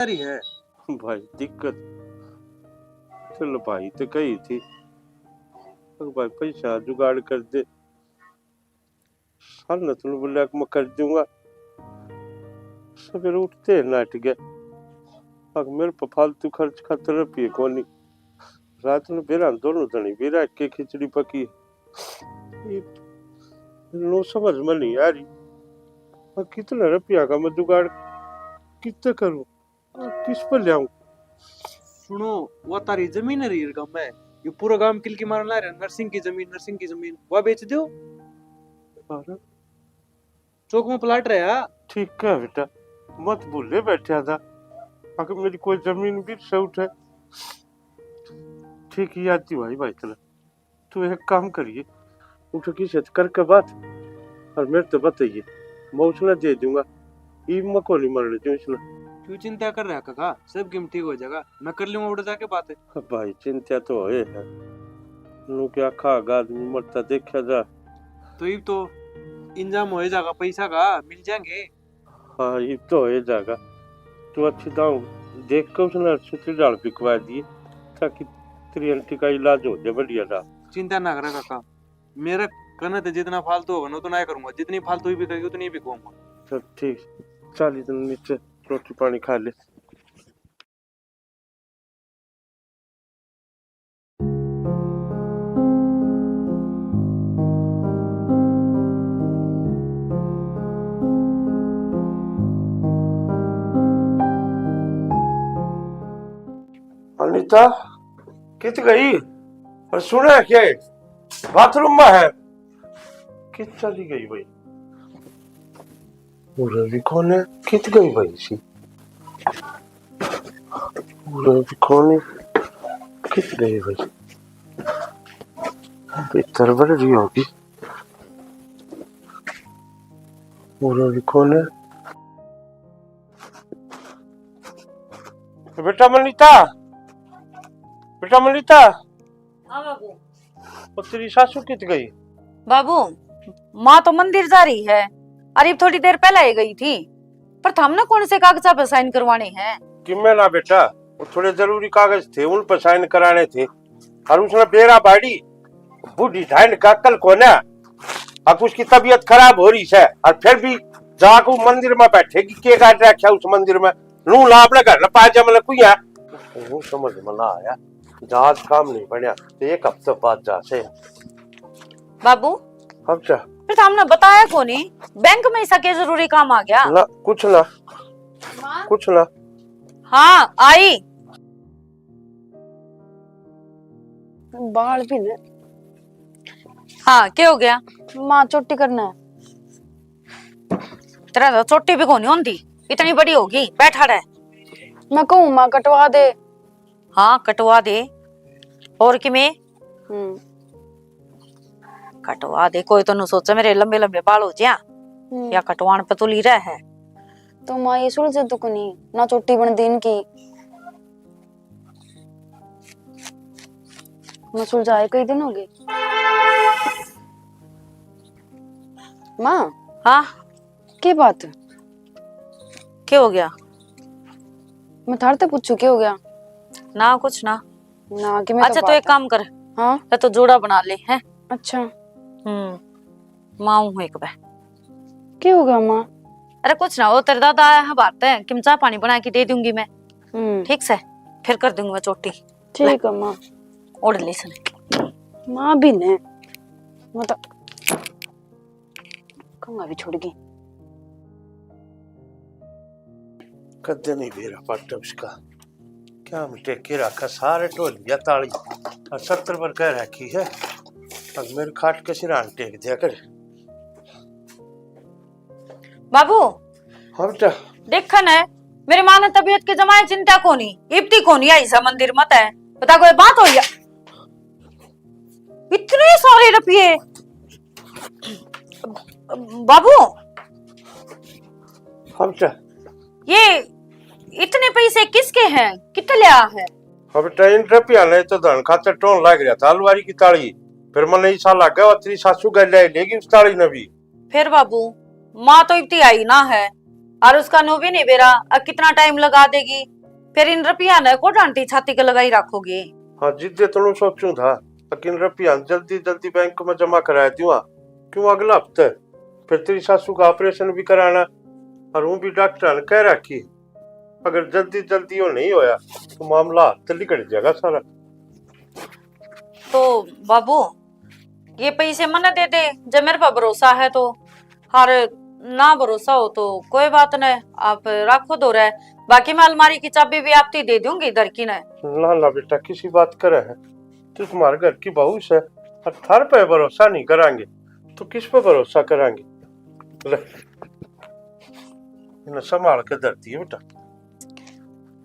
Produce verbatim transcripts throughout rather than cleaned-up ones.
रही है। भाई, दिक्कत, चल भाई, तो कही थी, अब भाई, पैसा जुगाड़ कर दे, साल न तू बोला कि मैं कर दूंगा। सवेरे उठते ही नाट गया, अब मेरे पे फालतू खर्च खातर रुपये कोनी। रात में बेरा दोनों धनी बेरा के खिचड़ी पकी। ये लो समझ में नहीं आ रही, मैं कितना रुपया का मैं जुगाड़ कितने करूं? किस पर ले आऊं? सुनो, वो तारी जमीन है रे गांव में, ये पूरा गांव किलकी मारन ला रहे, नरसिंह की जमीन, नरसिंह की जमीन, वह बेच दो। अरे, चौक में प्लाट रहा। ठीक है बेटा, मत भूले बैठा था, अगर मेरी कोई जमीन भी से उठे। ठीक याद दिवाई भाई तेरा। तू एक काम करिए, उठ किसे ते करके बात और मेरे ते बताइए, मैं उसने दे दूंगा। ई मैं को नहीं मरने दूं इसने। क्यों चिंता कर रहा काका, सब गेम ठीक हो जाएगा, मैं कर लूंगा उड़ जाके बात। भाई, चिंता तो होए है, नू क्या खागा आदमी मरता देखा जा। तो इब तो इंजाम हो जाएगा, पैसा का मिल जाएंगे। हाँ, ये तो हो जाएगा। तू अच्छी दाव देख के उसने सुतली डाल बिकवा दिए, ताकि तेरी आंटी का इलाज हो जाए बढ़िया सा। चिंता ना करा काका, मेरे कने ते जितना फालतू होगा ना, उतना ही करूंगा। जितनी फालतू ही बिकेगी, उतनी ही बिकवाऊंगा। चल ठीक, चल इधर नीचे रोटी पानी खा ले। अनिता कित गई? और सुना के बाथरूम में है? कित चली गई भाई? उरे भी कोने, कित गई भाई सी? उरे भी कोने, कित गई भाई? भीतर बढ़ रही होगी। उरे भी कोने। बेटा मनीता, बेटा मनीता। हाँ बाबू। वो तेरी सासू कित गई? बाबू, माँ तो मंदिर जा रही है, अरे थोड़ी देर पहले ही गई थी, पर थमने कौन से कागजा पे साइन करवाने हैं? कि मैं ना बेटा, वो थोड़े जरूरी कागज थे, उन पर साइन कराने थे। और उसने बेरा बाड़ी, बूढ़ी ढांड का अक्ल कोना, अब उसकी तबीयत खराब हो रही है, और फिर भी जाको मंदिर में बैठेगी, के काट रखा उस मंदिर में? लू ला अपने घर न पा जा, मतलब कुया। वो समझ में ना आया, जहाज काम नहीं बनया, तो एक हफ्ते बाद जा से। बाबू, अब क्या? फिर तो हमने बताया कोनी, बैंक में ऐसा क्या जरूरी काम आ गया? ना, कुछ ना, माँ? कुछ ना। हाँ, आई। बाल भी ने। हाँ, क्या हो गया? माँ, चोटी करना है। तेरा तो चोटी भी कोनी होंदी, इतनी बड़ी होगी, बैठा रह। मैं कहूँ माँ कटवा दे। हाँ, कटवा दे। और किमे? हम्म। कटवा दे, कोई तो नु सोचे मेरे लंबे लंबे बाल हो जा, हम्म। या कटवान पे तुली रह है। तो माँ ये सुलझे तो कोनी, ना चोटी बन दी इनकी। मैं सुलझाए कई दिन हो गए। माँ। हाँ? के बात? के हो गया? मैं थारे ते पूछू के हो गया? ना, कुछ ना। ना, कि मैं तो अच्छा, तो एक बात काम कर, हाँ? मैं तो जोड़ा बना ले, हैं? अच्छा। हम्म, माँ हूँ एक बार। के हो गया माँ? अरे कुछ ना, वो तेरे दादा आया है बाहर ते, कि मैं चाय पानी बना के दे दूंगी मैं। हम्म। ठीक से, फिर कर दूंगी मैं चोटी। ठीक है माँ। ओढ़ ले इसने। माँ भी ने, मतलब, कहूँगा भी छोड़ गई। कदे नहीं बेरा पाटा उसका। क्या हम टेके रखा, सारे ढोल गया ताली। और सत्तर पर कह रखी है। अब मेरे खाट के सिरान टेक दिया कर। बाबू। हाँ बेटा। देखा ना, मेरी माँ ने तबीयत के जमाए चिंता कोनी, इब्ती कोनी आई सा मंदिर मत है। बता कोई बात हो या? इतने सारे रुपये। बाबू। हाँ बेटा। ये इतने पैसे किसके हैं? कित लिया है? हाँ बेटा, इन रुपया ने तो धन खातर टोन लाग रहा था, अलवारी की ताली। फिर मैंने ऐसा लगा, वो तेरी सासू गल ले लेगी उस ताली ने भी। फिर बाबू, माँ तो इतनी आई ना है, और उसका न्यू भी नहीं बेरा, अब कितना टाइम लगा देगी। फिर इन रुपया ने को डांटी छाती के लगाई रखोगे? हाँ, जिद्दे तो न्यू सोचूं था, लेकिन रुपया जल्दी जल्दी बैंक में जमा करा दूंगा, क्यों अगला हफ्ते फिर तेरी सासू का ऑपरेशन भी कराना, और वो भी डॉक्टर ने कह रखी, अगर जल्दी जल्दी वो नहीं होया तो मामला हाथ लिकड़ जाएगा सारा। तो बाबू, ये पैसे मने दे दे, जब मेरे पर भरोसा है तो। हर ना भरोसा हो तो कोई बात नहीं, आप रखो दो रहे, बाकी मैं अलमारी की चाबी भी आपती दे दूंगी घर की ने। ना ना बेटा, किसी बात करे है, तू तुम्हारे घर की बहू से, और थार पे भरोसा नहीं करांगे तो किस पे भरोसा करांगे? ले, इन्हें संभाल के धर दिए बेटा।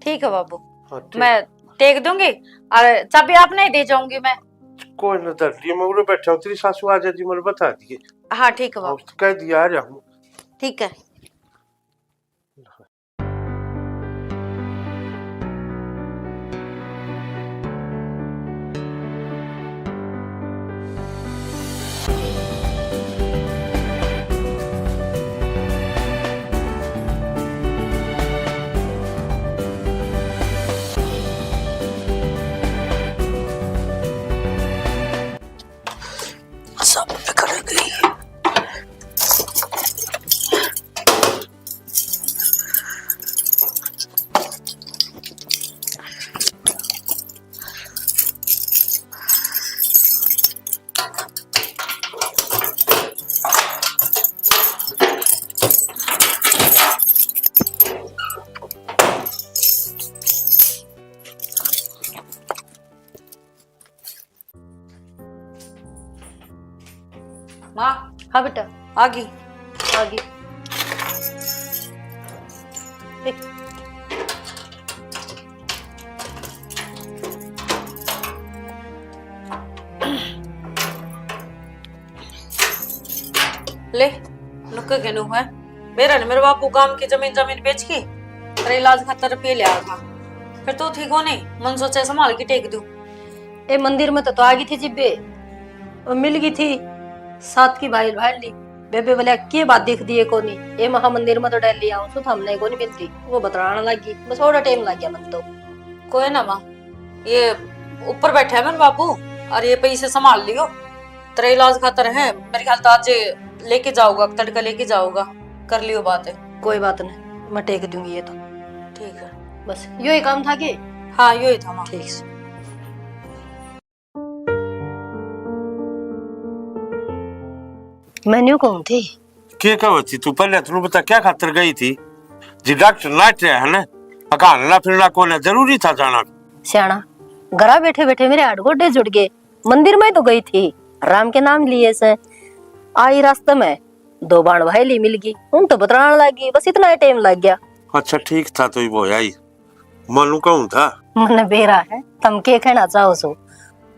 ठीक है बाबू, हाँ, ठीक। मैं टेक दूंगी और चाबी आपने ही दे जाऊंगी मैं। कोई ना, धर दिए, मैं उरे बैठा हूँ, तेरी सासू आ जाएगी, मैंने बता दिए। हाँ, ठीक है बाबू। हाँ, कह दिया आ रहा हूँ। ठीक है। सब बिखर गई। माँ। हाँ बेटा। आ गई। आ गई। ए। ले, नुक्के के नु है। मेरा ने मेरे बापू गांव की जमीन, जमीन बेच के तेरे इलाज खातर रुपये ले आया था। फिर तू ठीक हो नहीं, मन सोचा संभाल के टेक दूं। ए मंदिर में तो, तो आ गई थी जिब्बे, और मिल गई थी सात की भाई भाड़ ली। बेबे बोले, "के बात देख दिए कोनी, ए महा मंदिर में तो डेली आऊं सु, तो हमने कोनी मिलती।" वो बतराने लग गई, बस थोड़ा टाइम लग गया मन तो। कोई ना माँ, ये ऊपर बैठा है मेरे बापू, और ये पैसे संभाल लियो, तेरे इलाज खातर है, मेरे ख्याल तो आज लेके जाओगा, तड़का लेके जाओगा, कर लियो बात। कोई बात नहीं, मैं टेक दूंगी ये तो। ठीक है। बस यो ही काम था के? हाँ, यो ही था माँ। ठीक से। मैं न्यू कहूँ थी। के कहो थी तू? पहले तू बता, क्या खातर गई थी? जी डॉक्टर नाट रहा है ना, अकान ना फिरना कौन है, जरूरी था जाना। सियाणा, घरा बैठे बैठे मेरे हाथ गोडे जुड़ गए। मंदिर में तो गई थी, राम के नाम लिए से। आई रास्ते में दो बाण भाई ली मिल गई, उन तो बतरान लग गई, बस इतना ही टाइम लग गया। अच्छा ठीक था तो ही वो आई, मानू कहूँ था। मने बेरा है, तम के कहना चाहो सो,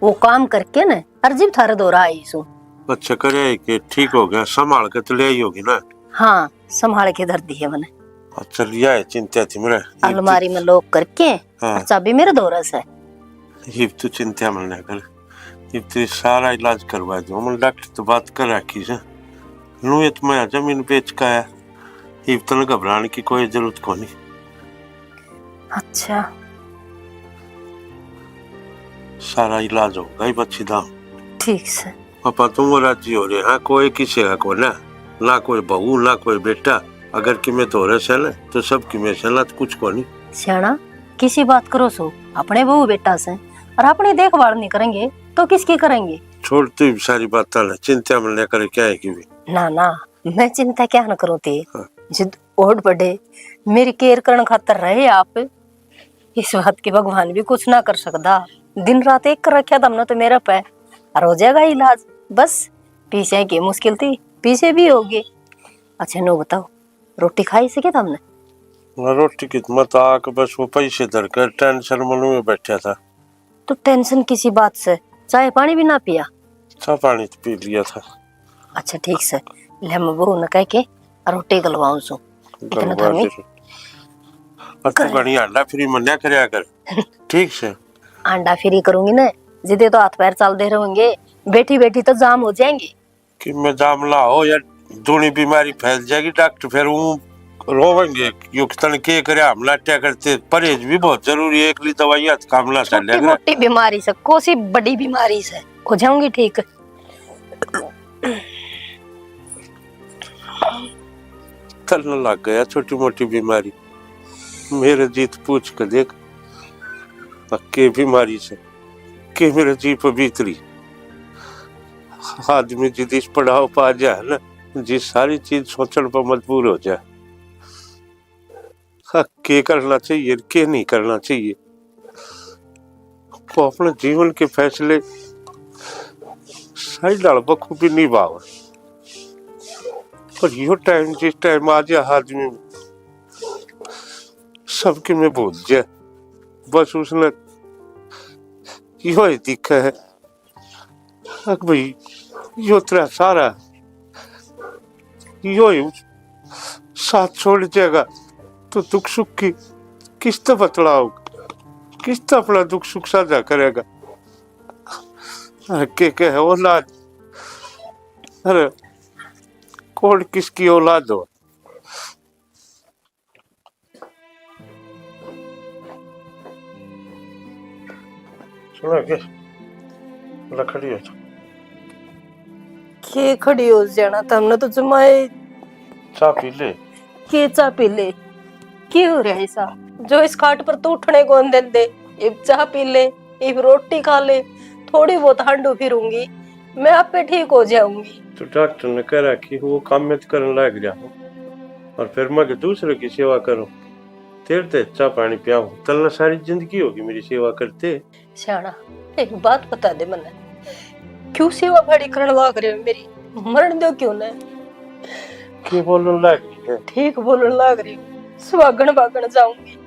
वो काम करके न अर जिब थारे धोरा आई सू। अच्छा करे के ठीक हो गया, संभाल के तो ले आई होगी ना? हाँ, संभाल के धर दी है मने। अच्छा लिया है, चिंता थी मेरे। अलमारी में lock करके हाँ। चाबी मेरे धोरा से। इब तू चिंता मत ना कर, इब तू सारा इलाज करवा दो। मैं डॉक्टर तो बात कर रखी से, नू ये तो मैं जमीन बेच का है, इब तने घबराने की कोई जरूरत कोनी। अच्छा। सारा इलाज होगा ही बच्ची दाम। ठीक से। पापा तुम राजी हो रहे हाँ, कोई किसी का को ना, ना कोई बहू ना कोई बेटा, अगर कि मैं धोरे से ना तो सब कि मैं से ना तो कुछ को नहीं। सियाणा, किसी बात करो सो, अपने बहू बेटा से और अपनी देखभाल नहीं करेंगे तो किसकी करेंगे? छोड़ तू ही सारी बात ना, चिंता में लेकर क्या है कि भी। ना ना, मैं चिंता क्या ना करूँ थी। हाँ। जिद ओढ़ पड़े, मेरी केयर करण खातर रहे आप, इस बात की भगवान भी कुछ ना कर सकता। दिन रात एक कर रखा था हमने तो मेरे पे, और हो जाएगा इलाज। बस पीछे की मुश्किल थी, पीछे भी होगी। अच्छा नो बताओ, रोटी खाई सके था हमने? ना रोटी की तो मत आके बस वो पैसे धर कर टेंशन में बैठा था। तो टेंशन किसी बात से, चाय पानी भी ना पिया? चाय पानी तो पी लिया था। अच्छा ठीक से, ले मैं बहू ने कह के रोटी गलवाऊं सू। इतना गलवा थामी दे। और तू घणी अंडा फ्री मन्या करया कर। ठीक से। अंडा फ्री करूंगी ना, जिदे तो हाथ पैर चलते रहेंगे, बैठी बैठी तो जाम हो जाएंगे। कि मैं जाम ना हो यार, दूनी बीमारी फैल जाएगी, डॉक्टर फिर वो रोवेंगे, यो तन के करे, हम नाट्या करते। परहेज भी बहुत जरूरी है, एकली दवाइयां तो काम ना छोटी चलेगा। मोटी बीमारी से, कोसी बड़ी बीमारी से हो जाऊंगी ठीक। तन लग गया छोटी मोटी बीमारी। मेरे जीत पूछ के देख, के बीमारी से, के मेरे जी पे बीत रही। आदमी जिद इस पड़ाव पा जाए ना, जी सारी चीज सोचण पर मजबूर हो जाए। हाँ, के करना चाहिए, के नहीं करना चाहिए, वो अपने जीवन के फैसले सही ढाल बखूबी निभावे। पर यो टाइम, जिस टाइम आ जा आदमी में, सबके में भूल जाए, बस उसने यो ही दिखे है। अक भाई, यो तेरा सारा, यो ही साथ छोड़ जाएगा, तो दुख सुख की किसते बतलाओ, किसते अपना दुख सुख साझा करेगा? अरे के कहे औलाद, अरे कौन किसकी औलाद हो? सुना के? ला खड़ी हो जा। के खड़ी हो जाना? तमने तो जमाए। चाय पी ले। के चाय पी ले? के हो रहा है ऐसा? जो इस खाट पर तो उठने को नहीं देते, इब चाय पी ले, इब रोटी खा ले, थोड़ी बहुत हांडू फिरूंगी, मैं आपे ठीक हो जाऊंगी। तो डॉक्टर ने कह रहा कि वो काम में तो करने लाग रहा हूँ, और फिर मैं के दूसरे की सेवा करूँ, तेरे ते चाय पानी पियाऊँ। तन्ने सारी जिंदगी होगी मेरी सेवा करते। सियाणा, एक बात बता दे मन्ने, क्यों सेवा भाड़ी करण लाग रहे हो मेरी? मरण दो क्यों ना? के बोलन लाग रही है? ठीक बोलन लाग रही हूँ, सुहागण भागण जाऊंगी।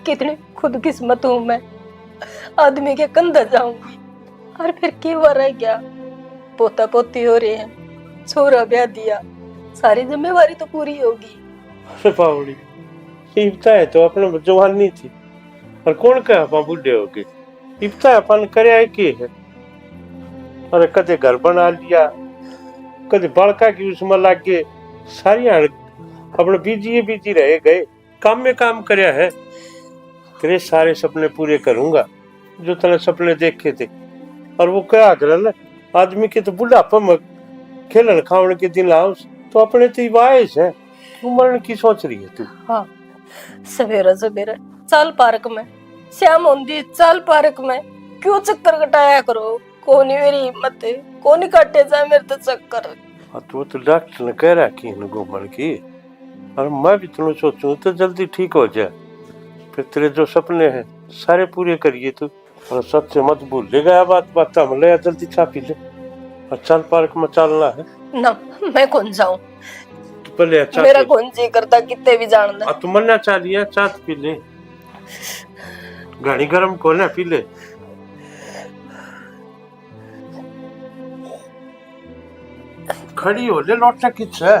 कितनी खुदकिस्मत हूँ मैं, आदमी के कंधे जाऊंगी। और फिर के हुआ रह गया? पोता पोती हो रहे हैं, छोरा ब्याह दिया, सारी जिम्मेवारी तो पूरी होगी। अरे बावड़ी, इब तो है तो अपने जवानी थी, और कौन कहे अपन बूढ़े हो गए? इब तो अपन करया के है? अरे कदे घर बना लिया, कदे बालका की उसमें लाग गए, सारी हाल अपने बिजी बिजी रह गए। काम में काम करया है, तेरे सारे सपने पूरे करूंगा जो तने सपने देखे थे। और वो क्या करे ना, आदमी के तो बुढ़ापे में खेलन खावन के दिन आओ, तो अपने तो इब आए है, क्यों मरण की सोच रही है तू? हाँ, सवेरे सवेरे चल पार्क में, श्याम होंदी चल पार्क में, क्यों चक्कर कटाया करो? कोनी मेरी हिम्मत, कोनी काटे जाए मेरे तो चक्कर। हाँ, तो, तो डॉक्टर ने कह रखी है ना घूमन की, और मैं भी तनु सोचूं तो जल्दी ठीक हो जाए, फिर तेरे जो सपने हैं सारे पूरे करिए तू। और सच से मत भूल ले गया बात, बात हम ले जल्दी चाय पी ले, और चल पार्क में चलना है। ना, मैं कौन जाऊं? तू पहले चाय मेरा पी ले। कौन जी करता कितने भी जान दे। आ, तू मन्ना चाह लिया, चाय तो पी ले, घणी गरम कोने पी ले। खड़ी हो ले, लौटा किस है?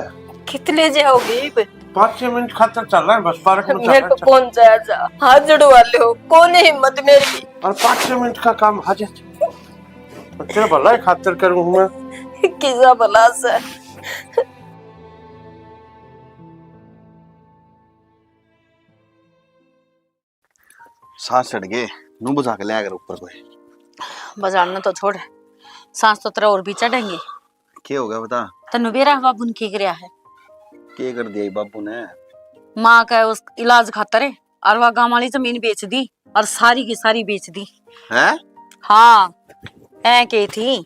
कितने जे होगी? पाँच छह मिनट खातर चल रहा है बस, पार्क में चल मेरे रहा को है। कौन जाया जा? हाथ जुड़वा लो, कौन है हिम्मत मेरी? और पाँच छह मिनट का काम, आ जा। तेरा भला ही खातर करूँ मैं। किसा भला से? सांस चढ़ गए, नू बुझा के लिया कर ऊपर कोई। बजाड़ना तो छोड़, सांस तो तेरा और भी चढ़ेंगे। के हो गया बता? तन्नू बेरा बाबू ने की करया है? के कर दिया बाबू ने? माँ का उस इलाज खातर है, और वह गांव वाली जमीन बेच दी, और सारी की सारी बेच दी। हैं? हाँ, ऐ के थी।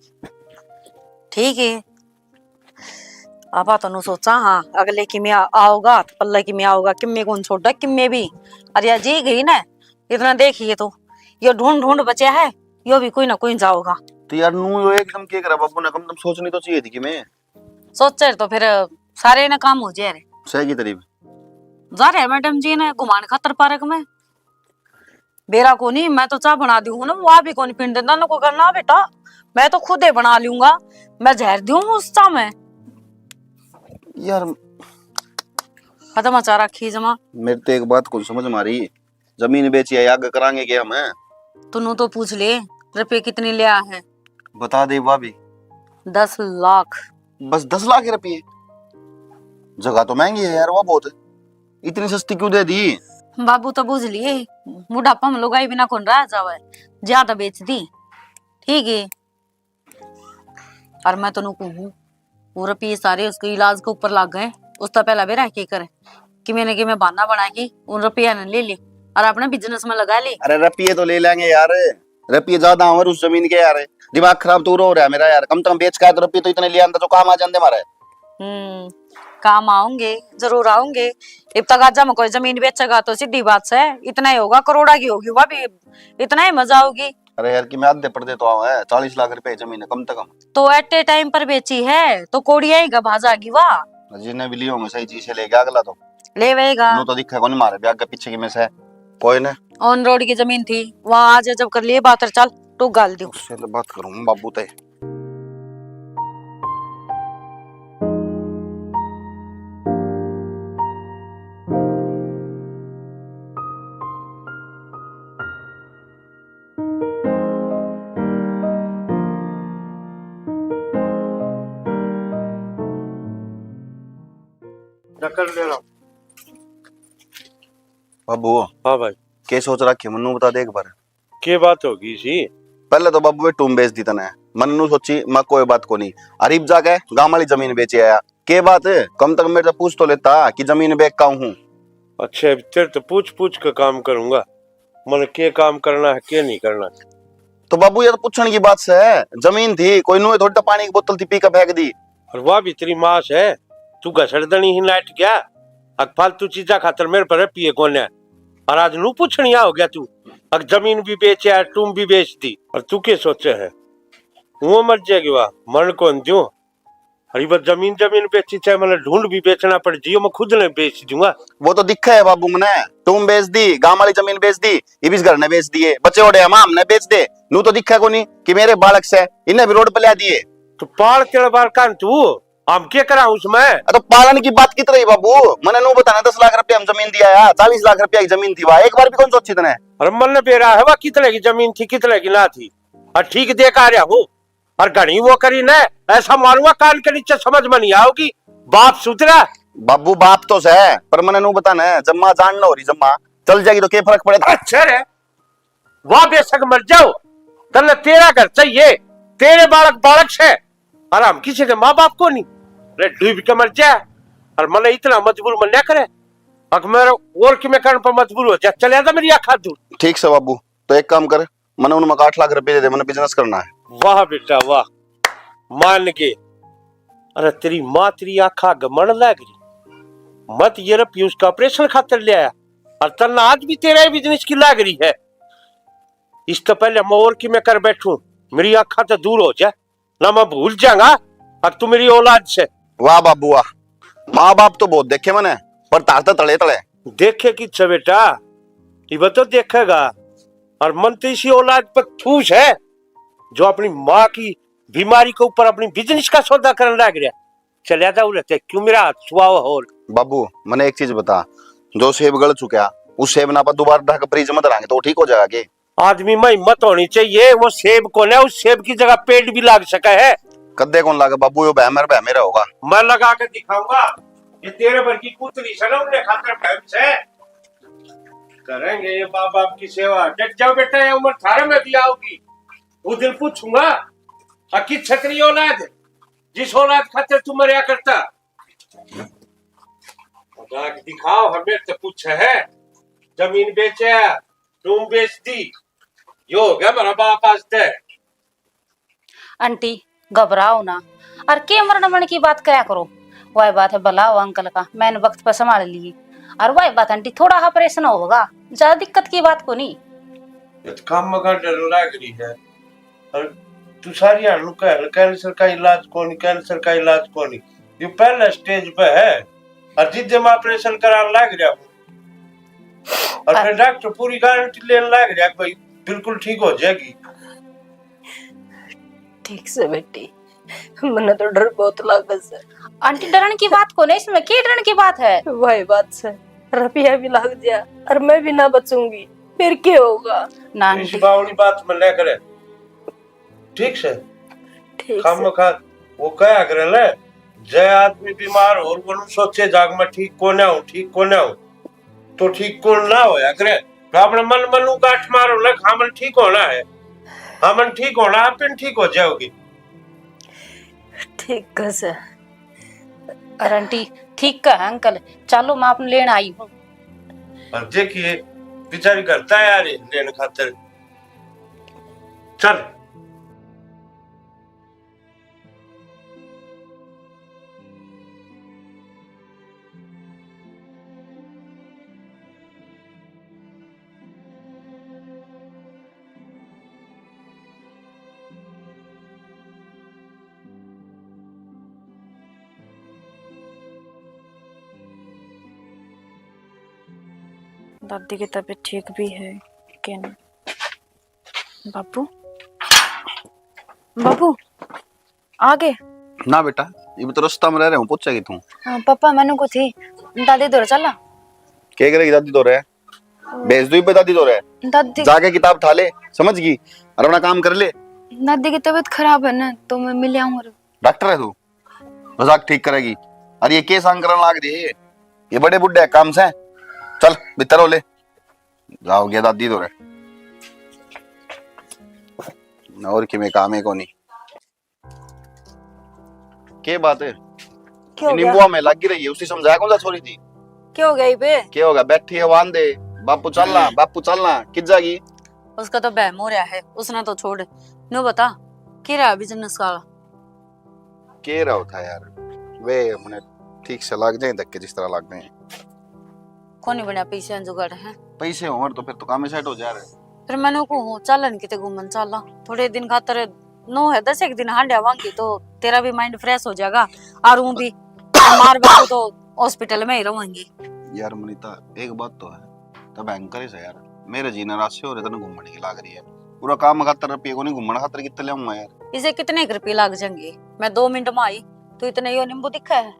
ठीक है, आपा तो नु सोचा, हाँ, अगले किमे आ-, आओगा, तो पल्ले किमे आओगा, किमे कौन छोड़ा, किमे भी। अरे, या जी गई ना, इतना देखिए तो, यो ढूंढ ढूंढ बचा है, यो भी कोई ना कोई जाओगा। तो यार, नू यो एकदम के करा बाबू ने, कम से कम सोचनी तो चाहिए थी कि मैं। सोचे तो फिर सारे ना काम हो जाए रे। सही की तरीफ। जा रहे मैडम जी ने घुमान खातर पार्क में। बेरा कोनी, मैं तो चाय बना दी हूँ ना, वो आप ही कोनी पीने देता ना, कोई करना बेटा, मैं तो खुद ही बना लूंगा, मैं जहर दूं उस चाय में। यार, खत्म चारा खीजमा। मेरे तो एक बात को समझ में आ रही, जमीन बेची है, आगे करांगे क्या हम? तन्नू तो पूछ ले, रुपये कितने लिया है? बता दे भाभी। दस लाख। बस दस लाख रुपये? जगह तो महंगी है यार, वो बहुत, इतनी सस्ती क्यों दे दी? बाबू तो बुझ लिए, बुढ़ापा में लुगाई बिना कौन रह जावे, ज्यादा बेच दी। ठीक है, और मैं तन्नू कहूँ, वो रुपये सारे उसके इलाज के ऊपर लग गए। उसका पहला भी रह के कर कि मैंने कि मैं बहाना बना के उन रुपया ने ले ले और अपने बिजनेस में लगा ले। अरे रुपये तो ले लेंगे यार, रुपये ज्यादा और उस जमीन के यार। दिमाग खराब तो हो रहा है मेरा यार, कम से कम बेच का तो रुपये तो इतने ले आंदा जो काम आ जाते हमारे। हम्म, काम आऊंगे, जरूर आऊंगे। इब तक आज हम कोई जमीन बेचेगा तो सीधी बात से इतना ही होगा, करोड़ा की होगी वह भी, इतना ही मजा आओगी। अरे यार, कि मैं आधे पड़दे तो आवा है, चालीस लाख रुपए की जमीन है कम से कम। तो एट ए टाइम पर बेची है तो कोड़िया ही गभा जागी वाह। जिन्हें भी लिए होंगे सही चीज से लेके अगला तो ले वेगा। नो तो दिखा कोनी मारे ब्याग के पीछे की में से कोई ने। ऑन रोड की जमीन थी, वहां आज जब कर लिए बात, चल तू गाल दो। उससे तो बात करूं बाबू ते। कर ले रहा हूँ। बाबू। हाँ भाई। के सोच रखे मन्नू बता दे एक बार। के बात होगी सी? पहले तो बाबू वे टूम बेच दी तने, मन नू सोची मैं कोई बात को नहीं। अरीब जाके गांव वाली जमीन बेचे आया। के बात? कम तक मेरे से पूछ तो लेता कि जमीन बेच का हूँ। अच्छा, तेरे तो पूछ पूछ के काम करूंगा, मन के काम करना है के नहीं करना। तो बाबू ये तो पूछण की बात से है, जमीन थी कोई नू थोड़ी तो पानी की बोतल थी पी के फेंक दी। और वह भी तेरी माँ से, तू घसड़ दनी ही नाट गया। अक फालतू चीजा खातर मेरे पर पिए कोने। और आज नू पूछणिया हो गया तू, अक जमीन भी बेचे है, टूम भी बेच दी। और तू के सोचे है, वो मर जाएगी वाह, मरण कौन द्यूं। अरे बस जमीन, जमीन बेची, चाहे मैंने ढूंढ भी बेचना पड़ जियो, मैं खुद ने बेच दूंगा। वो तो दिखा है बाबू, मैंने टूम बेच दी, गांव वाली जमीन बेच दी, इब इस घर ने बेच दिए, बचे ओड़े हम, हमने बेच दे। नू तो दिखा कोनी कि मेरे बालक से, इन्हें भी रोड पे ला दिए। तो पाल तेरे बार कान तू, हम के करा उसमें? अ, तो पालन की बात कित रही बाबू? मैंने नू बताना दस लाख रुपया हम जमीन दिया है, चालीस लाख रुपया की जमीन थी वहाँ, एक बार भी कौन सोची तने? अरे मन बेरा है वह कितने की जमीन थी, कितने की ना थी, और ठीक देख आ रहा हूँ। और घणी वो करी ने ऐसा मारूंगा कान के नीचे, समझ में नहीं आओगी। बाप सुधरा। बाबू बाप तो सै, पर मने नू बता ना, जम्मा जान ना हो रही जम्मा, चल जाएगी तो के फर्क पड़े? अच्छा रे, वाह बेशक मर जाओ, तन्ने तेरा घर चाहिए, तेरे बालक बालक से, और हम किसी के माँ बाप को नहीं। रे डूब के मर जा, और मने इतना मजबूर मन ना करे, अक मेरे और कि मैं कारण पर मजबूर हो जा, चले जा मेरी आँख हाथ दूर। ठीक से बाबू, तो एक काम कर, मने उनमें आठ लाख रुपए दे दे, मने बिजनेस करना है। वाह बेटा वाह, मान के। अरे तेरी माँ तेरी आँखा घमंड लाग रही, मत ये रे पीयूष का ऑपरेशन खातर ले आया, और तन्ना आज भी तेरा ही बिजनेस की लाग रही है। इससे पहले मैं और की मैं कर बैठूं, मेरी आँखा तो दूर हो जा, ना मैं भूल जाऊंगा, अब तू मेरी औलाद से। वाह बाबू वाह, माँ बाप तो बहुत देखे मैंने, पर तार तो तले तले। देखे किच्छे बेटा, इब तो देखेगा। और मन तो इसी औलाद पर ठूस है जो अपनी माँ की बीमारी के ऊपर अपनी बिजनेस का सौदा करने लग रहा। चलिया जाऊ रहते, क्यों मेरा हाथ छुआओ? और बाबू, मने एक चीज बता, जो सेब गल चुका, उस सेब ना पर दोबारा ढक फ्रिज में धरांगे तो ठीक हो जाएगा के? आदमी में हिम्मत होनी चाहिए, वो सेब को ना, उस सेब की जगह पेड़ भी लाग सका है। कद्दे कौन लागे बाबू, यो बहमर बहमेरा होगा। मैं लगा के दिखाऊंगा, ये तेरे भर की कुतरी से ना उन्हें खातर बहम से करेंगे ये माँ बाप की सेवा। डट जाओ बेटा, ये उम्र थारे में भी आओगी, उस दिन पूछूंगा, अकी छतरी औलाद, जिस औलाद खातर तू मरया करता। मजाक दिखाओ, हमें तो पूछे है, जमीन बेचे, टूम बेच दी, यो हो गया हमारा बाप आज तक। आंटी, घबराओ ना, और के मरण मरण की बात करा करो। वह बात है भला हो अंकल का, मैंने वक्त पर संभाल लिए। और वह बात आंटी, थोड़ा ऑपरेशन होगा, ज्यादा दिक्कत की बात को नहीं। ये तो काम का डर लाग रही है। और तू सारी हालू कह, कैंसर का इलाज कोनी, कैंसर का इलाज कोनी। ये पहला स्टेज पे है। और जिद्दे में ऑपरेशन कराने लाग रहा हूँ। और फिर और डॉक्टर पूरी गारंटी लेने लाग रहा कि भाई बिल्कुल ठीक हो जाएगी। ठीक से बेटी, मन्ने तो डर बहुत लागे से। आंटी, डरन की बात कोनी इसमें, के डरन की बात है? वही बात से, रुपया भी लाग गया और मैं भी ना बचूंगी, फिर के होगा? ना इसी आंटी। बावली बात में ले करे, ठीक से? ठीक से। खामखा वो कहा करे ले, जय आदमी बीमार हो और वो सोचे जाग, मैं ठीक कोन्या हूँ, ठीक कोन्या हूँ, तो ठीक कौन ना होया करे। तो अपने मन मनु गांठ मारो ना, हाँ, मन ठीक होना है, हाँ, मन ठीक होना, आप इन ठीक हो जाओगी। ठीक है सर। अरे आंटी, ठीक कहा अंकल, चलो मैं आपने लेने आई हूँ। और देखिए, बेचारी घर तैयार है लेने खातर। चल। दादी की तबीयत ठीक भी है कि नहीं? बाबू, बाबू, आ गए? ना बेटा, ये भी तो रास्ता में रह रहे हूँ, पहुंचेगी तू। हाँ, पापा, मैंने को थी, दादी दौरे चला। क्या करेगी दादी दौरे? भेज दो इब्बे दादी दौरे। दादी जाके किताब ठा ले, समझ गई, और अपना काम कर ले। दादी की तबीयत खराब है ना, तो मैं मिल आऊंगा। डॉक्टर है तू, मजाक ठीक करेगी। अरे ये के सांग करन लाग रही है, ये बड़े बुड्ढे काम से। चल भीतर हो ले, जाओ गया दादी दौरे। और किमें काम है कोनी। के बात है? क्या हो गया? नींबुआ में लगी रही है, उसी समझाया कौन सा छोरी थी? क्या हो गया इबे? क्या होगा? बैठी है वांदे, बापू चलना, बापू चलना, कित जागी? उसका तो बहम हो रहा है, उसने तो छोड़। न्यू बता, के रहा बिजनेस का? के रहा था यार, वे हमने ठीक से लाग जाए धक्के जिस तरह लाग गए। कोनी बना पैसे जुगाड़ है। पैसे हों तो फिर तो काम ही सेट हो जा रहे। फिर मैंने को हूँ, चालन किते घूमन चाला थोड़े दिन खातर, नौ है, दस एक दिन हांड आवांगी तो तेरा भी माइंड फ्रेश हो जाएगा। और हूँ भी, मार बाबू तो हॉस्पिटल में ही रहूंगी। यार मनीता, एक बात तो है, तब भयंकर ही से यार, मेरे जी नाराज से हो रहे, तने घूमने की लाग रही है। पूरा काम खातर रुपये को नहीं, घूमने खातर कितने ले आऊंगा यार? इसे कितने एक रुपये लाग जाएंगे? मैं दो मिनट में आई तो इतने यो नींबू दिखा है।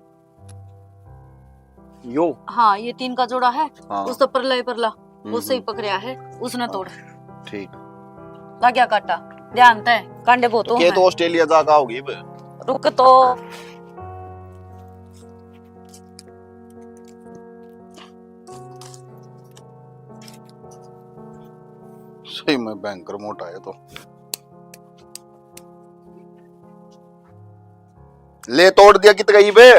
यो? हाँ, ये तीन का जोड़ा है। हाँ। उस तो परला ही परला, हम्म, उससे ही हम्म। पकड़या है, उसने तोड़। ठीक। लाग्या काटा, ध्यान तै, कांडे बहुत तो हो के हैं। तो ऑस्ट्रेलिया जाकर आओगी अब? रुक तो। सही में भयंकर मोटा है तो। ले तोड़ दिया कित गई बे?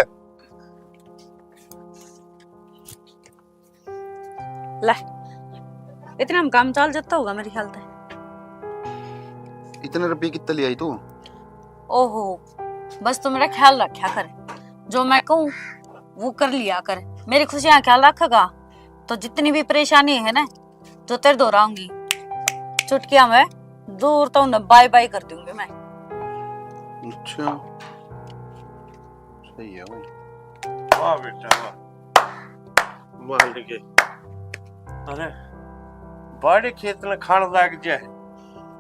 ले, इतने में काम चल जाता होगा मेरे ख्याल से। इतने रुपये कितने ले आई तू? ओहो, बस तू मेरा ख्याल रखा कर, जो मैं कहूँ वो कर लिया कर। मेरी खुशियाँ ख्याल रखेगा तो जितनी भी परेशानी है ना, जो तेरे दोहराऊंगी, चुटकिया में दूर तो उन्हें बाय बाय कर दूंगी मैं। अच्छा, सही है भाई। वाह बेटा वाह, मालिक। अरे, बाड़े खेत ने खान लाग जाए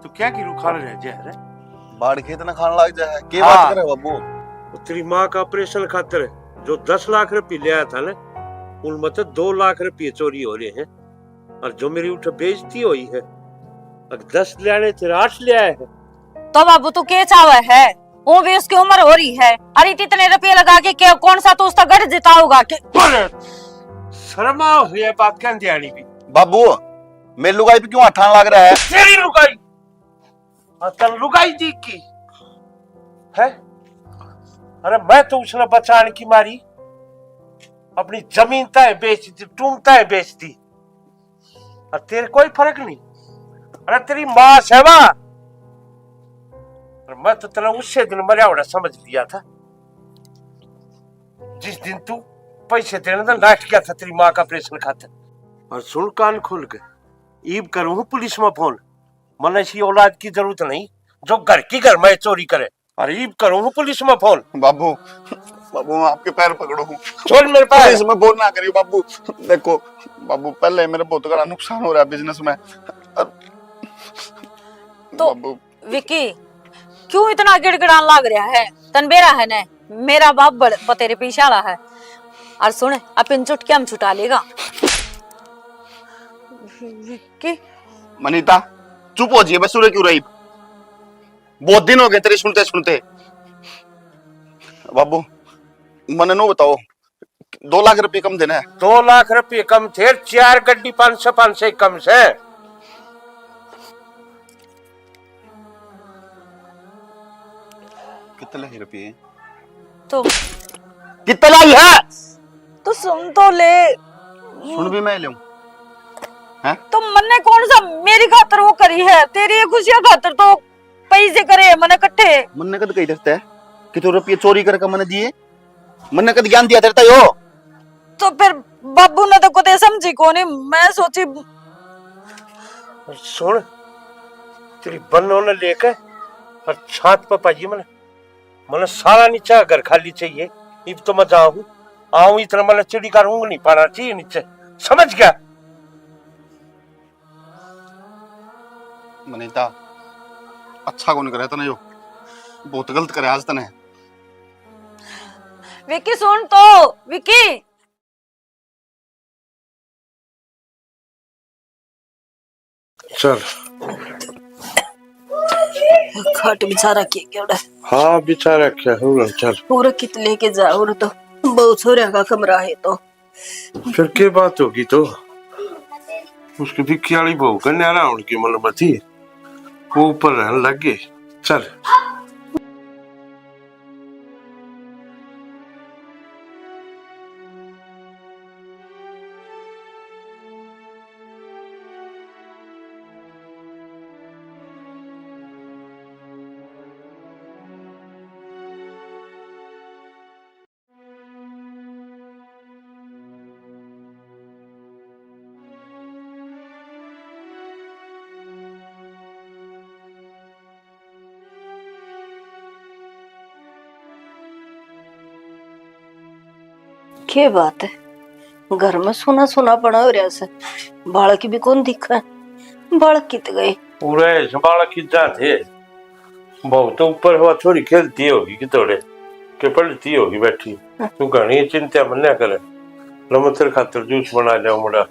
तो क्या की रुखाल रह जाए रे? बाड़ खेत ने खान लाग जाए, के हाँ। बात करे बाबू? वो तेरी माँ का ऑपरेशन खातर जो दस लाख रुपये ले आया था ना, उनमें तो दो लाख रुपये चोरी हो रहे हैं। और जो मेरी उठे बेइज्जती हुई है, अगर दस ले आने तेरे आठ ले आए हैं। तो बाबू तू के चाहे है? वो भी उसकी उम्र हो रही है। अरे इतने रुपये लगा के क्या, कौन सा तू उसका गढ़ जिताओगा के? अरे, शर्मा हो ये बात कहने आनी भी। बाबू, मेरी लुगाई पे क्यों हाथ आने लग रहा है? तेरी लुगाई? हाँ, तन लुगाई दी की है? अरे मैं तो उसने बचाने की मारी अपनी जमीन तय बेच दी, टूम तय बेच दी। और तेरे कोई फर्क नहीं। अरे तेरी माँ सेवा। और मैं तो तेरा उससे दिन मरया हुआ समझ लिया था, जिस दिन तू पैसे देने तो नाट गया था तेरी माँ का ऑपरेशन खातर। और सुन कान खोल के, ईब करूँ हूँ पुलिस में फोन। मन्ने इसी औलाद की जरूरत नहीं जो घर की घर में चोरी करे। और ईब करूँ हूँ पुलिस में फोन। बाबू, बाबू, मैं आपके पैर पकड़ू हूँ। छोड़ मेरे पैर। पुलिस में फोन ना करियो बाबू। देखो बाबू, पहले मेरा बहुत बड़ा नुकसान हो रहा है बिजनेस में। और तो बाबू, विक्की, क्यों इतना गिड़गिड़ान लाग रहा है? तन बेरा है ना, मेरा बाप बड़ पतेरे पीछे वाला है। और सुन, अपन चुटकिया में छुटा लेगा। विक्की। मनीता, चुप हो जाइए, बस उरे क्यों रही? बहुत दिन हो गए तेरे सुनते सुनते। बाबू, मने नो बताओ, दो लाख रुपये कम देना है। दो लाख रुपये कम थे, चार गड्डी पाँच सौ, पाँच सौ कम से। कितने ही रुपये? तो कितना ही है? तो सुन तो ले। सुन भी मैं लूं? हैं? तो मन्ने कौन सा मेरी खातर वो करी है? तेरी खुशियां खातर तो पैसे करे है मन्ने इकट्ठे। मन्ने कद कही डरता है कि तू रुपये चोरी करके मन्ने दिए? मन्ने कद ज्ञान दिया तेरे ताई हो? तो फिर बाबू ने तो कदे समझी कोनी, मैं सोची। सुन, तेरी बन्नो ने लेके और छात पे पाइए मने, मने सारा नीचे घर खाली चाहिए। इब तो मैं जाऊं, आऊं इतना मने चिड़ी का रूंग नहीं पाना चाहिए नीचे, समझ गया? मनीता, अच्छा कौन करे तने यो, बहुत गलत करे आज तने। विकी सुन तो, विकी। चल। खाट बिछा रखी है क्या उड़ा? हाँ, बिछा रखा है, उड़ा चल। पूरा कित लेके जा, और तो बहु छोरिया का कमरा है तो। फिर के बात होगी तो? उसकी विक्की वाली बहू का न्यारा होने की मतलब थी, वो ऊपर रहने लग गए। चल। के बात है, घर में सुना सुना पड़ा हो रहा से, बालक भी कौन दिखा, बालक कित गए? पूरे इस बालक की जा थे, बहुत ऊपर हुआ, छोरी खेलती होगी कि थोड़े के पढ़ती होगी बैठी। तू घणी चिंता मन्या करे, लो मैं तेरे खातर जूस बना लिया मुंडा।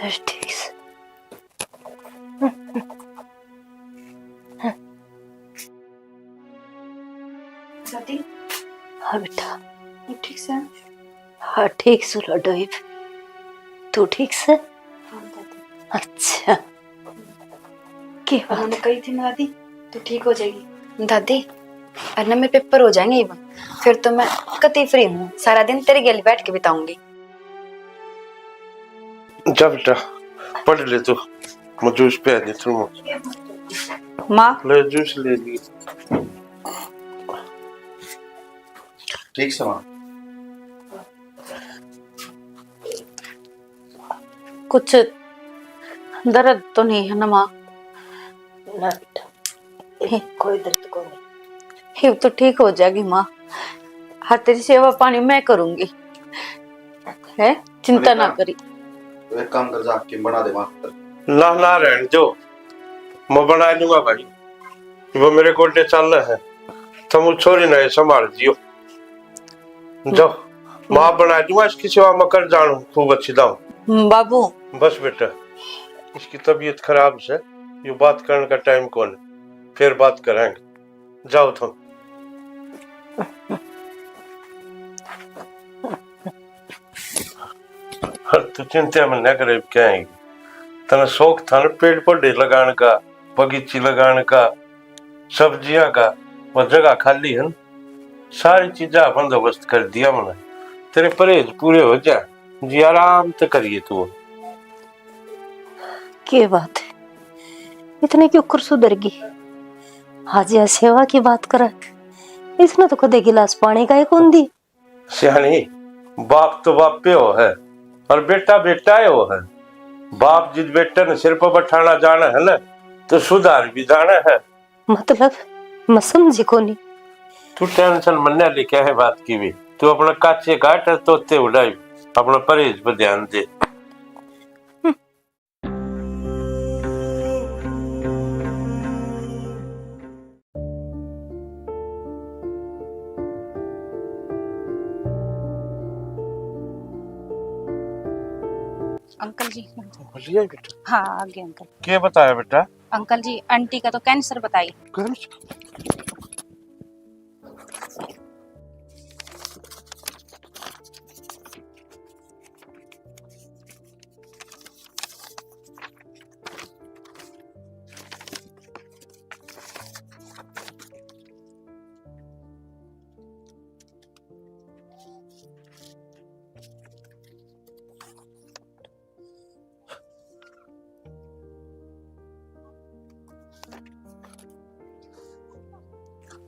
ठीक से। दादी। हाँ बेटा। तू ठीक से? हाँ, ठीक सु लाडो इब। तू ठीक से? हाँ दादी। अच्छा। के बात? उन्होंने कही थी ना दादी, तू ठीक हो जाएगी। दादी, और ना मेरे पेपर हो जाएंगे इब, फिर तो मैं कतई फ्री हूँ, सारा दिन तेरे गेल बैठ के बिताऊंगी। जा बेटा, पढ़ ले तू, मैं जूस पे आ जाता हूँ। माँ। ले जूस ले ली। ठीक से माँ। कुछ दर्द तो नहीं है ना माँ? ना बेटा, कोई दर्द को नहीं। इब तो ठीक हो जाएगी माँ। हाँ, तेरी सेवा पानी मैं करूंगी, है, चिंता ना करी। एक काम कर, जा किम बना दे वहां पर। ना ना, रहने दो, मैं बना लूंगा भाई। वो मेरे गोडे चाल है, तुम उस छोरी ने संभाल दियो। जाओ, माँ बना दूंगा, इसकी सेवा मैं कर जानू खूब अच्छी दाम। हम्म, बाबू। बस बेटा, इसकी तबीयत खराब से, यो बात करने का टाइम कौन, फिर बात करेंगे। जाओ तुम। और तू चिंता में ना करे, क्या है? तने शौक था ना पेड़ पौधे लगाने का, बगीची लगाने का, सब्जियां का, वो जगह खाली है ना, सारी चीजा बंदोबस्त कर दिया मैंने। तेरे परहेज पूरे हो जा, जी आराम से करिए तू। के बात है, इतने क्यों कर सुधर गई? आज या सेवा की बात करे, इसने तो कदे गिलास पानी का ही कौन दी। सियाणी, बाप तो बापे हो है, पर बेटा बेटा ही हो है। बाप जिस बेटे ने सिर पर बैठाना जाना है ना, तो सुधार भी जाना है। मतलब, मैं समझी कोनी। तू टेंशन मन्ने ले, क्या है बात की भी? तू अपना काचे काट, तोते उड़ाई, अपना परहेज पर ध्यान दे। अंकल जी। बोलिए बेटा। हाँ, आ गए अंकल। क्या बताया बेटा? अंकल जी, आंटी का तो कैंसर बताई। कैंसर?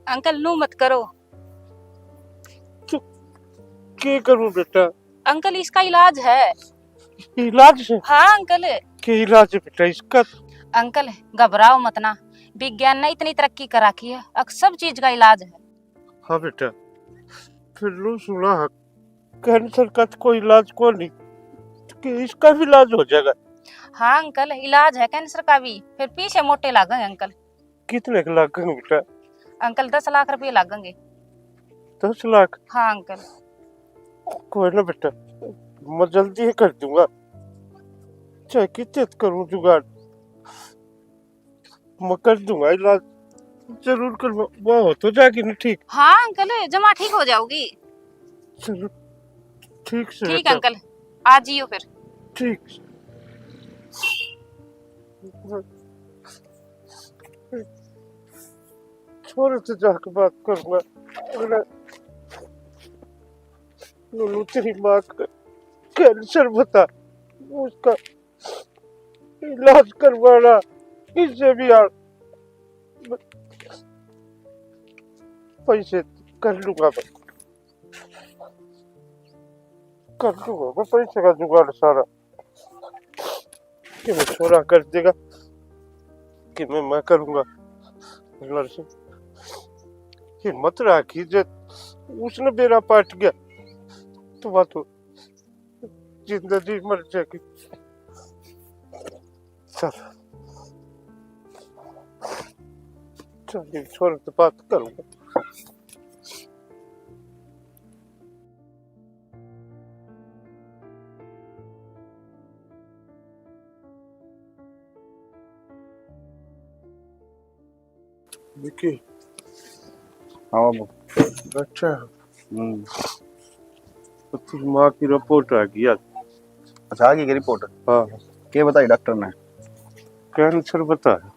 अंकल, नू मत करो। तो के करूं बेटा? अंकल, इसका इलाज है। इलाज है? हाँ अंकल। के इलाज है बेटा इसका? अंकल, घबराओ मत ना, विज्ञान ने इतनी तरक्की कर रखी है, अब सब चीज का इलाज है। हाँ बेटा, फिर नू सुना है, कैंसर का तो कोई इलाज को नहीं, कि इसका भी इलाज हो जाएगा? हाँ अंकल, इलाज है कैंसर का भी, फिर पीछे मोटे लागेंगे अंकल। कितने के लागेंगे बेटा? अंकल, दस लाख रुपए लागेंगे। दस लाख? हाँ अंकल। कोई ना बेटा, मैं जल्दी ही कर दूंगा, चाहे कितने करूं जुगाड़। मैं कर दूंगा इलाज, जरूर कर, वो हो तो जाएगी ना ठीक। हाँ अंकल, जमा ठीक हो जाओगी। चलो, ठीक से ठीक बेटा। अंकल, आ जियो फिर। ठीक। छोरे से जाके बात करूंगा। अगला, नूनू, तेरी माँ का कैंसर बता, उसका इलाज करवाना, किससे भी यार पैसे कर लूंगा मैं, कर लूंगा मैं पैसे का जुगाड़ सारा। कि मैं छोरा कर देगा, कि मैं, मैं करूंगा। लड़ से हिम्मत राखी, जे उसने बेरा पाट गया तो बात हो, जिंदा जी मर जाएगी। चल, चल, ये छोरे से बात करूंगा। विकी। हाँ बाबू। अच्छा। हम्म। तो तेरी माँ की रिपोर्ट आ गई आज। अच्छा, आ गई क्या रिपोर्ट? हाँ। क्या बताई डॉक्टर ने? कैंसर बताया।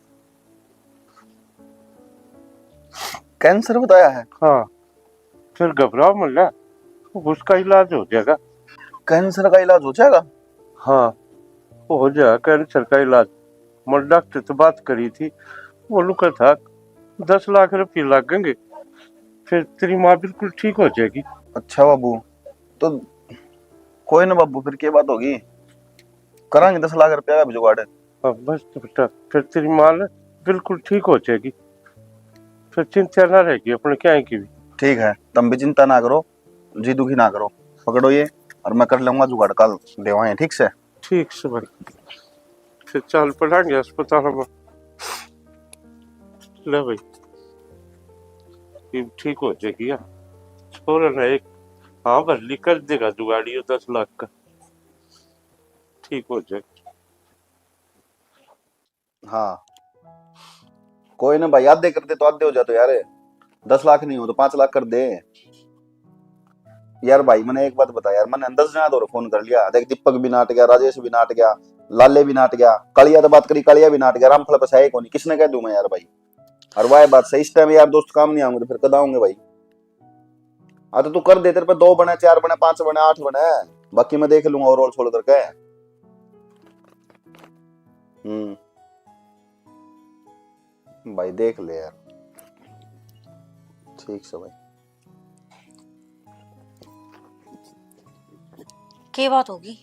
कैंसर बताया है? हाँ। फिर घबराओ मत, उसका इलाज हो जाएगा। कैंसर का इलाज हो जाएगा? हाँ, हो जाएगा कैंसर का इलाज। मैं डॉक्टर से बात करी थी, वो लोग कहा था दस लाख रुपये लगेंगे, फिर तेरी माँ बिल्कुल ठीक हो जाएगी। अच्छा बाबू, तो कोई ना बाबू, फिर क्या बात होगी, करांगे दस लाख रुपया का भी जुगाड़। हाँ, बस तो बेटा, फिर तेरी माँ ना बिल्कुल ठीक हो जाएगी, फिर चिंता ना रहेगी अपने क्या की भी। ठीक है, तुम भी चिंता ना करो, जी दुखी ना करो, पकड़ो ये, और मैं कर लूंगा जुगाड़, कल देवाएं, ठीक से? ठीक से भाई, फिर चल पड़ांगे अस्पताल में। ले भाई, ये ठीक हो जाएगी यार। छोरे ने एक हाँ भर ली, कर देगा जुगाड़ ये दस लाख का, ठीक हो जाएगा। हाँ, कोई ना भाई, आधे कर दे तो आधे हो जा तो यार, दस लाख नहीं हो तो पाँच लाख कर दे। यार भाई, मैंने एक बात बता यार, मैंने दस जना तो और फोन कर लिया, देख दीपक भी नाट गया, राजेश भी नाट गया, लाले भी नाट गया, कालिया तो बात करी, कालिया भी नाट गया, रामफल बस है ही कोनी, किसने कह दूं मैं यार भाई। और वह बात सही, इस टाइम यार दोस्त काम नहीं आऊंगे तो फिर कद आऊंगे भाई? हाँ तो तू कर दे, तेरे पे दो बने, चार बने, पांच बने, आठ बने, बाकी मैं देख लूंगा और रोल छोल करके। हम्म, भाई देख ले यार, ठीक से भाई। के बात होगी?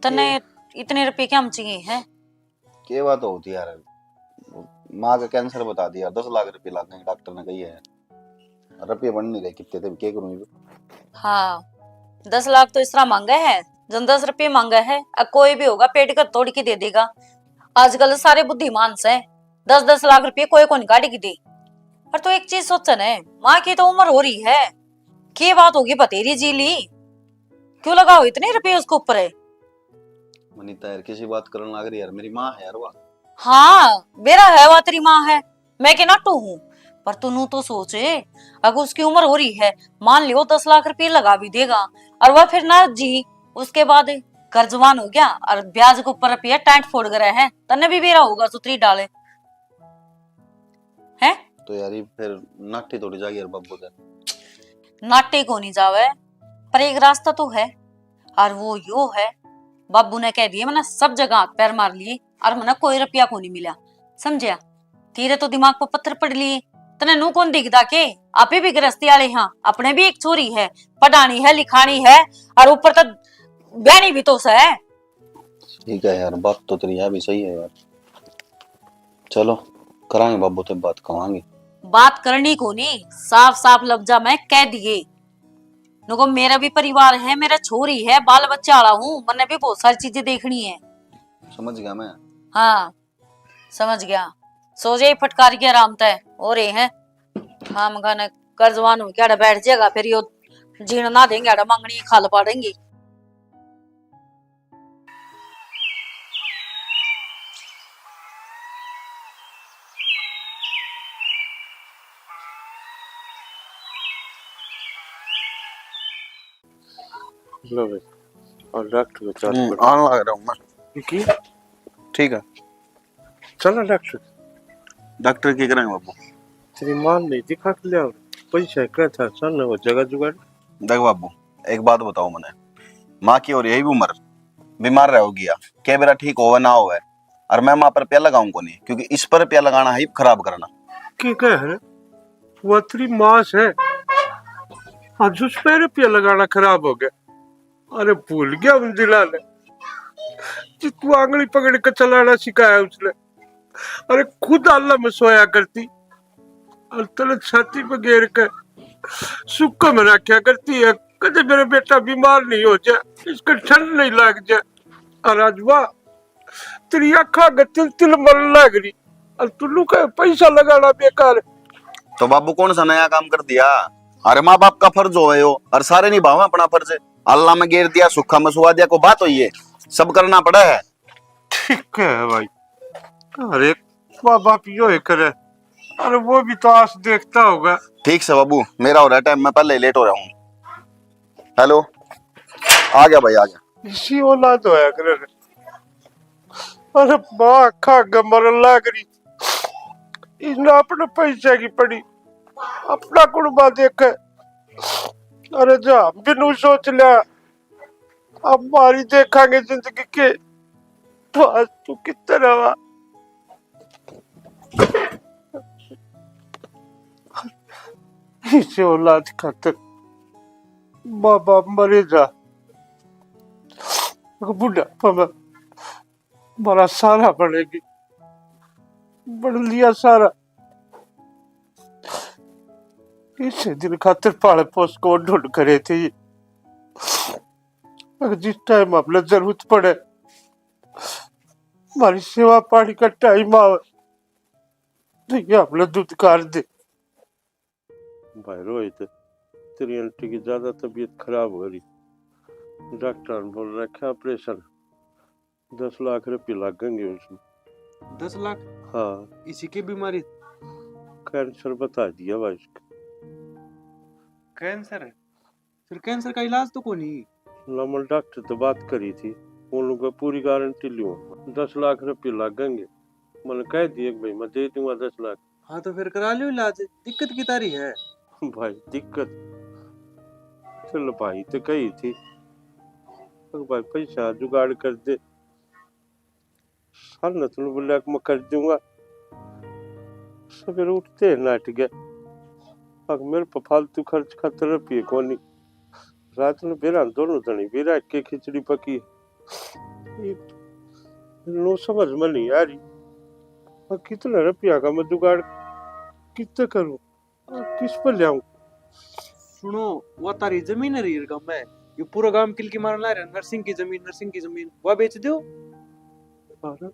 तन्ने के? इतने रुपये क्या हम चाहिए हैं? के बात होती यार, माँ का कैंसर बता दिया, दस लाख रुपये लग गए, डॉक्टर ने कही है। रुपये बन नहीं रहे कितने थे, के करूँ? हाँ, दस लाख तो इस तरह मांगे है, जन दस रुपये मांगे है, अब कोई भी होगा पेट का तोड़ के दे देगा। आजकल सारे बुद्धिमान से, दस दस लाख रुपये कोई कौन काट के दे। पर तू एक चीज सोच ने, माँ की तो उम्र हो रही है, के बात होगी बतेरी जी ली, क्यों लगाओ इतने रुपये उसके ऊपर है? मनीता यार, किसी बात करने लग रही यार, मेरी माँ है यार वो। हाँ, बेरा है, वा तेरी माँ है, मैं के नाटू हूँ। पर तू नू तो सोच, अगर उसकी उम्र हो रही है, मान लियो दस लाख रुपये लगा भी देगा और वह फिर ना जी, उसके बाद घर जवान हो गया और ब्याज के ऊपर रुपया टाइट फोड़ करे है, तन्ने भी बेरा होगा सुतरी डाले। हैं? तो यार, ये फिर नाटी थोड़ी जागी यार बाबू का। नाटी को नहीं जावे, पर एक रास्ता तो है, और वो यो है, बाबू ने कह दिए, मैंने सब जगह हाथ पैर मार लिए और मैंने कोई रुपया को नहीं मिला, समझया? तेरे तो दिमाग पर पत्थर पड़ लिए, तने नू कौन दिखदा के? आपे भी गृहस्थी वाले हाँ, अपने भी एक छोरी है, पढ़ानी है, लिखानी है, और ऊपर तो ब्याहनी भी तो सै। ठीक है यार, बात तो तेरी है भी सही है यार। चलो, करांगे बाबू ते बात, कहांगे। बात करनी कोनी, साफ साफ लफ्जा में कह दिए। नुको मेरा भी परिवार है, मेरा छोरी है, बाल बच्चा वाला हूँ, मन्ने भी बहुत सारी चीजें देखनी है। समझ गया मैं। हाँ, समझ गया। सो जाए फटकार के आराम तै, और ये है, हम खाने कर्जवान हो के आड़े बैठ जाएगा, फिर यो जीण ना देंगे, आड़े मांगनी खाल पाड़ेंगे। लो भाई, और डॉक्टर को चार हम्म, पकड़। आने लग रहा हूँ मैं। की? ठीक है। चलो डॉक्टर। डॉक्टर की करेंगे बाबू? तेरी माँ नहीं दिखा के लिया, पैसा क्या था, सन हो जगह जुगाड़। देख बाबू, एक बात बताओ मने, माँ की और यही उम्र बीमार रहोगी या, के बेरा ठीक होवे ना होवे, और मैं माँ पर रुपया लगाऊं कोनी, क्योंकि इस पर रुपया लगाना है खराब करना। के कह रहे? वो तेरी माँ से, आज उस पर रुपया लगाना खराब हो गया। अरे भूल गया उन दिना ने, जिस तू आंगली पकड़ के चलाना सिखाया उसने। अरे खुद आला में सोया करती, और तने छाती पे घेर के सुक्का में रखा करती है, कदे मेरा बेटा बीमार नहीं हो जाए, इसका ठंड नहीं लग जाए। और आज वाह, तेरी आँखां के तिल तिल मरन लग रही, और तू लुका पैसा लगाना बेकार। तो बाबू कौन सा नया काम कर दिया? अरे माँ बाप का फर्ज होवे यो, और सारे निभावे अपना फर्ज। अल्लाह में गेर दिया, सुखा में सुवा दिया, कोई बात होई है? सब करना पड़ा है। ठीक है भाई, अरे माँ बाप यो ही करे, अरे वो भी तो आस देखता होगा। ठीक से बाबू, मेरा हो रहा टाइम, मैं पहले ही लेट हो रहा हूँ। हेलो, आ गया भाई, आ गया। इसी औलाद होया करे रे। अरे माँ आँखां आगे मरन लाग रही, इसने अपने पैसे की पड़ी, अपना कुड़बा देखे। अरे जा, बिनु सोच लिया, अब मारी देखांगे जिंदगी के, तो आज तू कितने रहा? इसे औलाद खातर माँ बाप मरे जा, बुढ़ापा में हमारा सारा बनेगी, बन लिया सारा। इसे दिन खातर पाले पोस को ढूंढ करे थे। अगर जिस टाइम अपने जरूरत पड़े, हमारी सेवा पानी का टाइम आवे, तो ये अपने दुदकार दे। भाई रोहित, तेरी आंटी की ज्यादा तबीयत खराब हो रही, डॉक्टर ने बोल रखा ऑपरेशन, दस लाख रुपये लगेंगे उसमें। दस लाख? हाँ। इसी की बीमारी? कैंसर बता दिया भाई उसका। कैंसर है? फिर कैंसर का इलाज तो कोनी? ना, मैं डॉक्टर तो बात करी थी, उन लोग पूरी गारंटी लियो, दस लाख रुपये लगेंगे। मैंने कह दिए कि भाई मैं दे दूंगा दस लाख। हाँ, तो फिर करा लियो इलाज, दिक्कत की तारी है? भाई दिक्कत, चल भाई तो कही थी, तो भाई पैसा जुगाड़ कर दे। साल न तुम बोला कि मैं कर दूंगा, सवेरे उठते ही नाट गया। अब मेरे पे फालतू खर्च खातर रुपये कोनी। रात में बेरा दोनों धनी बेरा के खिचड़ी पकी। ये नो समझ में नहीं आ रही, अब कितना रुपया का मैं जुगाड़ कितने करूं, अब किस पर ले आऊं? सुनो, वो तारी जमीन है रीर गांव में, ये पूरा गांव किलकी मारन ला रहा, नरसिंह की जमीन, नरसिंह की जमीन, वह बेच दो। अरे,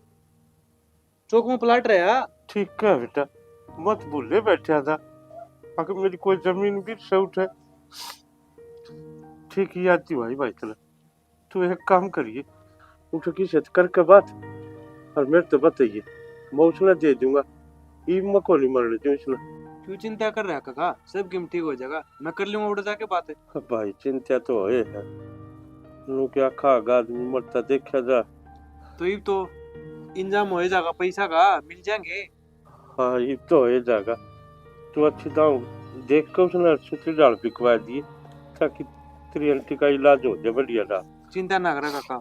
चौक में प्लाट रहा। ठीक है बेटा, मत भूले बैठा था, अगर मेरी कोई जमीन भी से उठे। ठीक याद दिवाई भाई तने। तू एक काम करिए, उठो की से करके बात और मेरे तो बताइए, मैं उसने दे दूंगा। ई मैं को नहीं मरने दूं इसने। क्यों चिंता कर रहा काका, सब गेम ठीक हो जाएगा, मैं कर लूंगा उठ जाके बात। भाई चिंता तो होए है, नू क्या खाग आदमी मरता देखा जा। तो इब तो इंतजाम हो जाएगा, पैसा का मिल जाएंगे। हाँ, इब तो हो जाएगा। तू अच्छी दाव देख के उसने सुतली डाल बिकवा दिए, ताकि तेरी आंटी का इलाज हो जाए बढ़िया दा। चिंता ना करे काका,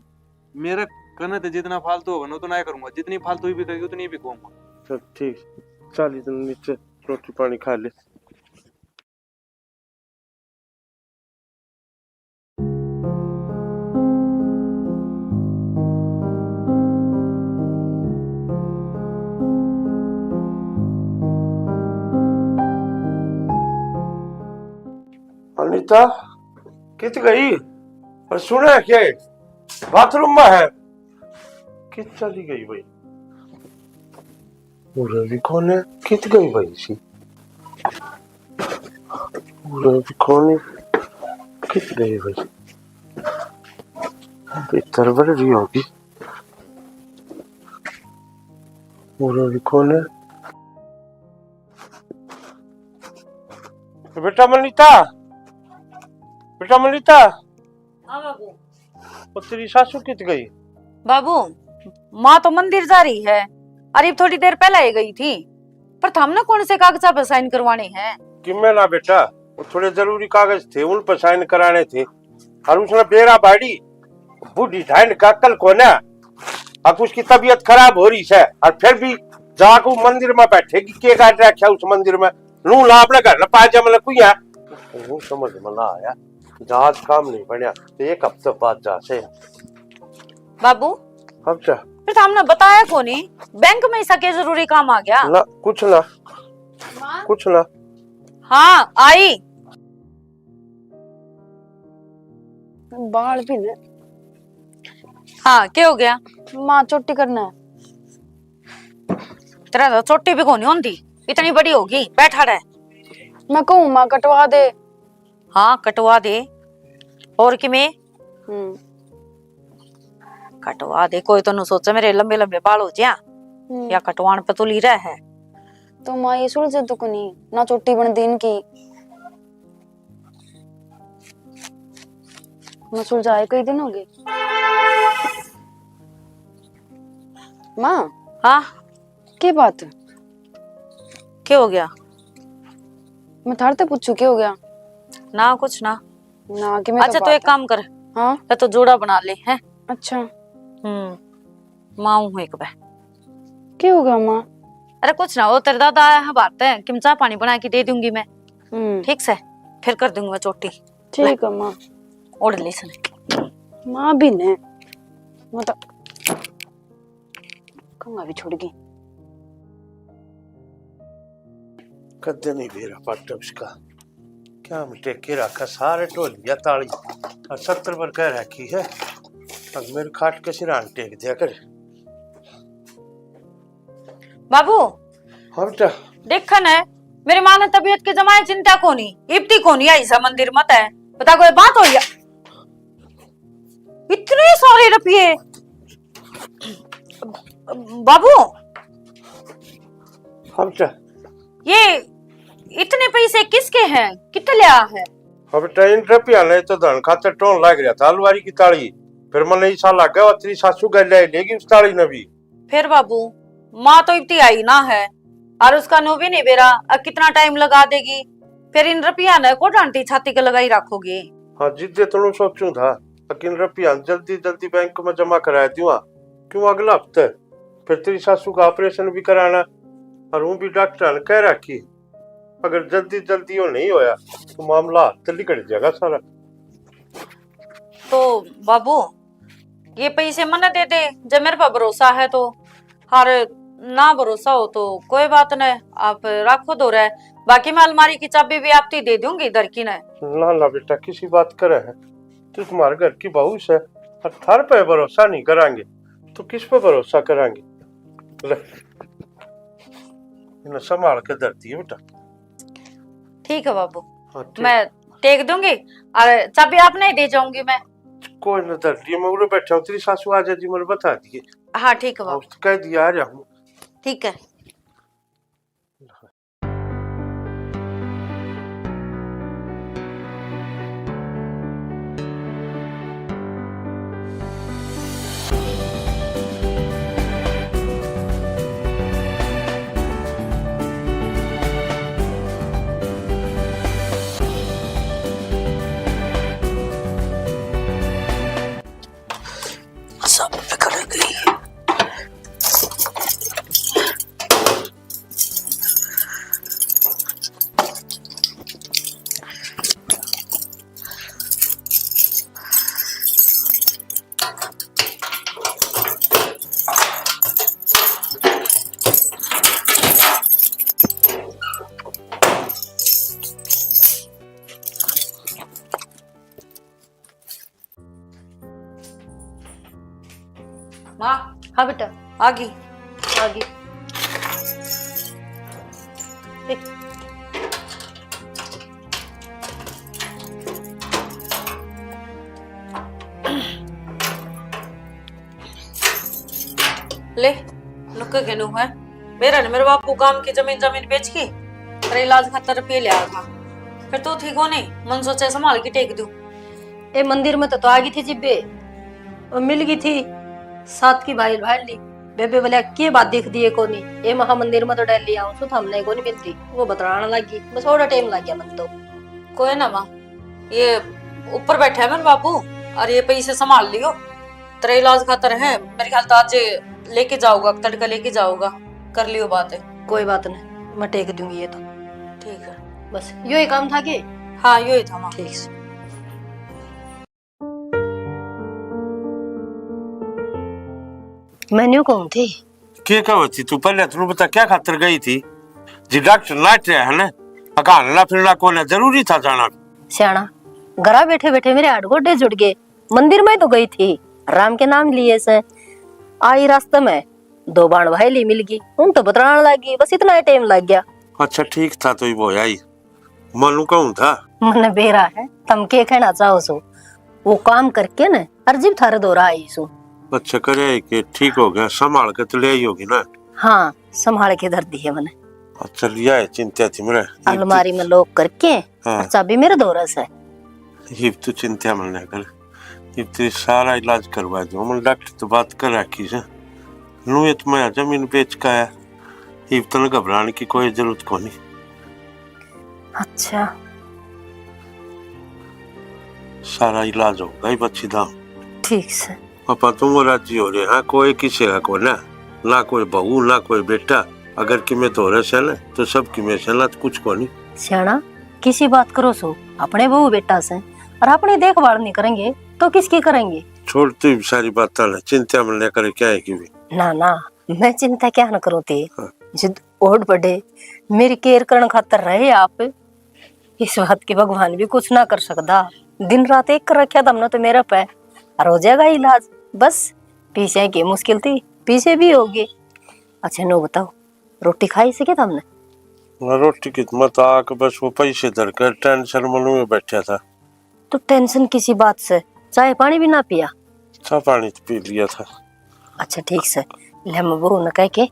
मेरे कने ते जितना फालतू होगा ना उतना ही करूंगा, जितनी फालतू ही बिकेगी उतनी ही बिकवाऊंगा। चल ठीक, चालीस दिन नीचे। रोटी पानी खा ले। अनिता, कित गई? और सुना क्या है? बाथरूम में है। कित चली गई भाई? उरे भी कोने, कित गई भाई सी? उरे भी कोने, कित गई भाई? भीतर बढ़ रही होगी। उरे भी कोने। बेटा मनीता, बेटा मनीता। हाँ बाबू। वो तेरी सासू कित गई? बाबू, माँ तो मंदिर जा रही है, अरे थोड़ी देर पहले ही गई थी, पर थामने कौन से कागजा पे साइन करवाने हैं? किमे ना बेटा, वो थोड़े जरूरी कागज थे, उन पे साइन कराने थे। और उसने बेरा बाड़ी, बूढ़ी ढाइन का अक्ल कोना, अब उसकी तबीयत खराब हो रही है, और फिर भी जाके वो मंदिर में बैठेगी, के काट रखा उस मंदिर में? लू ला अपने घर न पा जा, मतलब कोई है। वो समझ में ना आया, जहाज काम नहीं बनया, तो एक हफ्ते बाद जा से। बाबू, अब क्या? फिर हमने बताया कोनी, बैंक में ऐसा क्या जरूरी काम आ गया? ना, कुछ ना, माँ? कुछ ना। हाँ, आई। बाल भी ने। हाँ, क्या हो गया? माँ, चोटी करना है। तेरा तो चोटी भी कोनी होंदी, इतनी बड़ी होगी, बैठा रह। मैं कहूँ माँ कटवा दे। हाँ, कटवा दे। और किमे? हम्म। कटवा दे, कोई तो नु सोचे मेरे लंबे लंबे बाल हो जा। हम्म। या कटवान पे तुली रह है। तो माँ, ये सुलझे तो कोनी, ना चोटी बन दिन की। मैं सुलझाए कई दिन हो गए। माँ। हाँ। के बात? के हो गया? मैं थारे ते पूछू, के हो गया? ना, कुछ ना। ना, कि मैं अच्छा, तो एक काम कर। हाँ? मैं तो जोड़ा बना ले, हैं? अच्छा। हम्म, माँ हूँ एक बार। के हो गया माँ? अरे कुछ ना, वो तेरे दादा आया है बाहर ते, कि मैं चाय पानी बना के दे दूंगी मैं। हम्म। ठीक से, फिर कर दूंगी मैं चोटी। ठीक है माँ। ओढ़ ले इसने। माँ भी ने, मतलब, कंगा भी छोड़ गई। कदे नहीं बेरा पाटा उसका। क्या हम टेके रखा, सारे ढोलिया ताली और सत्तर पर कह रखी है। अब मेरे खाट के सिरान टेक दिया कर। बाबू। हाँ बेटा। देखा ना, मेरी माँ ने तबीयत के जमाए चिंता कोनी, इब्ती कोनी आई सा मंदिर मत है। पता कोई बात हो या? इतने सारे रुपये। बाबू। हाँ बेटा। ये इतने पैसे किसके हैं, कित लिया है? हाँ बेटा, इन रुपया ने तो धन खातर टोन लाग रहा था, अलवारी की ताली। फिर मने ऐसा लग गया, तेरी सासू गल ले लेगी उस ताली ने भी। फिर बाबू, माँ तो इब्ती आई ना है, और उसका न्यू भी नहीं बेरा, और कितना टाइम लगा देगी। फिर इन रुपया ने को डांटी छाती के लगाई रखोगे? हाँ, जिद्दे तो सोचूं था, लेकिन रुपया जल्दी जल्दी बैंक में जमा करा दूंगा, क्यों अगला हफ्ते फिर तेरी सासू का ऑपरेशन भी कराना, और हूँ भी डॉक्टर ने कह रखी, अगर जल्दी जल्दी वो नहीं होया तो मामला हाथ लिकड़ जाएगा सारा। तो बाबू, ये पैसे मने दे दे, जब मेरे पर भरोसा है तो। हर ना भरोसा हो तो कोई बात नहीं, आप रखो दो रह, बाकी मैं अलमारी की चाबी भी आपती दे दूंगी दरकी ने। ना ना बेटा, किसी बात करे है, तू तुम्हारे घर की बहू से, और थार पे भरोसा नहीं करांगे तो किस पे भरोसा करांगे? ले, इन्हें संभाल के धर दिए बेटा। ठीक है बाबू, हाँ, ठीक। मैं टेक दूंगी और चाबी आपने ही दे जाऊंगी मैं। कोई ना, धर दिए, मैं उरे बैठा हूँ, तेरी सासू आ जाएगी, मैंने बता दिए। हाँ, ठीक है बाबू। हाँ, कह दिया, आ रहा हूँ। ठीक है। सब बिखर गई। माँ। हाँ बेटा। आ गई। आ गई। ए। ले, नुक्के के नू है। मेरा ने मेरे बापू गांव की जमीन, जमीन बेच के तेरे इलाज खातर रुपये ले आया था। फिर तू थी कोनी, मन सोचा संभाल के टेक दूं। ए मंदिर में तो, तो आ गई थी जिब्बे, और मिल गई थी सात की भाई भाई ली। बेबे बोले, "के बात दिख दिए कोनी? ए महामंदिर में तो डेली आऊं सु, थमने कोनी मिलती।" वो बतलाने लग गई, बस थोड़ा टाइम लग गया मन तो। कोई ना माँ, ये ऊपर बैठा है मेरे बापू, और ये पैसे संभाल लियो, तेरे इलाज खातर है, मेरे ख्याल तो आज लेके जाओगा, तड़का लेके जाओगा, कर लियो बात। कोई बात नहीं, मैं टेक दूंगी ये तो। ठीक है। बस यो ही काम था कि? हाँ, यो ही था माँ। ठीक से। मैं न्यू कहूँ थी। के कहवे थी तू? पहले तू बता, क्या खातर गई थी? जी डॉक्टर नाट रहा है ना, अकान ना फिरना कोने, जरूरी था जाना। सियाणा, घरा बैठे बैठे मेरे हाथ गोडे जुड़ गए। मंदिर में तो गई थी, राम के नाम लिए से। आई रास्ते में दो बाण भाई ली मिल गई, उन तो बतरान लग गई, बस इतना ही टाइम लग गया। अच्छा, ठीक था तो ही वो आई। मनु कहूँ था। मने बेरा है, तम के कहना चाहो सो? वो काम करके न, और जिब थारे दौरा आई सो। अच्छा, करे के ठीक हो गया, संभाल के तो ले आई होगी ना? हाँ, संभाल के धर दी है मने। अच्छा, लिया है, चिंता थी मेरे। अलमारी में lock करके, हाँ। और चाबी मेरे धोरे से। इब तो चिंता मत ना कर, इब तो सारा इलाज करवा दो। मन डॉक्टर तो बात कर रखी से, नू ये तो मैं जमीन बेच के आया, इब तने घबराने की कोई जरूरत कोनी। अच्छा। सारा इलाज होगा ही बच्ची दा। ठीक से। पापा तुम राजी हो रहे, हाँ, कोई किसी का को ना, ना कोई बहू, ना कोई बेटा। अगर किमे धोरे से ना, तो सब किमे से ना, तो कुछ को नहीं। सियाणा, किसी बात करो सो, अपने बहू बेटा से, और अपनी देखभाल नहीं करेंगे, तो किसकी करेंगे? छोड़ तू इब सारी बात ना, चिंता में लेकर क्या है कि भी। ना, ना, मैं चिंता क्या ना करूँ थे। हाँ। जिद ओढ़ पड़े, मेरी care करण खातर रहे आप, इस बात की भगवान भी कुछ ना कर सकता। दिन रात एक कर रखा था हमने तो मेरे पे, और हो जाएगा इलाज। बस पीछे की मुश्किल थी, पीछे भी होगी। अच्छा, नो बताओ, रोटी खाई से क्या तुमने? ना, रोटी की तो मत आक, बस वो पैसे धर कर tension में बैठा था। तो tension किसी बात से? चाय पानी भी ना पिया? चाय पानी तो पी लिया था। अच्छा, ठीक से, ले मैं बहू ने कह के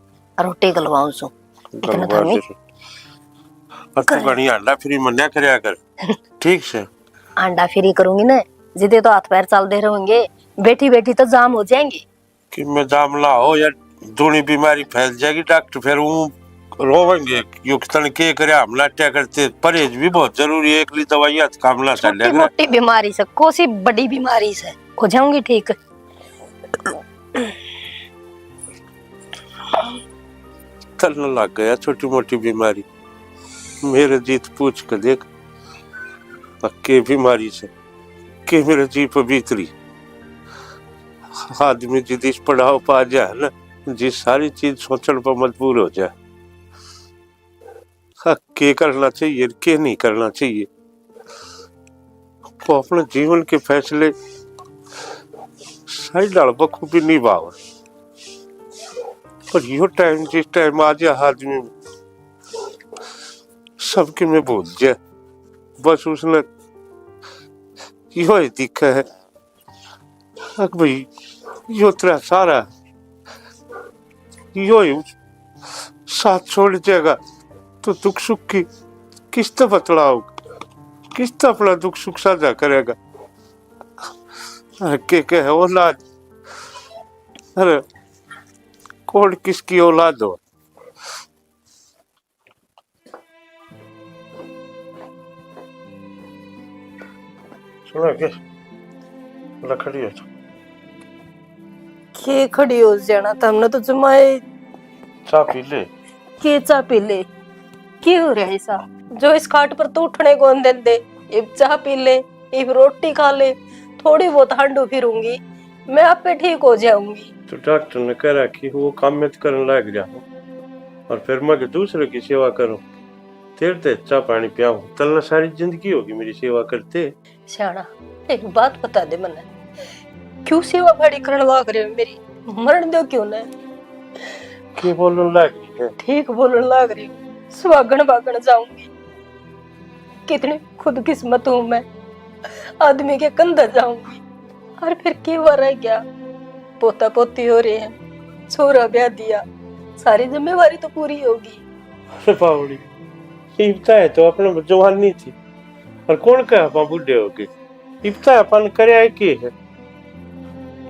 रोटी गलवाऊं सू। इतना गलवा धर्मी। दे। और तू कर। घणी आंडा फ्री मन्या करया कर। ठीक से। आंडा फ्री करूंगी ना, जिदे तो हाथ पैर चलते रहेंगे, बैठी बैठी तो जाम हो जाएंगे। कि मैं जाम ना हो यार, दूनी बीमारी फैल जाएगी, डॉक्टर फिर वो रोवेंगे, यो तन के करे, हम लाट्या करते। परहेज भी बहुत जरूरी है, एकली दवाइयां तो काम ना छोटी चलेगा। मोटी बीमारी से, कोसी बड़ी बीमारी से हो जाऊंगी ठीक। तन लग गया छोटी मोटी बीमारी, मेरे जीत पूछ के देख, के बीमारी से, के मेरे जी पे बीत रही। आदमी जिद इस पड़ाव पा जाए ना, जी सारी चीज सोचण पर मजबूर हो जाए। हाँ, के करना चाहिए, के नहीं करना चाहिए, वो अपने जीवन के फैसले सही ढाल बखूबी निभावे। पर यो टाइम, जिस टाइम आ जाए आदमी में, सबके में भूल जाए, बस उसने यो ही दिखे है। अक भाई, यो तेरा सारा, यो ही साथ छोड़ जाएगा, तो दुख सुख की किस तरह बतलाओ, किस तरह अपना दुख सुख साझा करेगा? अरे के, के है औलाद? अरे कौन किसकी औलाद हो? सुना के? ला खड़ी हो तू। के खड़ी हो जाना, तमने तो जमाए। चाय पी ले। के चाय पी ले? के हो रहा है ऐसा? जो इस खाट पर तो उठने को न देंदे, इब चाय पी ले, इब रोटी खा ले, थोड़ी बहुत हांडू फिरूंगी, मैं आपे ठीक हो जाऊंगी। तो डॉक्टर ने कह रखी, वो काम में तो करने लायक जा। और फिर मैं के दूसरे की सेवा करूं, तेरे ते चाय पानी पियाऊं। तन्ने सारी जिंदगी होगी मेरी सेवा करते। स्याणा, एक बात बता दे मन्ने, क्यों सेवा भाड़ी करण लाग रहे हो मेरी? मरण दो क्यों ना? के बोलन लाग रही है? ठीक बोलन लाग रही हूँ, सुहागण भागण जाऊंगी। कितनी खुदकिस्मत हूँ मैं, आदमी के कंधे जाऊंगी। और फिर के हुआ रह गया, पोता पोती हो रहे हैं, छोरा ब्याह दिया, सारी जिम्मेवारी तो पूरी होगी। अरे बावड़ी, इब तो है तो अपने जवानी थी, और कौन कहे आप बूढ़े हो गए? इब तो अपन करया के है?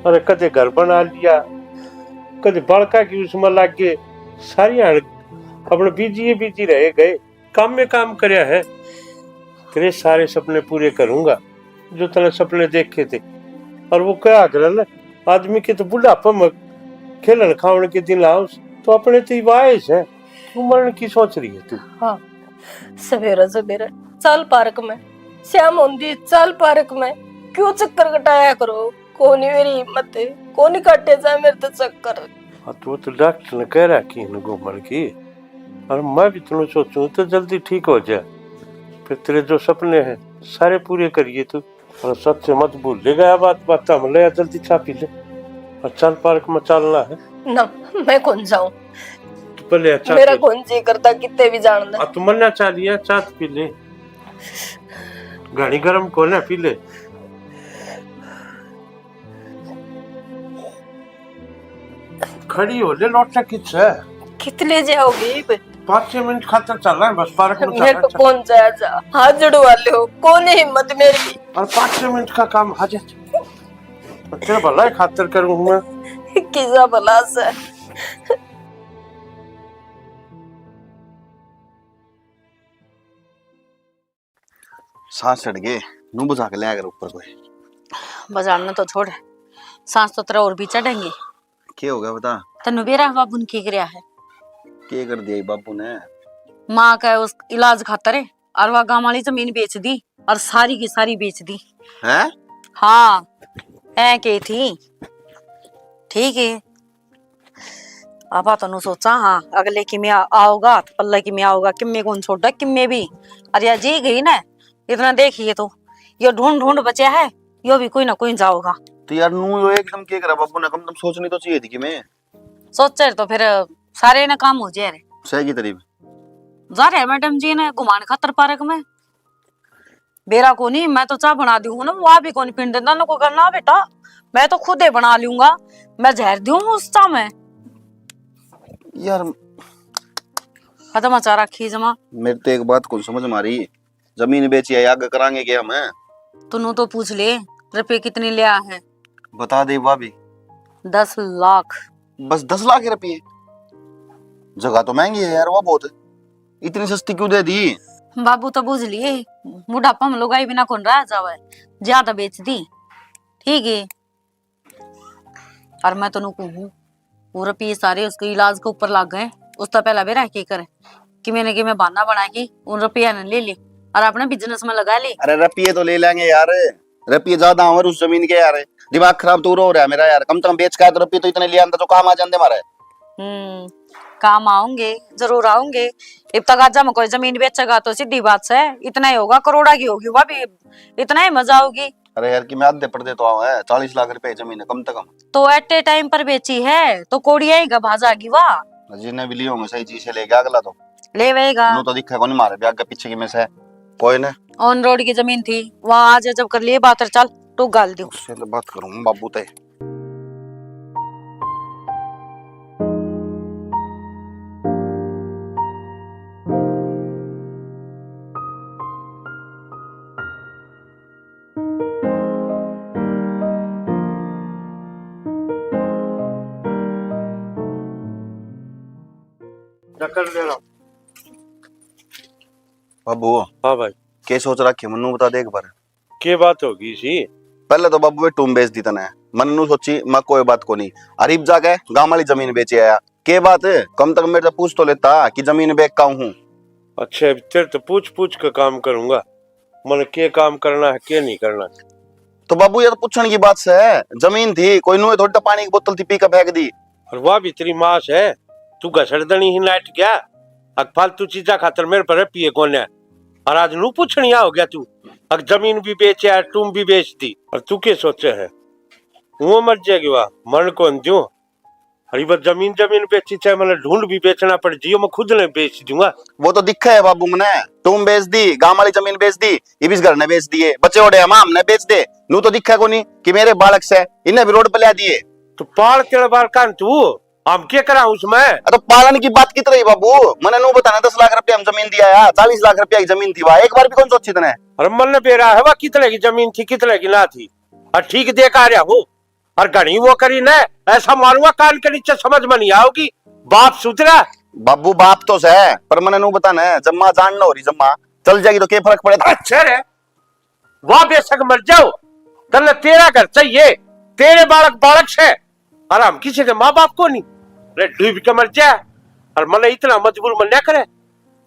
अरे कदे घर बना लिया, कदे बालका की उसमें लाग गए, सारी हाल अपने बिजी बिजी रह गए, काम में काम करया है। तेरे सारे सपने पूरे करूंगा जो तने सपने देखे थे। और वो क्या करे ना, आदमी के तो बुढ़ापे में खेलन खावन के दिन आओ, तो अपने तो इवाए है। तू मरण की सोच रही है तू? हाँ, सवेरा सवेरा चल पार्क में, शाम होंदी चल पार्क में, क्यों चक्कर कटाया करो? कोनी मेरी हिम्मत, कोनी काटे जाए मेरे तो चक्कर। हाँ, तू तो डॉक्टर ने कह रखी है ना घूमण की, और मैं भी तन्नू सोचूं तो जल्दी ठीक हो जाए। फिर तेरे जो सपने हैं सारे पूरे करिए तू। और सच से मत भूल ले गया बात, बात हम ले आ, जल्दी चाय पी ले। और चल पार्क में चलना है। ना, मैं कौन जाऊं? तू पहले आ, चाय मेरा पी ले। कौन जी करता कितने भी जान दे। आ, तू मन्ना चाह लिया, चाय तो पी ले। घणी गरम कोने, पी ले। खड़ी हो ले, लौटा किस है? कितने जे हो गई? पाँच छह मिनट खातर चल रहा है बस, पार्क में चल मेरे रहा है, को चल। कौन जाया जा? हाथ जुड़वा लो, कौन है हिम्मत मेरी? और पाँच छह मिनट का काम, आ जा। तेरा भला ही खातर करूँ मैं। किसा भला से? सांस चढ़ गए, नू बुझा के लिया कर ऊपर कोई। बजाड़ना तो छोड़, सांस तो तेरा और भी चढ़ेंगे। के हो गया बता? तन्नू बेरा बाबू ने की करया है? के कर दिया ई बाबू ने? माँ का उस इलाज खातर है, और वह गांव वाली जमीन बेच दी, और सारी की सारी बेच दी। हैं? हाँ, ऐ के थी। ठीक है, आपा तो नु सोचा, हाँ, अगले किमे आ-, आओगा, तो पल्ले किमे आओगा, किमे कौन छोड़ा, किमे भी। अरे यार, जी गई ना, इतना देखिए तो, यो ढूंढ ढूंढ बचा है, यो भी कोई ना कोई जाओगा। तो यार, नू यो एकदम के करा बाबू ने, कम तुम सोचनी तो चाहिए थी कि मैं। सोचे तो फिर सारे ने काम हो जाए रे। सही की तरीफ। जा रहे मैडम जी ने घुमान खातर पार्क में। बेरा कोनी, मैं तो चाय बना दी हूँ ना, वो भी कोनी पीने देता ना, कोई कहना बेटा, मैं तो खुद ही बना लूंगा, मैं जहर दूं उस चाय में। यार, खत्म चाह रखी जमा। मेरे तो एक बात को समझ में आ रही, जमीन बेची है, आगे करांगे क्या हम? तू नू तो पूछ ले, रुपये कितने लिया है? बता दे भाभी। दस लाख। बस दस लाख रुपये? जगह तो महंगी है यार, वो बहुत। इतनी सस्ती क्यों दे दी? बाबू तो बुझ लिए, बुढ़ापा में लुगाई बिना कौन रह जावे, ज्यादा बेच दी। ठीक है, और मैं तन्नू कहूँ, वो रुपये सारे उसके इलाज के ऊपर लग गए, उसका पहला बेरा के कर कि मैंने कि मैं बहाना बना के उन रुपया ने ले ले और अपने बिजनेस में लगा ले। अरे रुपये तो ले लेंगे यार, रुपये ज्यादा आवे उस जमीन के यार। दिमाग खराब तो हो रहा है मेरा यार, कम से कम बेच के आए तो रुपये तो इतने ले आंदा जो काम आ जाते हमारे। हम्म, काम आओगे, जरूर आओगे। इब तक आज हम कोई जमीन बेचेगा तो सीधी बात से इतना ही होगा, करोड़ा की होगी, वह भी इतना ही मजा आओगी। अरे यार, कि मैं आधे पर्दे तो आवा है, चालीस लाख रुपए की जमीन है कम से कम। तो एट ए टाइम पर बेची है तो कोड़िया ही का भाजा आगी वाह। जिन्हें भी लिए होंगे सही चीज से लेके अगला तो। ले वेगा। नू तो दिखे कोनी मारे ब्याह के पीछे की में से कोई ने। ऑन रोड की जमीन थी, वहाँ आज जब कर लिए बात, चल तू गाल दो। उससे तो बात करूँ बाबू ते। चक्कर ले रहा हूँ। बाबू। हाँ भाई। के सोच रखी मन्नू बता दे एक बार। के बात होगी सी? पहले तो बाबू वे टूम बेच दी तने, मन नू सोची मैं कोई बात को नहीं। अरीब जाके गांव वाली जमीन बेचे आया। के बात? कम तक मेरे से पूछ तो लेता कि जमीन बेच का हूँ। अच्छा, अब तेरे तो पूछ पूछ के काम करूंगा, मन के काम करना है, के नहीं करना। तो बाबू, ये तो पूछण की बात से, जमीन थी कोई, नू थोड़ी तो पानी की बोतल थी, पी के फेंक दी। और वह भी तेरी माँ से, तू घसड़ दनी ही नाट गया। अक फालतू चीजा खातर मेरे पर पिए कोन्या। और आज नू पूछणिया हो गया तू। अक जमीन भी बेचे, टूम भी बेच दी। और तू के सोचे है? वो मर जाएगी वाह, मरण कौन दूं? अरे बस जमीन, जमीन बेची, चाहे मैंने ढूंढ भी बेचना पड़ जियो, मैं खुद ने बेच दूंगा। वो तो दिखे है बाबू, मैंने टूम बेच दी, गांव वाली जमीन बेच दी, इब इस घर ने बेच दिए, बचे ओडे हम, हमने बेच दे। नू तो दिखे कोनी कि मेरे बालक से, इन्हें भी रोड पे ला दिए। तो पाल तेरे बालकां तू, हम के करा उसमें? अरे तो पालन की बात कित रही बाबू? मैंने नू बताना, दस लाख रुपया हम जमीन दिया है, चालीस लाख रुपया की जमीन थी वहाँ, एक बार भी कौन सोची तने? अरे मन ने बेरा है वह कितने की जमीन थी, कितने की ना थी, और ठीक देख आ रहा हूँ। और घणी वो करी ने, ऐसा मारूंगा कान के नीचे, समझ में नहीं आओगी। बाप सुधरा। बाबू, बाप तो सै, पर मने नू बता ने, जम्मा जान न हो रही, जम्मा चल जाएगी तो के फर्क पड़े? अच्छा रे, वाह, बेशक मर जाओ, तन्ने तेरा घर चाहिए, तेरे बालक बालक से, और हम किसी के माँ बाप को नहीं। अरे डूब के मर जा, और मने इतना मजबूर मन ना करे,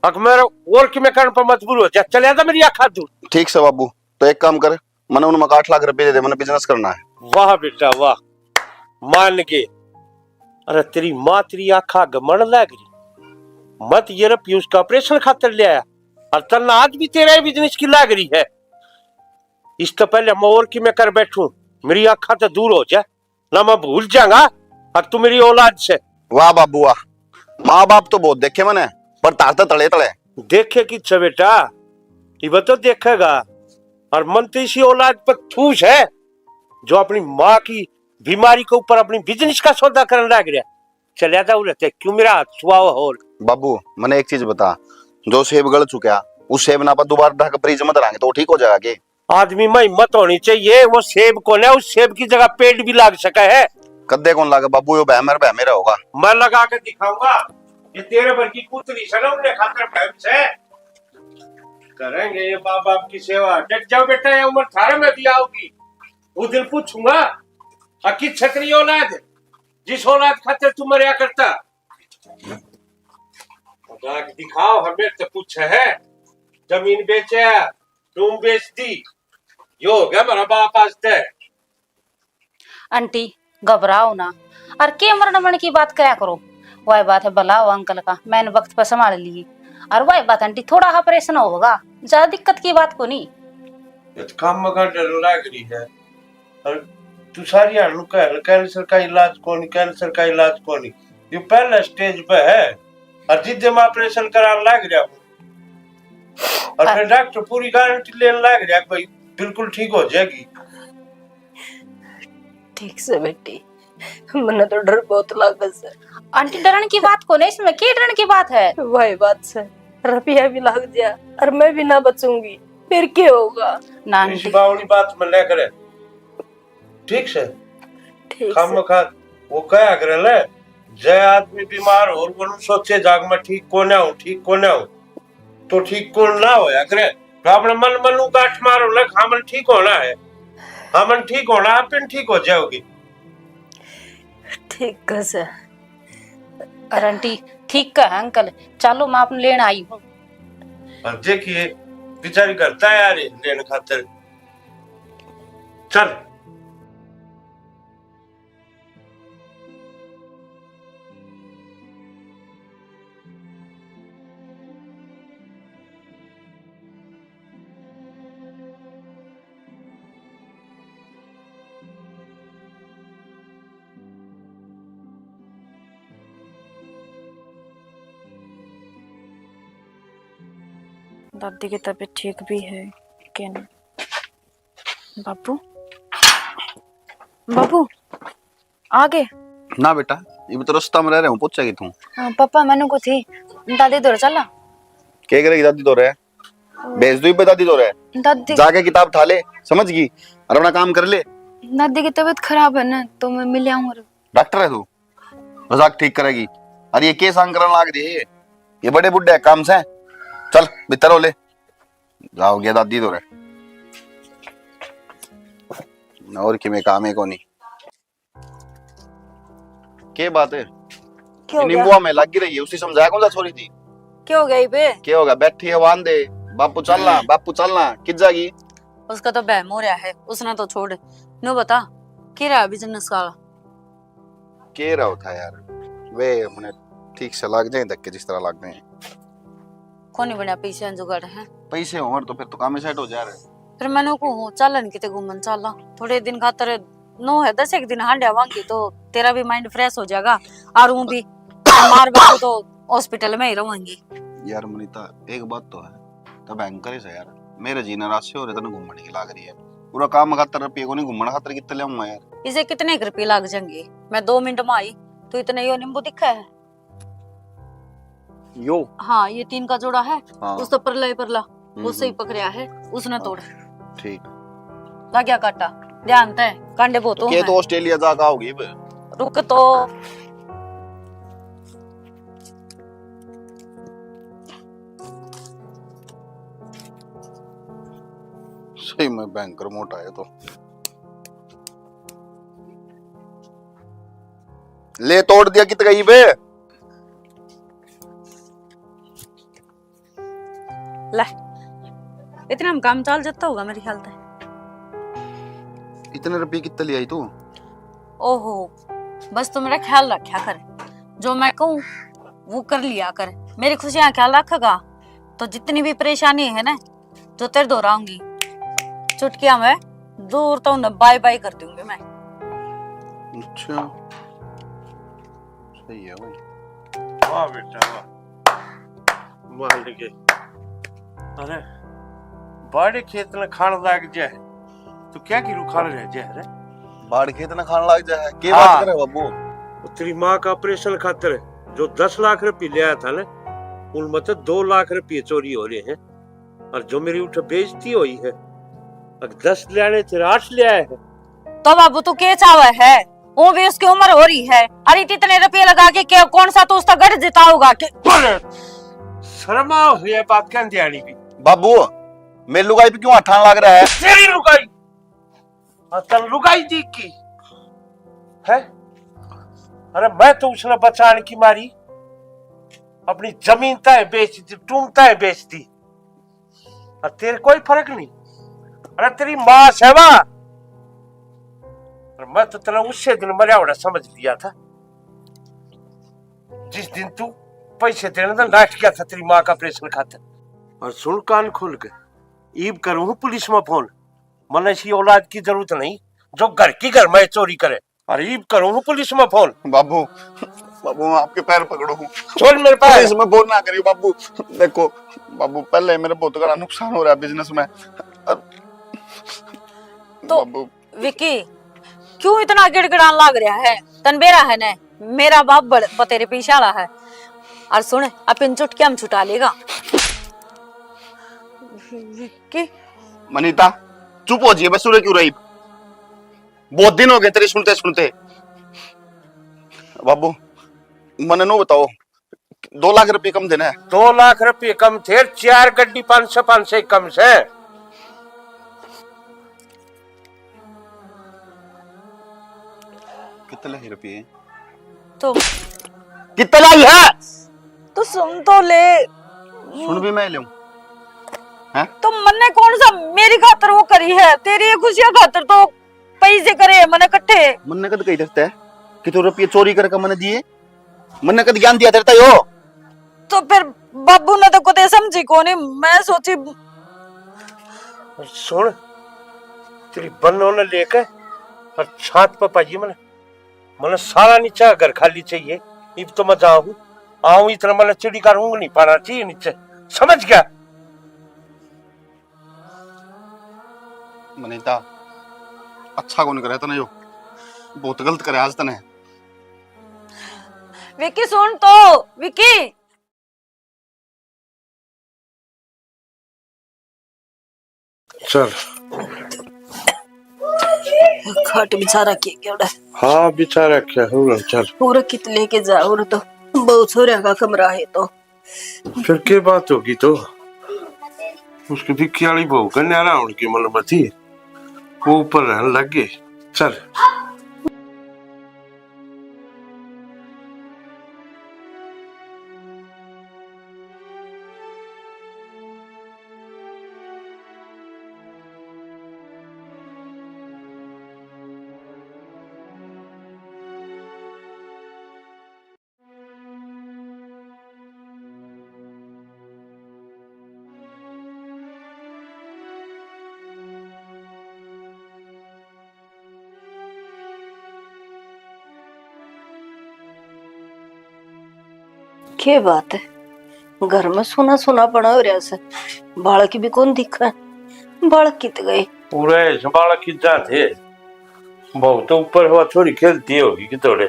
अक मेरे और कि मैं कारण पर मजबूर हो जा, चले जा मेरी आँख हाथ दूर। ठीक से बाबू, तो एक काम कर, मने उनमें आठ लाख रुपए दे दे, मने बिजनेस करना है। वाह बेटा वाह, मान के। अरे तेरी माँ तेरी आँखा घमंड लाग रही। मत ये रपी उसका ऑपरेशन खातर ले आया, और तन्ना आज भी तेरा ही बिजनेस की लाग रही है। इससे पहले मैं और की मैं कर बैठूं, मेरी आँखा तो दूर हो जा, ना मैं भूल जाऊंगा, और तू मेरी औलाद से। वाह बाबू वाह, माँ बाप तो बहुत देखे मैंने, पर तार तो तले तले। देखे किच्छे बेटा, इब तो देखेगा। और मन तो इसी औलाद पर थूस है, जो अपनी माँ की बीमारी के ऊपर अपनी बिजनेस का सौदा करने लग रहा। चले जा उरे ते, क्यों मेरा हाथ छुआओ? और बाबू, मने एक चीज बता, जो सेब गल चुका, उस सेब ना पर दोबारा ढक फ्रिज में धरांगे तो ठीक हो जाएगा के? आदमी में हिम्मत होनी चाहिए, वो सेब कौन है, उस सेब की जगह पेड़ भी लाग सका है। कद्दे कौन लागे बाबू, यो बहमर बहमेरा होगा। मैं लगा के दिखाऊंगा, ये तेरे भर की कुतली से ना उन्हें खातर बहम से करेंगे ये माँ बाप की सेवा। डट जाओ बेटा, ये उम्र थारे में भी आओगी, वो दिन पूछूंगा। अकी छतरी औलाद, जिस औलाद खातर तू मरया करता। मजाक दिखाओ, हमें तो पूछे है, जमीन बेचे, टूम बेच दी, यो हो गया हमारा बाप आज तक। आंटी, घबराओ ना, और के मरण मन की बात करा करो। वह बात है, भला हो अंकल का, मैंने वक्त पर संभाल लिए। और वह बात आंटी, थोड़ा ऑपरेशन होगा, ज्यादा दिक्कत की बात को नहीं। ये तो काम का डर लाग रही है। और तू सारी हालू कह, कैंसर का इलाज कोनी, कैंसर का इलाज कोनी। ये पहला स्टेज पे है। और जिद्दे में ऑपरेशन करान लाग रहा हूँ। और अ- फिर डॉक्टर पूरी गारंटी लेने लाग रहा है, भाई, बिल्कुल ठीक हो जाएगी। ठीक से बेटी, मन्ने तो डर बहुत लागे से। आंटी, डरन की बात को नहीं इसमें, के डरन की बात है? वही बात से, रुपया भी लाग जा और मैं भी ना बचूंगी, फिर के होगा? ना इसी आंटी। बावली बात में ले करे, ठीक से? ठीक से। खामखा वो कहा करे ले, जय आदमी बीमार हो, वो सोचे जाग मैं ठीक कोन्या हूँ, ठीक कोन्या हूँ। तो ठीक कौन ना होया करे, तो अपने मन मन गांठ मारो ना, हमन ठीक होना है, हमन ठीक होना, आप इन ठीक हो जाओगी। ठीक कह से। अरे आंटी, ठीक कह अंकल, चलो मैं आपने लेने आई हूँ। और देखिए, बेचारी घर तैयार है लेने खातर। चल। दादी की तबीयत ठीक भी है कि नहीं? बाबू, बाबू, आ गए? ना बेटा, इब तो रास्ता में रह रहे हूँ, पहुंचेगी तू। हाँ, पापा, मैंने को थी, दादी धोरे चला। के करेगी दादी धोरे? भेज दो इब दादी धोरे। दादी जाके किताब ठा ले, समझ गई, और अपना काम कर ले। दादी की तबीयत खराब है ना, तो मैं मिल आऊँ। डॉक्टर है तू, मजाक ठीक करेगी। अरे ये के सांग करन लाग रही है, ये बड़े बुड्ढे काम से। चल भीतर हो ले। जाओ गया दादी धोरे। और किमे काम है कोनी। के बात है? के हो गया? नींबुआ में लगी रही है, उसी समझाया कौन सा छोरी थी? के हो गया इबे? के होगा? बैठी है वांदे। बापू चलना, बापू चलना, कित जागी? उसका तो बहम हो रहा है, उसने तो छोड़। नो बता, के रहा बिजनेस का? के रहा था यार, वे अपने ठीक से लाग जाए धक्के जिस तरह लाग गए। कोनी बनया पैसे जुगाड़ है। पैसे हों तो फिर तो काम ही सेट हो जा रहे। फिर मैंने को हूँ, चालन किते घूमन चाला। थोड़े दिन खातर, नौ है, दस एक दिन हांड आवांगी तो तेरा भी माइंड फ्रेश हो जाएगा। और ऊँ भी मार बाबू तो हॉस्पिटल में ही रहूंगी। यार मनीता, एक बात तो है, तो भयंकर ही सै यार, मेरे जीना राशि हो रहे तने घूमने की लाग रही है। पूरा काम खातर रुपये को नहीं, घूमने खातर कितने ले आऊंगा यार? इसे कितने एक रुपये लाग जाएंगे? मैं दो मिनट में आई, तू इतने यो नींबू दिखा है। यो? हाँ, ये तीन का जोड़ा है। हाँ। उस तो परला ही परला, हम्म, उससे ही हम्म। पकड़या है, उसने तोड़। ठीक। लग गया काटा, ध्यान तै, कांडे बहुत तो हो के हैं। तो ऑस्ट्रेलिया जाकर आओगी बे। रुक तो। सही में भयंकर मोटा है तो। ले तोड़ दिया, कित गई बे? ले, इतने में काम चाल जाता होगा मेरे ख्याल से। इतने रुपये कितने ले आई तू? ओहो, बस तू मेरा ख्याल रखा कर, जो मैं कहूँ वो कर लिया कर। मेरी खुशियाँ ख्याल रखेगा तो जितनी भी परेशानी है ना, जो तेरे दोहराऊंगी, चुटकिया में दूर तो उन्हें बाय बाय कर दूंगी मैं। अच्छा, सही है भाई। वाह बेटा वाह, मालिक। अरे, बाड़े खेत ने खान लाग जाए तो क्या की रुखाल रह जाए रे? बाड़ खेत ने खान लाग जाए, के हाँ। बात करे बाबू? वो तेरी माँ का ऑपरेशन खातर जो दस लाख रुपये ले आया था ना, उनमें तो दो लाख रुपये चोरी हो रहे हैं। और जो मेरी उठे बेइज्जती हुई है, अगर दस ले आने थे, आठ ले आए हैं। तो बाबू तू के चावे है? वो भी उसकी उम्र हो रही है। अरे इतने रुपये लगा के क्या, कौन सा तो उसका गढ़ जिता होगा के? अरे, शर्मा हुई है बात कहने आनी भी। बाबू, मेरी लुगाई पे क्यों हाथ लाग रहा है? तेरी लुगाई? हाँ, तन लुगाई दी की है? अरे मैं तो उसने बचाने की मारी अपनी जमीन तय बेच दी, टूम तय बेच दी। और तेरे कोई फर्क नहीं। अरे तेरी माँ सेवा। और मैं तो तेरा उससे दिन मरया होना समझ लिया था, जिस दिन तू पैसे देने का नाट किया था तेरी माँ का ऑपरेशन खातर। और सुन कान खोल के, ईब करूँ हूँ पुलिस में फोन। मन्ने इसी औलाद की जरूरत नहीं, जो घर की घर में चोरी करे। अरे ईब करूँ हूँ पुलिस में फोन। बाबू, बाबू, मैं आपके पैर पकड़ू हूँ। छोड़ मेरे पैर। पुलिस में फोन ना करियो बाबू। देखो बाबू, पहले मेरे बहुत बड़ा नुकसान हो रहा है बिजनेस में। और तो बाबू। विकी, क्यों इतना गिड़गिड़ान लाग रहा है? तन बेरा है ने, मेरा बाप बड़ पतेरे पीछे आला है। और सुन, अपन चुटकिया में छुटा लेगा। विकी। मनीता, चुप हो जाइए, बस उरे क्यों रही? बहुत दिन हो गए तेरे सुनते सुनते। बाबू, मने नो बताओ, दो लाख रुपये कम देना है। दो लाख रुपये कम थे, चार गड्डी पाँच सौ, पाँच सौ कम से। कितने ही रुपये? तो कितने ही है? तो सुन तो ले। सुन भी मैं लूं? हैं? तो मन्ने कौन सा मेरी खातर वो करी है? तेरी ये खुशियां खातर तो पैसे करे मने इकट्ठे। मन्ने कद कही धरता है कि तू रुपये चोरी करके मने दिए? मन्ने कद ज्ञान दिया धरता यो? तो फिर बाबू ने तो कदे समझी कोनी, मैं सोची। सुन, तेरी बन्नो ने लेके और छात पे पाइए मने। मने सारा नीचे घर खाली चाहिए। इब तो मैं जाऊँ, आऊँ इतना मने चिड़ी का रूंग नहीं पाना चाहिए नीचे, समझ गया? मनीता, अच्छा कौन करे तने यो, बहुत गलत करे आज तने। विकी सुन तो, विकी। चल। खाट बिछा रखी है केवड़ा। हाँ, बिछा रखा है, हो चल। पूरा कित लेके जा, और तो बहुत छोरिया का कमरा है तो। फिर के बात होगी तो? उसकी विक्की वाली बहू का न्यारा होने की मलमती, वो ऊपर रहने लग गए। चल। के बात है, घर में सुना सुना पड़ा हो रहा से, बालक भी कौन दिखा, बालक कित गए? पूरे इस बालक की जा थे, बहुत तो ऊपर हुआ, थोड़ी खेलती होगी कि थोड़े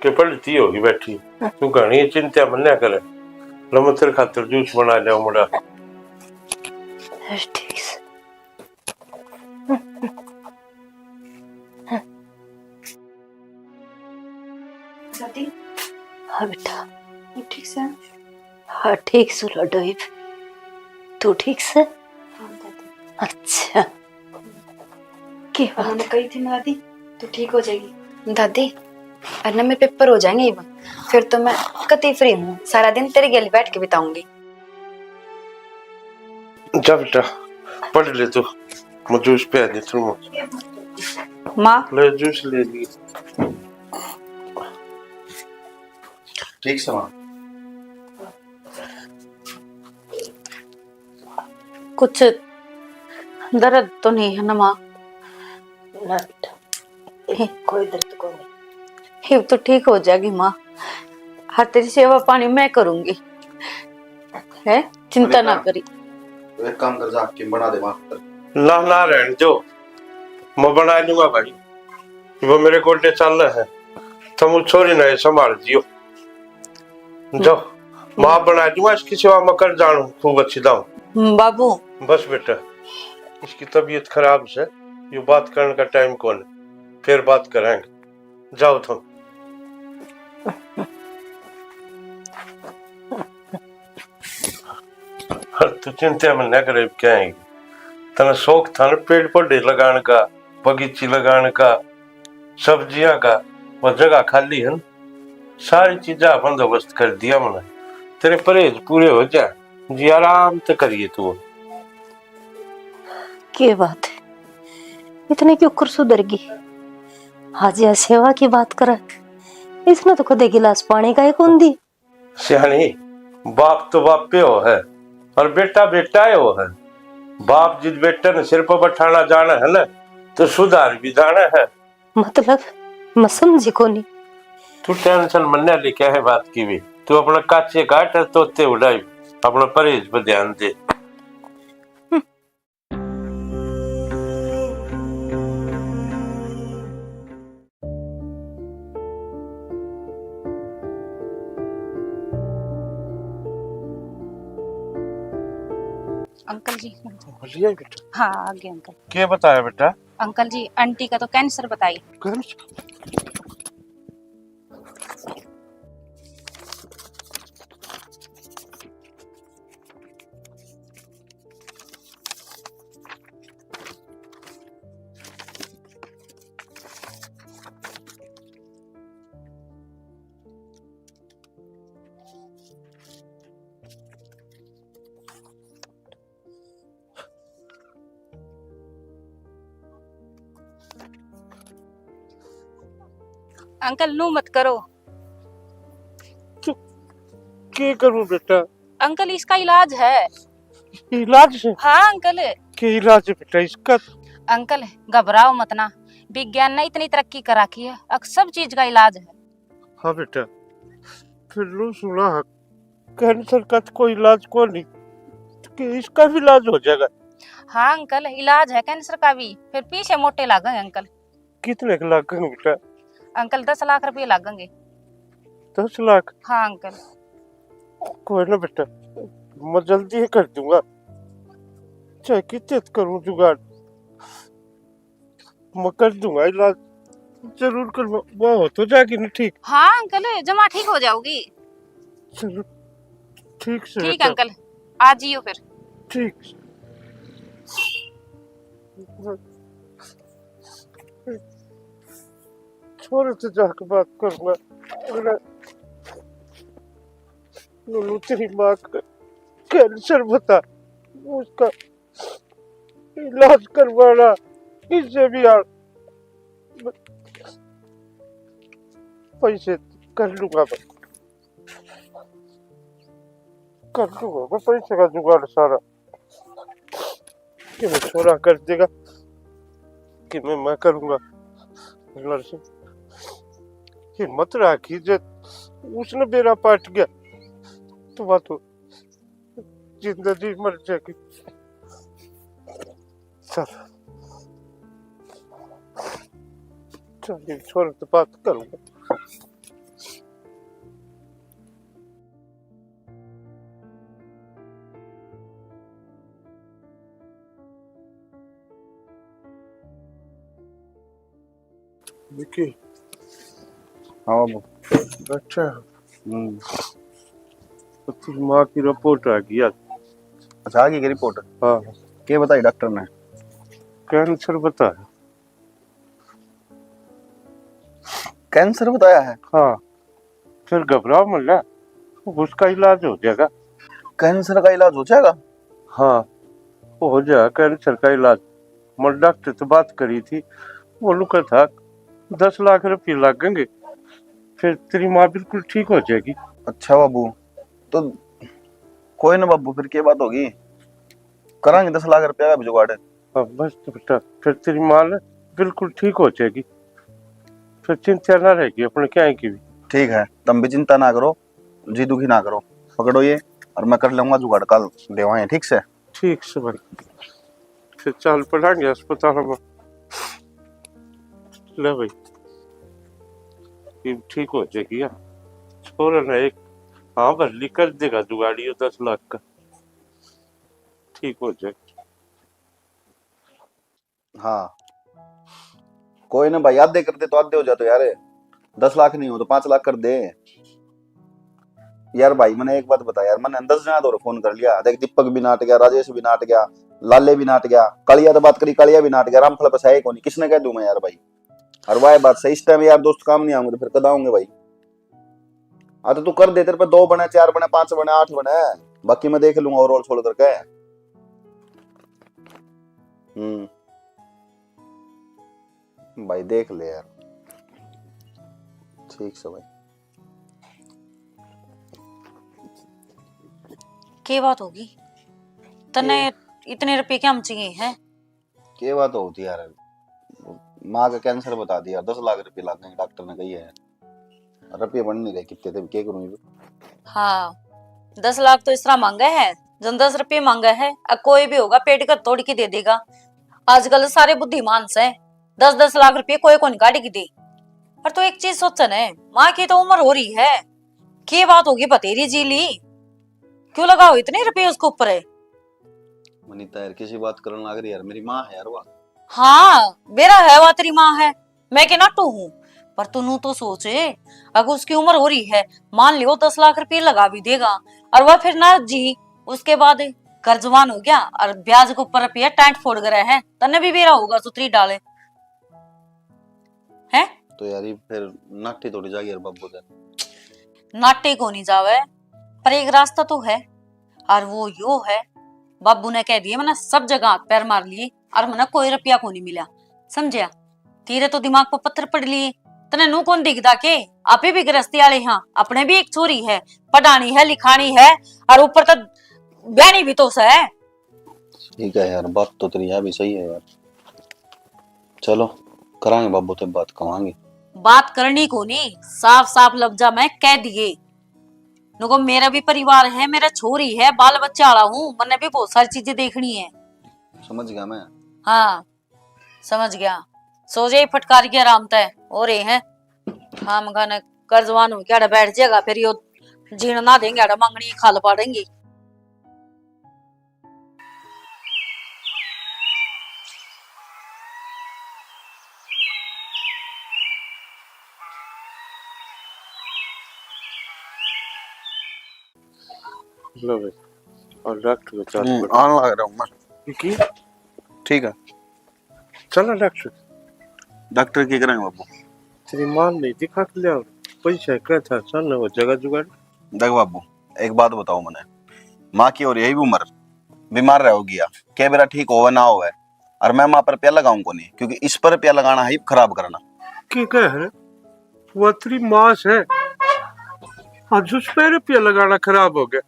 के पढ़ती होगी बैठी। हाँ। तू घणी चिंता मन्या करे, लो मैं तेरे खातर जूस बना लिया मुड़ा। ठीक से। दादी। हाँ बेटा। तू ठीक से? हाँ, ठीक सु लाडो इब। तू ठीक से? हाँ दादी। अच्छा। के बात? उन्होंने कही थी ना दादी, तू ठीक हो जाएगी। दादी, और ना मेरे पेपर हो जाएंगे इब, फिर तो मैं कतई फ्री हूँ, सारा दिन तेरे गेल बैठ के बिताऊंगी। जा बेटा, पढ़ ले तू। मैं जूस पे आ जाती हूँ। माँ। ले, जूस ले ली। ठीक से माँ। कुछ दर्द तो नहीं है ना माँ? ना बेटा, कोई दर्द को नहीं। इब तो ठीक हो जाएगी माँ। हाँ, तेरी सेवा पानी मैं करूंगी, है, चिंता ना करी। एक काम कर, जा किम बना दे माँ। ना ना, रहने दो, मैं बना लूंगा भाई। वो मेरे गोडे चाल है, तुम उस छोरी ने संभाल दियो। जाओ, माँ बना दूंगा, इसकी सेवा मैं कर जानू खूब अच्छी दाऊ। बाबू। बस बेटा, इसकी तबीयत खराब से, ये बात करने का टाइम कौन है, फिर बात करेंगे। जाओ तुम। और तू चिंता मन्या करे, क्या है, तने शौक था ना पेड़ पौधे लगाने का, बगीची लगाने का, सब्जियां का, वो जगह खाली है ना, सारी चीजा बंदोबस्त कर दिया मैंने। तेरे परहेज पूरे हो जा, जी आराम तो करिए तू। के बात है, इतने क्यों कर सुधर गई? आज यह सेवा की बात करे, इसने तो कदे गिलास पानी का ही कौन दी। सियाणी, बाप तो बापे हो है और बेटा बेटा ही हो है। बाप जिस बेटे ने सिर पर बैठाना जाने है ना, तो सुधार भी जाने है। मतलब, मैं समझी कोनी। तू टेंशन मन्ने ले, क्या है बात की भी। तू अपना काचे काट और तोते उड़ाई, अपना परहेज पर ध्यान दे। अंकल जी। बोलिए बेटा। हाँ, आ गए अंकल। क्या बताया बेटा? अंकल जी, आंटी का तो कैंसर बताई। कैंसर? अंकल, नू मत करो। तो के करूं बेटा? अंकल, इसका इलाज है। इलाज है? हाँ अंकल। के इलाज है बेटा इसका? अंकल, घबराओ मत ना, विज्ञान ने इतनी तरक्की कर रखी है, अब सब चीज का इलाज है। हाँ बेटा, फिर नू सुना है, कैंसर का तो कोई इलाज को नहीं, तो के इसका भी इलाज हो जाएगा? हाँ अंकल, इलाज है कैंसर का भी, फिर पीसे मोटे लागेंगे अंकल। कितने के लागेंगे बेटा? अंकल, दस लाख रुपए लागेंगे। दस लाख? हाँ अंकल। कोई ना बेटा, मैं जल्दी ही कर दूंगा, चाहे कितने करूं जुगाड़। मैं कर दूंगा इलाज, जरूर कर, वो हो तो जाएगी ना ठीक। हाँ अंकल, जमा ठीक हो जाओगी। चलो, ठीक से ठीक बेटा। अंकल, आ जियो फिर। ठीक से। छोरे से जाके बात करूंगा। अगर नूनू तेरी माँ का कैंसर बता, उसका इलाज करवाना किससे भी यार, पैसे कर लूंगा मैं, कर लूंगा मैं पैसे का जुगाड़ सारा। कि मैं छोरा कर देगा, कि मैं, मैं करूंगा। लड़ से हिम्मत राखी जे उसने बेरा पाट गया, तो बात हो, जिंदा जी मर जाएगी। चल, चल, ये छोड़, तो बात करूंगा। विकी। हाँ बाबू। अच्छा। हम्म। तो तेरी माँ की रिपोर्ट आ गई आज। अच्छा, आ गई क्या रिपोर्ट? हाँ। क्या बताई डॉक्टर ने? कैंसर बताया। कैंसर बताया है? हाँ। फिर घबराओ मत, उसका इलाज हो जाएगा। कैंसर का इलाज हो जाएगा? हाँ, वो हो जाएगा कैंसर का इलाज। मैं डॉक्टर से बात करी थी, वो लोग कहा था दस लाख रुपये लगेंगे, फिर तेरी माँ बिल्कुल ठीक हो जाएगी। अच्छा बाबू, तो कोई ना बाबू, फिर क्या बात होगी, करांगे दस लाख रुपया का भी जुगाड़। हाँ, बस तो बेटा, फिर तेरी माँ ना बिल्कुल ठीक हो जाएगी, फिर चिंता ना रहेगी अपने क्या की भी। ठीक है, तुम भी चिंता ना करो, जी दुखी ना करो, पकड़ो ये, और मैं कर लूंगा जुगाड़, कल देवाएं, ठीक से? ठीक से भाई, फिर चल पड़ांगे अस्पताल में। ले भाई, ये ठीक हो जाएगी यार, छोरा ना एक हाँ भरली कर देगा जुगाड़ ये दस लाख का, ठीक हो जाएगा। हाँ, कोई ना भाई, आधे कर दे तो आधे हो जा तो यार, दस लाख नहीं हो तो पाँच लाख कर दे। यार भाई, मैंने एक बात बता यार, मैंने दस जना तो और फोन कर लिया, देख, दीपक भी नाट गया, राजेश भी नाट गया, लाले भी नाट गया, कालिया तो बात करी, कालिया भी नाट गया, रामफल बस है ही कोनी, किसने कह दूं मैं यार भाई। और वह बात सही, इस टाइम यार दोस्त काम नहीं आऊंगे तो फिर कद आऊंगे भाई? हाँ, तो तू कर दे, तेरे पे दो बने, चार बने, पांच बने, आठ बने, बाकी मैं देख लूंगा और रोल छोड़ करके। हम्म, भाई देख ले यार। ठीक से भाई। के बात होगी? तन्ने के? इतने रुपये क्या हम चाहिए हैं? के बात होती यार, माँ का कैंसर बता दिया, दस लाख रुपये लग गए, डॉक्टर ने कही है, रुपये बन नहीं रहे कितने थे, क्या करूँ? हाँ, दस लाख तो इस तरह मांगे है, जन दस रुपये मांगे है, अब कोई भी होगा पेट का तोड़ के दे देगा। आजकल सारे बुद्धिमान से, दस दस लाख रुपये कोई कौन काट के दे। पर तू एक चीज सोच न, माँ की तो उम्र हो रही है, के बात होगी बतेरी जी ली, क्यों लगाओ इतने रुपये उसके ऊपर है? मनीता यार, किसी बात करने लग रही यार, मेरी माँ है यार वा। हाँ, बेरा है वा तेरी माँ है, मैं के नाटू हूँ, पर तू नू तो सोचे, अगर उसकी उम्र हो रही है, मान लियो दस लाख रुपये लगा भी देगा, और वह फिर ना जी, उसके बाद घर जवान हो गया और ब्याज के ऊपर रुपया टाइट फोड़ करे है, तन्ने भी बेरा होगा सुतरी डाले। हैं? तो यार, ये फिर नाटी थोड़ी जागी यार बाबू दे। नाटी को नहीं जावे, पर एक रास्ता तो है, और वो यो है, बाबू ने कह दिए, मैंने सब जगह हाथ पैर मार लिए, और मैंने कोई रुपया को नहीं मिला, समझया? तेरे तो दिमाग पर पत्थर पड़ लिए, तने नू कौन दिखदा के? आपे भी गृहस्थी वाले हाँ, अपने भी एक छोरी है, पढ़ानी है, लिखानी है, और ऊपर तक ब्याहनी भी तो है। ठीक है यार, बात तो तेरी यह भी सही है यार। चलो, करांगे बाबू ते बात, कवांगे। बात करनी को नहीं, साफ साफ लफ्जा में कह दिए। नुको मेरा भी परिवार है, मेरा छोरी है, बाल बच्चे वाला हूँ, मन्ने भी बहुत सारी चीजें देखनी है। समझ गया मैं। हाँ, समझ गया। सो जाए फटकार के आराम तय हो रहे हैं। हम खाने कर्जवान हो क्या बैठ जाएगा, फिर यो जीण ना देंगे, आड़ा मांगनी खाल पाड़ेंगे। लो भाई, और डॉक्टर को चालू हम्म, कर। आन लग रहा हूँ मैं। की? ठीक है। चलो डॉक्टर। डॉक्टर की करेंगे बाबू? तेरी माँ नहीं दिखा के लिया, पैसा क्या था, चल वो जगह जुगाड़। देख बाबू, एक बात बताओ मने, माँ की और यही उम्र बीमार रहोगी या? के बेरा ठीक होवे ना होवे, और मैं माँ पर रुपया लगाऊं कोनी, क्योंकि इस पर रुपया लगाना है खराब करना। की कह रहे? वो तेरी माँ से, आज उस पर रुपया लगाना खराब हो गया।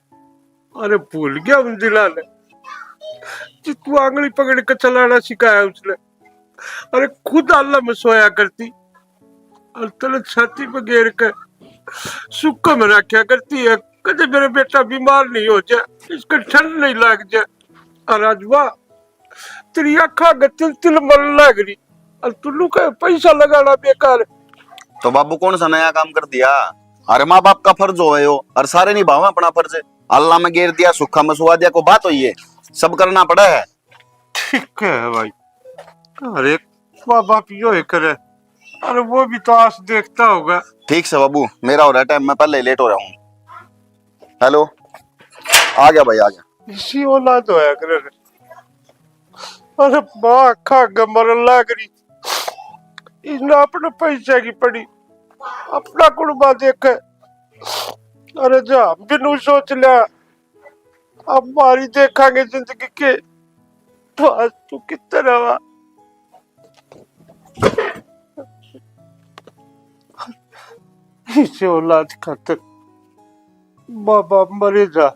अरे भूल गया उन दिना ने, जितू आंगली पकड़ के चलाना सिखाया उसने। अरे खुद आला में सोया करती, और तले छाती पे घेर के सुक्का में रखा करती है। कदे मेरा बेटा बीमार नहीं हो जाए, इसका ठंड नहीं लग जाए। और राजवा, तेरी आँखां के तिल तिल मरन लग रही, और तू लुके पैसा लगाना बेकार। तो बाबू, कौन सा नया काम कर दिया? अरे, माँ बाप का फर्ज होवे यो, और सारे निभावे अपना फर्ज। अल्लाह में गेर दिया, सुखा में सुवा दिया, को बात होई है, सब करना पड़ा है। ठीक है भाई, अरे, माँ बाप यो ही करे, अरे, वो भी तो आस देखता होगा। ठीक से बाबू, मेरा हो रहा टाइम, मैं पहले ही लेट हो रहा हूँ। हेलो, आ गया भाई, आ गया। इसी औलाद होया करे रे। अरे, माँ आँखां के मरन लाग रही, इसने अपने पैसे की पड़ी, अपना कुड़बा देखे। अरे, जा बिनु सोच लिया, अब मारी देखांगे जिंदगी के। तो आज तू किधर रहा? इसे औलाद खातर माँ बाप मरे जा,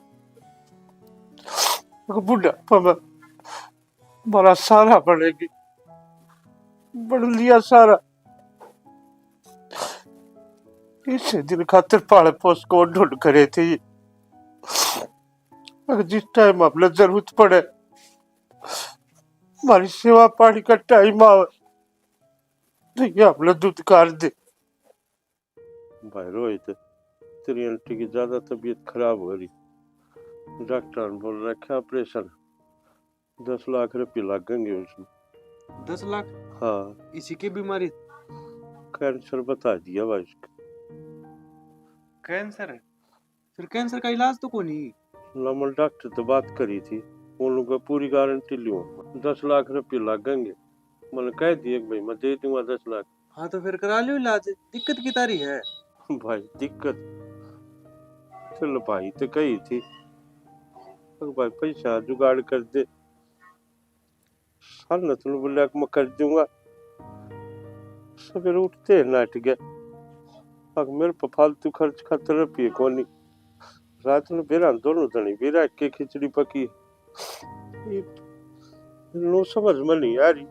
बुढ़ापा में मारा सारा बनेगी, बन लिया सारा। इसे दिन खातर पाले पोस को ढूंढ करे थे ये। अगर जिस टाइम आपने जरूरत पड़े, हमारी सेवा पानी का टाइम आवे, तो ये आपने दुत्कार दे। भाई रोहित, तेरी आंटी की ज्यादा तबीयत खराब हो रही, डॉक्टर ने बोल रखा ऑपरेशन, दस लाख रुपये लगेंगे उसमें। दस लाख? हाँ। इसी की बीमारी? कैंसर बता दिया भाई उसका। कैंसर है? फिर कैंसर का इलाज तो कोनी? ना, मैं डॉक्टर तो बात करी थी, उन लोग पूरी गारंटी लियो, दस लाख रुपये लगेंगे। मैंने कह दिए कि भाई, मैं दे दूंगा दस लाख। हाँ, तो फिर करा लियो इलाज, दिक्कत की तारी है? भाई, दिक्कत? चल भाई, तो कही थी, अरे भाई, पैसा जुगाड़ कर दे। साल न तू बोलिया कि मैं कर दूंगा, सवेरे उठते ही नाट गया। अब मेरे पे फालतू खर्च खातर रुपये कोनी। रात में बेरा दोनों धनी बेरा के खिचड़ी पकी। ये लो समझ में नहीं आ रही,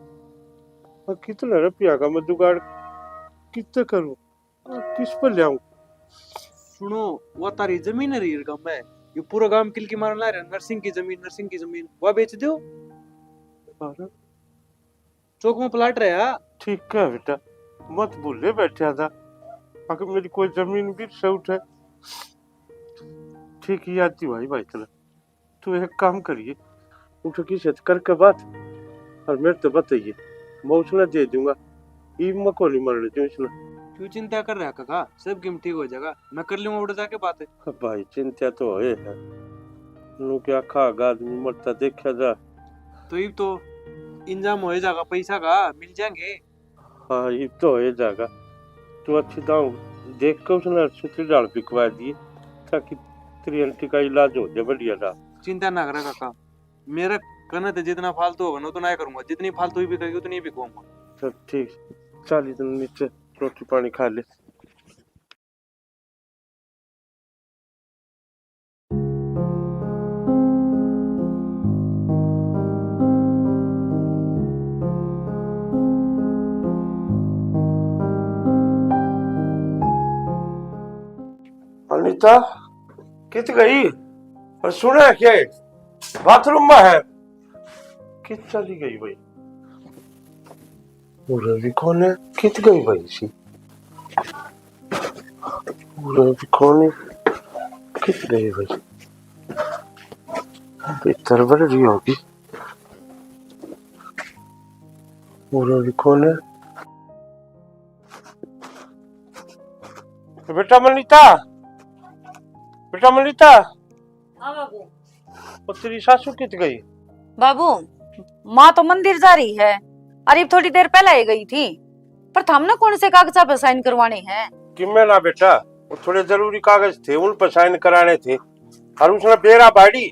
अब कितना रुपया का मैं जुगाड़ कितने करूं, अब किस पर ले आऊं? सुनो, वो तारी जमीन है रीर गाम में, ये पूरा गांव किलकी मारन ला रहा, नरसिंह की जमीन, नरसिंह की जमीन, वह बेच दो। अरे, चौक में प्लाट रहा। ठीक है बेटा, मत भूले बैठा था, अगर मेरी कोई जमीन भी से उठे। ठीक ही आती भाई, भाई चला। तू एक काम करिए, उठ किसे करके बात और मेरे तो बताइए, मैं उसने दे दूंगा। ई मैं को नहीं मरने दूं इसने। क्यों चिंता कर रहा काका, सब गेम ठीक हो जाएगा, मैं कर लूंगा उड़ जाके बात। भाई, चिंता तो होए है, नू क्या खागा आदमी मरता देखा जा। तो इब तो इंतजाम हो जाएगा, पैसा का मिल जाएंगे। हाँ, इब तो हो जाएगा। तू अच्छी दाम देख के उसने सुतली डाल बिकवा दिए, ताकि तेरी आंटी का इलाज हो जाए बढ़िया सा। चिंता ना करे काका, मेरे कने तो जितना फालतू होगा ना, उतना ही करूंगा, जितनी फालतू ही बिकेगी, उतनी ही बिकवाऊंगा। चल ठीक, चल इतने नीचे रोटी पानी खा ले। अनिता कित गई? और सुना क्या है? बाथरूम में है। कित चली गई भाई? उरे भी कोने, कित गई भाई सी? उरे भी कोने, कित गई भाई? भीतर बढ़ रही होगी। उरे भी कोने। बेटा मनीता, बेटा मनीता। हाँ बाबू। और तेरी सासू कित गई? बाबू, माँ तो मंदिर जा रही है, अरे थोड़ी देर पहले ही गई थी, पर थमने कौन से कागजा पे साइन करवाने हैं? किमे ना बेटा, वो थोड़े जरूरी कागज थे, उन पे साइन कराने थे। और उसने बेरा बाड़ी,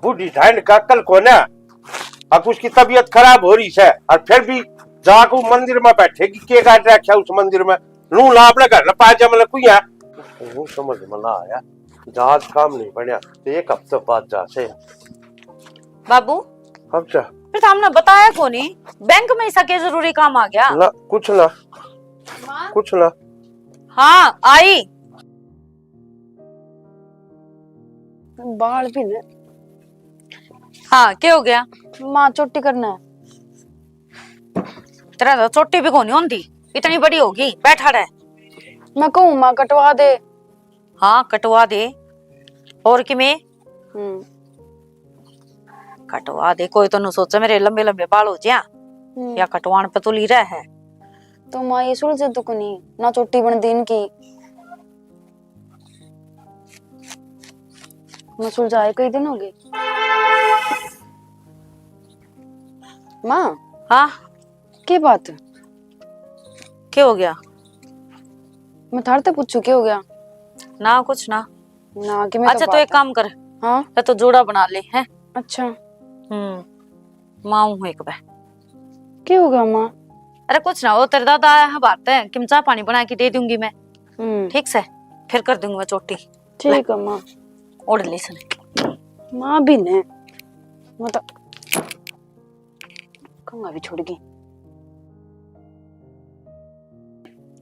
बूढ़ी ढांड का अक्ल कोना। अब उसकी तबीयत खराब हो रही है, और फिर भी जाके वो मंदिर में बैठेगी, के काट रखा उस मंदिर में? लू ला अपने घर न पा जा, मतलब कुछ है। वो समझ में ना आया, जहाज काम नहीं बनया, तो एक हफ्ते बाद जा से। बाबू, अब जा। फिर तो हमने बताया कोनी, बैंक में ऐसा क्या जरूरी काम आ गया? ना, कुछ ना, माँ? कुछ ना। हाँ, आई। बाल भी ने। हाँ, क्या हो गया? माँ, चोटी करना है। तेरा तो चोटी भी कोनी होंदी, इतनी बड़ी होगी, बैठा रह। मैं कहूँ, माँ, कटवा दे। हाँ, कटवा दे। और किमे? हम्म। कटवा दे। कोई तो नु सोचे मेरे लंबे लंबे बाल हो जा, हम्म। या कटवान पे तुली रह है। तो माँ, ये सुलझे तो कोनी, ना चोटी बन दी इनकी। मैं सुलझाए कई दिन हो गए। माँ। हाँ? के बात? के हो गया? मैं थारे ते पूछू, के हो गया? ना, कुछ ना। ना, कि मैं अच्छा, तो एक काम कर। हाँ? मैं तो जोड़ा बना ले, हैं? अच्छा। हम्म, माँ हूँ एक बार। के हो गया, माँ? अरे, कुछ ना, वो तेरे दादा आया है बाहर ते, कि मैं चाय पानी बना के दे दूंगी मैं। हम्म। ठीक से, फिर कर दूंगी मैं चोटी। ठीक है, माँ। ओढ़ ले इसने। माँ भी ने, मैं तो कंघा भी छोड़ गई।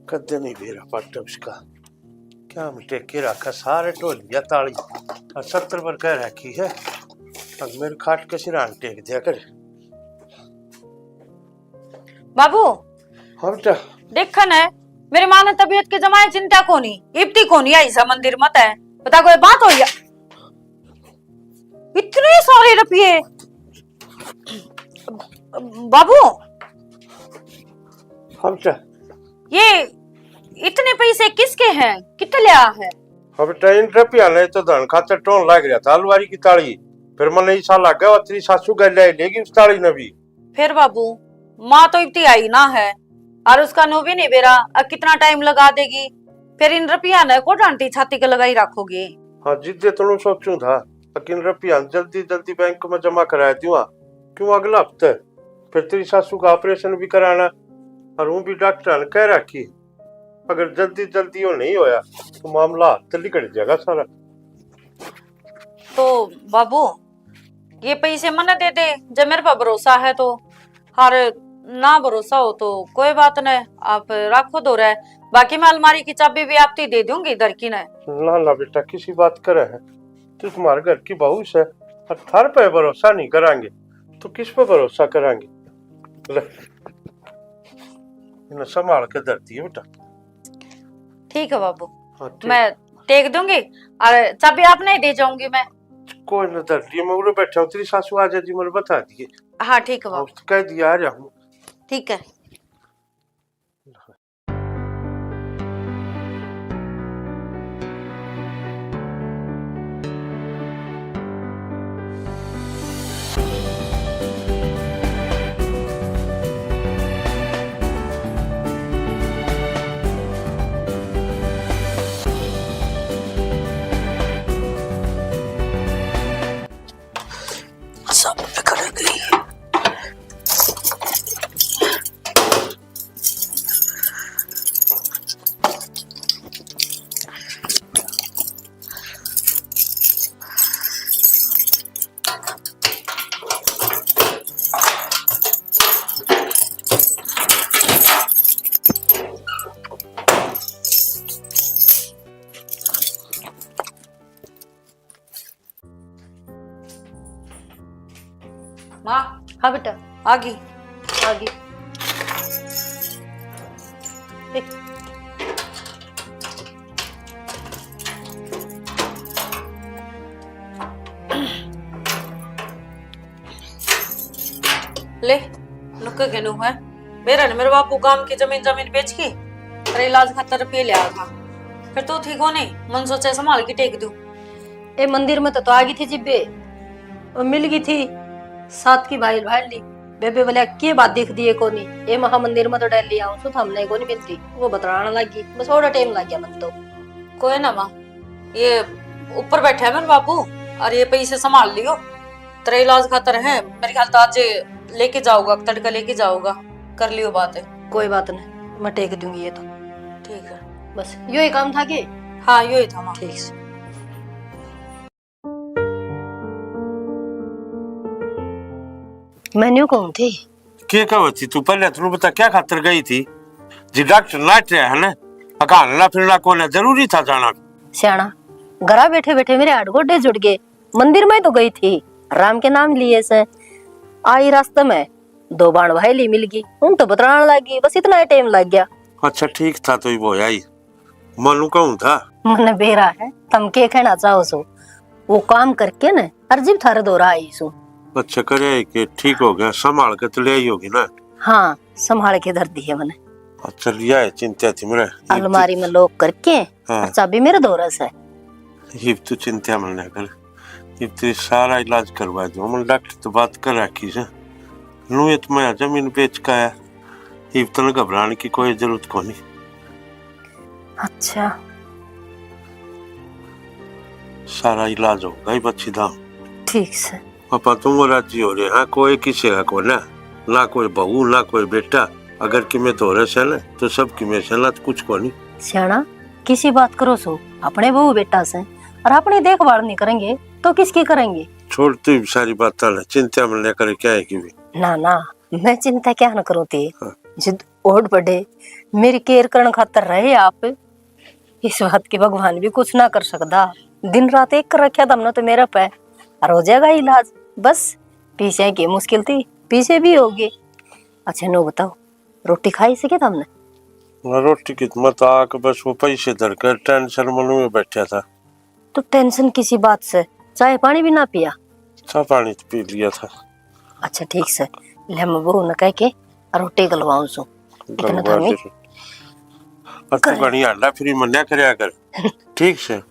कदे नहीं बेरा पाटा उसका। क्या हम टेके रखा सारे ढोलिया ताली। और सत्तर पर कह रखी है। अब मेरे खाट के सिरान टेक दिया कर। बाबू। हाँ बेटा। देखा ना, मेरी माँ ने तबीयत के जमाए चिंता कोनी, इब्ती कोनी आई सा मंदिर मत है। पता कोई बात हो या? इतने सारे रुपये। बाबू। हाँ बेटा। ये इतने पैसे किसके हैं, कित लिया है? हाँ बेटा, इन रुपया ने तो धन खातर टोन लाग रहा था अलवारी की ताली। फिर मने ऐसा लगा, वो तेरी सासू गल ले लेगी उस ताली ने भी। फिर बाबू, माँ तो इतनी आई ना है, और उसका न्यू भी नहीं बेरा, अब कितना टाइम लगा देगी। फिर इन रुपया ने को डांटी छाती के लगाई रखोगे? हाँ, जिद्दे तो न्यू सोचूं था, लेकिन रुपया जल्दी जल्दी बैंक में जमा करा दूंगा। क्यों, अगला हफ्ते फिर तेरी सासू का ऑपरेशन भी कराना, और वो भी डॉक्टर ने कह रखी, अगर जल्दी जल्दी वो नहीं होया, तो मामला हाथ तै लिकड़ जाएगा सारा। तो बाबू, ये पैसे मने दे दे, जब मेरे पर भरोसा है तो। और ना भरोसा हो तो कोई बात नहीं, आप रखो दो रह। बाकी मैं अलमारी की चाबी भी आप ती दे दूंगी दरकी ने। ना, ना बेटा, किसी बात करे है, तू तुम्हारे घर की बहू से, और थार पे भरोसा नहीं करांगे, तो किस पे भरोसा करांगे? ले, इन्हें संभाल के धर दिए बेटा। ठीक है बाबू, हाँ, ठीक। मैं टेक दूंगी और चाबी आपने ही दे जाऊंगी मैं। कोई ना, धर दिए, मैं उरे बैठा हूँ, तेरी सासू आ जाएगी, मैंने बता दिए। हाँ, ठीक है हाँ, बाबू। उसको कह दिया, आ रहा हूँ। ठीक है। सब बिखर गई। माँ। हाँ बेटा। आ गई। आ गई। देख। ले, नुक्के के नू है। मेरा ने मेरे बापू गांव की जमीन, जमीन बेच के तेरे इलाज खातर रुपये लिया था। फिर तू थी कोनी, मन सोचा संभाल के टेक दूं। ए मंदिर में तो, तो आ गई थी जिब्बे, और मिल गई थी सात की भाई भाई ली। बेबे बोले, "के बात दिख दिए कोनी? ए महामंदिर में तो डेली आऊं सु, थमने कोनी मिलती।" वो बतलाने लगी, बस थोड़ा टाइम लग गया मन तो। कोई ना माँ, ये ऊपर बैठा है मेरे बापू, और ये पैसे संभाल लियो, तेरा इलाज खातर है। मेरे ख्याल तो आज लेके जाओगा, तड़का लेके जाओगा, कर लियो बात। कोई बात नहीं, मैं टेक दूंगी ये तो। ठीक है। बस यो ही काम था के? हाँ, यो ही था माँ। ठीक से। मैं न्यू कहूँ थी। के कहो थी तू? पहले तू बता, क्या खातर गई थी? जी डॉक्टर नाट रहा है ना, अकान ना फिरना कौन है, जरूरी था जाना। सियाणा, घरा बैठे बैठे मेरे हाथ गोडे जुड़ गए। मंदिर में तो गई थी, राम के नाम लिए से, आई रास्ते में दो बाण भाई ली मिल गई, उन तो बतलाने लग गई, बस इतना ही टाइम लग गया। अच्छा, ठीक था तो ही वो आई, मनु कहूँ था। मने बेरा है, तम के कहना चाहो सो, वो काम करके न, और जिब थारे दौरा आई सो। अच्छा, करे के ठीक हो गया, संभाल के तो ले आई होगी ना? हाँ, संभाल के धर दी है मैंने। अच्छा, लिया है, चिंता थी मेरे। अलमारी में lock करके, हाँ। और चाबी मेरे दौरा से। इब तू चिंता मत लिया कर, इब तेरी सारा इलाज करवा दूँ। मैं डॉक्टर तो बात कर रखी से, लूँ ये तो मैं जमीन बेच का आया, इब तने घबराने की कोई जरूरत कोनी। अच्छा। सारा इलाज होगा ही बच्ची दा। ठीक से। पापा तुम राजी हो रहे, हाँ, कोई किसी का को ना, ना कोई बहू, ना कोई बेटा। अगर किमे तो रहे से ना, तो सब किमे से ना, तो कुछ को नहीं। सियाणा, किसी बात करो सो, अपने बहू बेटा से, और अपनी देखभाल नहीं करेंगे, तो किसकी करेंगे? छोड़ तू सारी बात ना, चिंता में लेकर क्या है कि भी। ना, ना, मैं चिंता क्या ना करूँ थी। हाँ। जिद ओढ़ पड़े, मेरी care करण खातर रहे आप, इस बात की भगवान भी कुछ ना कर सकता। दिन रात एक कर रखा था हमने तो मेरे पे, और हो जाएगा इलाज। बस पीछे की मुश्किल थी, पीछे भी होगी। अच्छा, नो बताओ, रोटी खाई से क्या तुमने? ना, रोटी की तो मत आक, बस वो पैसे धर कर tension में बैठा था। तो tension किसी बात से? चाय पानी भी ना पिया? चाय पानी तो पी लिया था। अच्छा, ठीक से, ले मैं बहू ने कह के रोटी गलवाऊं सू। इतना गलवा थामी दे। और तू कर। घणी अंडा फ्री मन्या करया कर। ठीक से।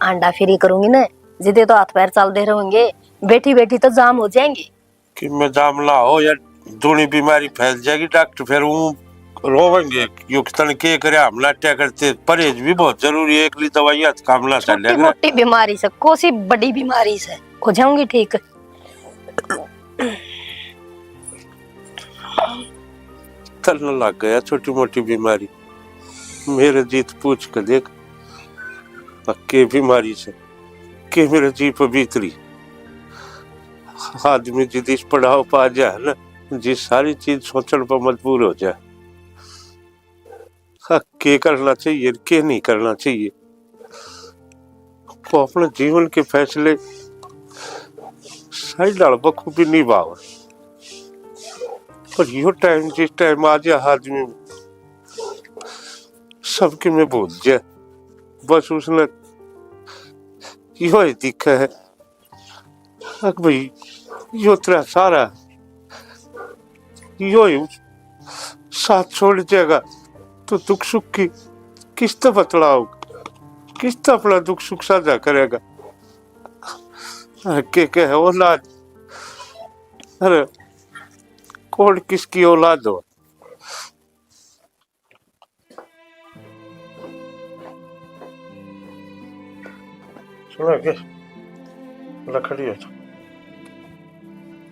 अंडा फ्री करूंगी ना, जिदे तो हाथ पैर चलते रहेंगे, बैठी बैठी तो जाम हो जाएंगे। कि मैं जाम ना हो यार, दूनी बीमारी फैल जाएगी, डॉक्टर फिर वो रोवेंगे, यो तने के करे, हम नाट्या करते। परहेज भी बहुत जरूरी है, एकली दवाइयां तो काम ना छोटी चलेगा। मोटी बीमारी से, कोसी बड़ी बीमारी से हो जाऊंगी ठीक। तलने लग गया छोटी मोटी बीमारी। मेरे जीत पूछ के देख, के बीमारी से, के मेरे जी पे बीत रही। आदमी जिद इस पड़ाव पा जाए ना, जी सारी चीज सोचण पर मजबूर हो जाए। हाँ, के करना चाहिए, के नहीं करना चाहिए, वो अपने जीवन के फैसले सही ढाल बखूबी निभावे। पर यो टाइम, जिस टाइम आ जाए आदमी, सबके में भूल जाए, बस उसने यो ही दिखे है। अक भाई, यो तेरा सारा, यो ही साथ छोड़ जाएगा, तो दुख सुख की किस्त बतलाओ, किस्त अपना दुख सुख साझा करेगा? अरे के, के है औलाद? अरे कौन किसकी औलाद हो? सुना के? ला खड़ी हो तो।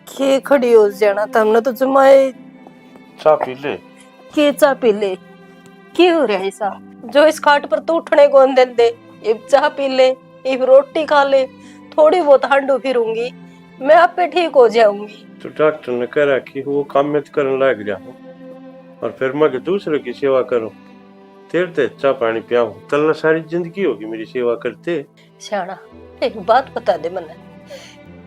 के खड़ी हो जाना, तमने तो जमाए। चाय पी ले। के चाय पी ले? के हो रहा है ऐसा? जो इस खाट पर तू उठने को न देंदे, इब चाय पी ले, इब रोटी खा ले, थोड़ी बहुत हांडू फिरूंगी, मैं आपे ठीक हो जाऊंगी। तो डॉक्टर ने कह रखी, वो काम में तो करने लाग रहा हूँ, और फिर मैं के दूसरे की सेवा करूँ, तेरे ते अच्छा पानी पियाऊँ, तलना सारी जिंदगी होगी मेरी सेवा करते। सियाणा, एक बात बता दे मन्ने,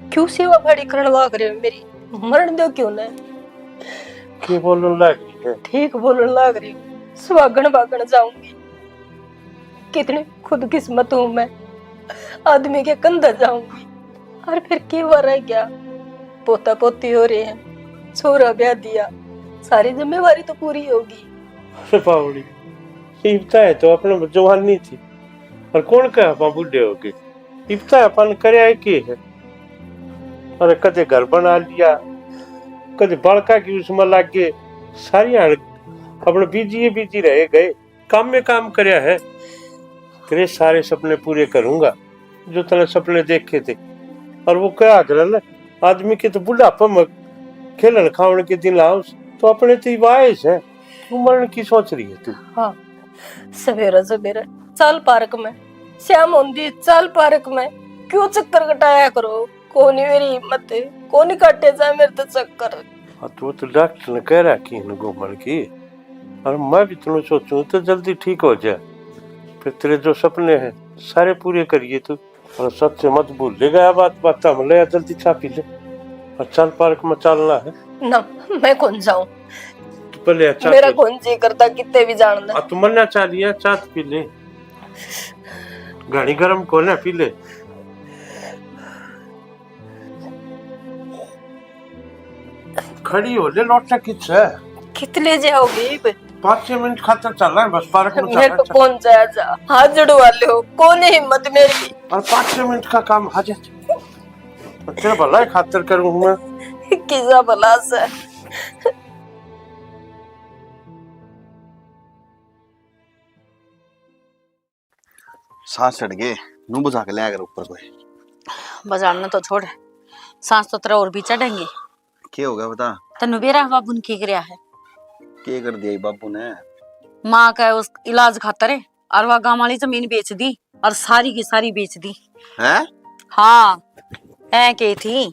क्यों सेवा भाड़ी करण लाग रहे हो मेरी? मरण दो क्यों ना? के बोलन लाग रही है? ठीक बोलन लाग रही हूँ, सुहागण भागण जाऊंगी। कितनी खुदकिस्मत हूँ मैं, आदमी के कंधे जाऊंगी। और फिर केवा रह गया? पोता पोती हो रहे हैं, छोरा ब्याह दिया, सारी जिम्मेवारी तो पूरी होगी। अरे बावड़ी, इब तो है तो अपने जवानी थी, और कौन कहे अपन बूढ़े हो गए? इब तो अपन करया ही के है? अरे कदे घर बना लिया, कदे बालका की उसमें लाग गए, सारी हाल अपने बिजी ही बिजी रह गए। काम में काम करया है, तेरे सारे सपने पूरे करूंगा जो तने सपने देखे थे। और वो कहा करे ना, आदमी के तो बुढ़ापे में खेलन खावन के दिन आओ, तो अपने तो इब आए से, तू मरण की सोच रही है तू? हाँ, सवेरा सवेरा चल पार्क में, श्याम होंदी चल पार्क में, क्यों चक्कर कटाया करो? कोनी मेरी हिम्मत, कोनी काटे जा मेरे तो चक्कर। हाँ, तू तो डॉक्टर ने कह रखी है ना घूमन की, और मैं भी इतना सोचूं तो जल्दी ठीक हो जाए। फिर तेरे जो सपने हैं, सारे पूरे करिए तू। और सच से मत भूल ले गया बात, बात हम ले आ, जल्दी चाय पी ले। और चल, पार्क में चलना है। ना, मैं कौन जाऊं? तू पहले या चाय मेरा पी। कौन जी करता कितने भी जान दे। आ, तू मन्ना चाय लिया, चाय तो पी ले। घणी गरम कोने, पी ले। खड़ी हो ले, लौटा किस है? कितने जाओगे? पाँच छह मिनट खातर चल रहा है बस, पार्क में चल मेरे रहा को है। कौन जाया जा? हाथ जुड़वा लो, कौन है हिम्मत मेरी? और पाँच छह मिनट का काम, आ जा। तेरा भला ही खातर करूँ मैं। किसा भला से? सांस चढ़ गए, नू बुझा के लिया कर ऊपर कोई। बजाड़ना तो छोड़, सांस तो तेरा और भी चढ़ेंगे। के हो गया बता? तन्नू बेरा बाबू ने के करया है? के कर दिया ई बाबू ने? माँ का उस इलाज खातर है, और वह गांव वाली जमीन बेच दी, और सारी की सारी बेच दी। हैं? हाँ, ऐ के थी।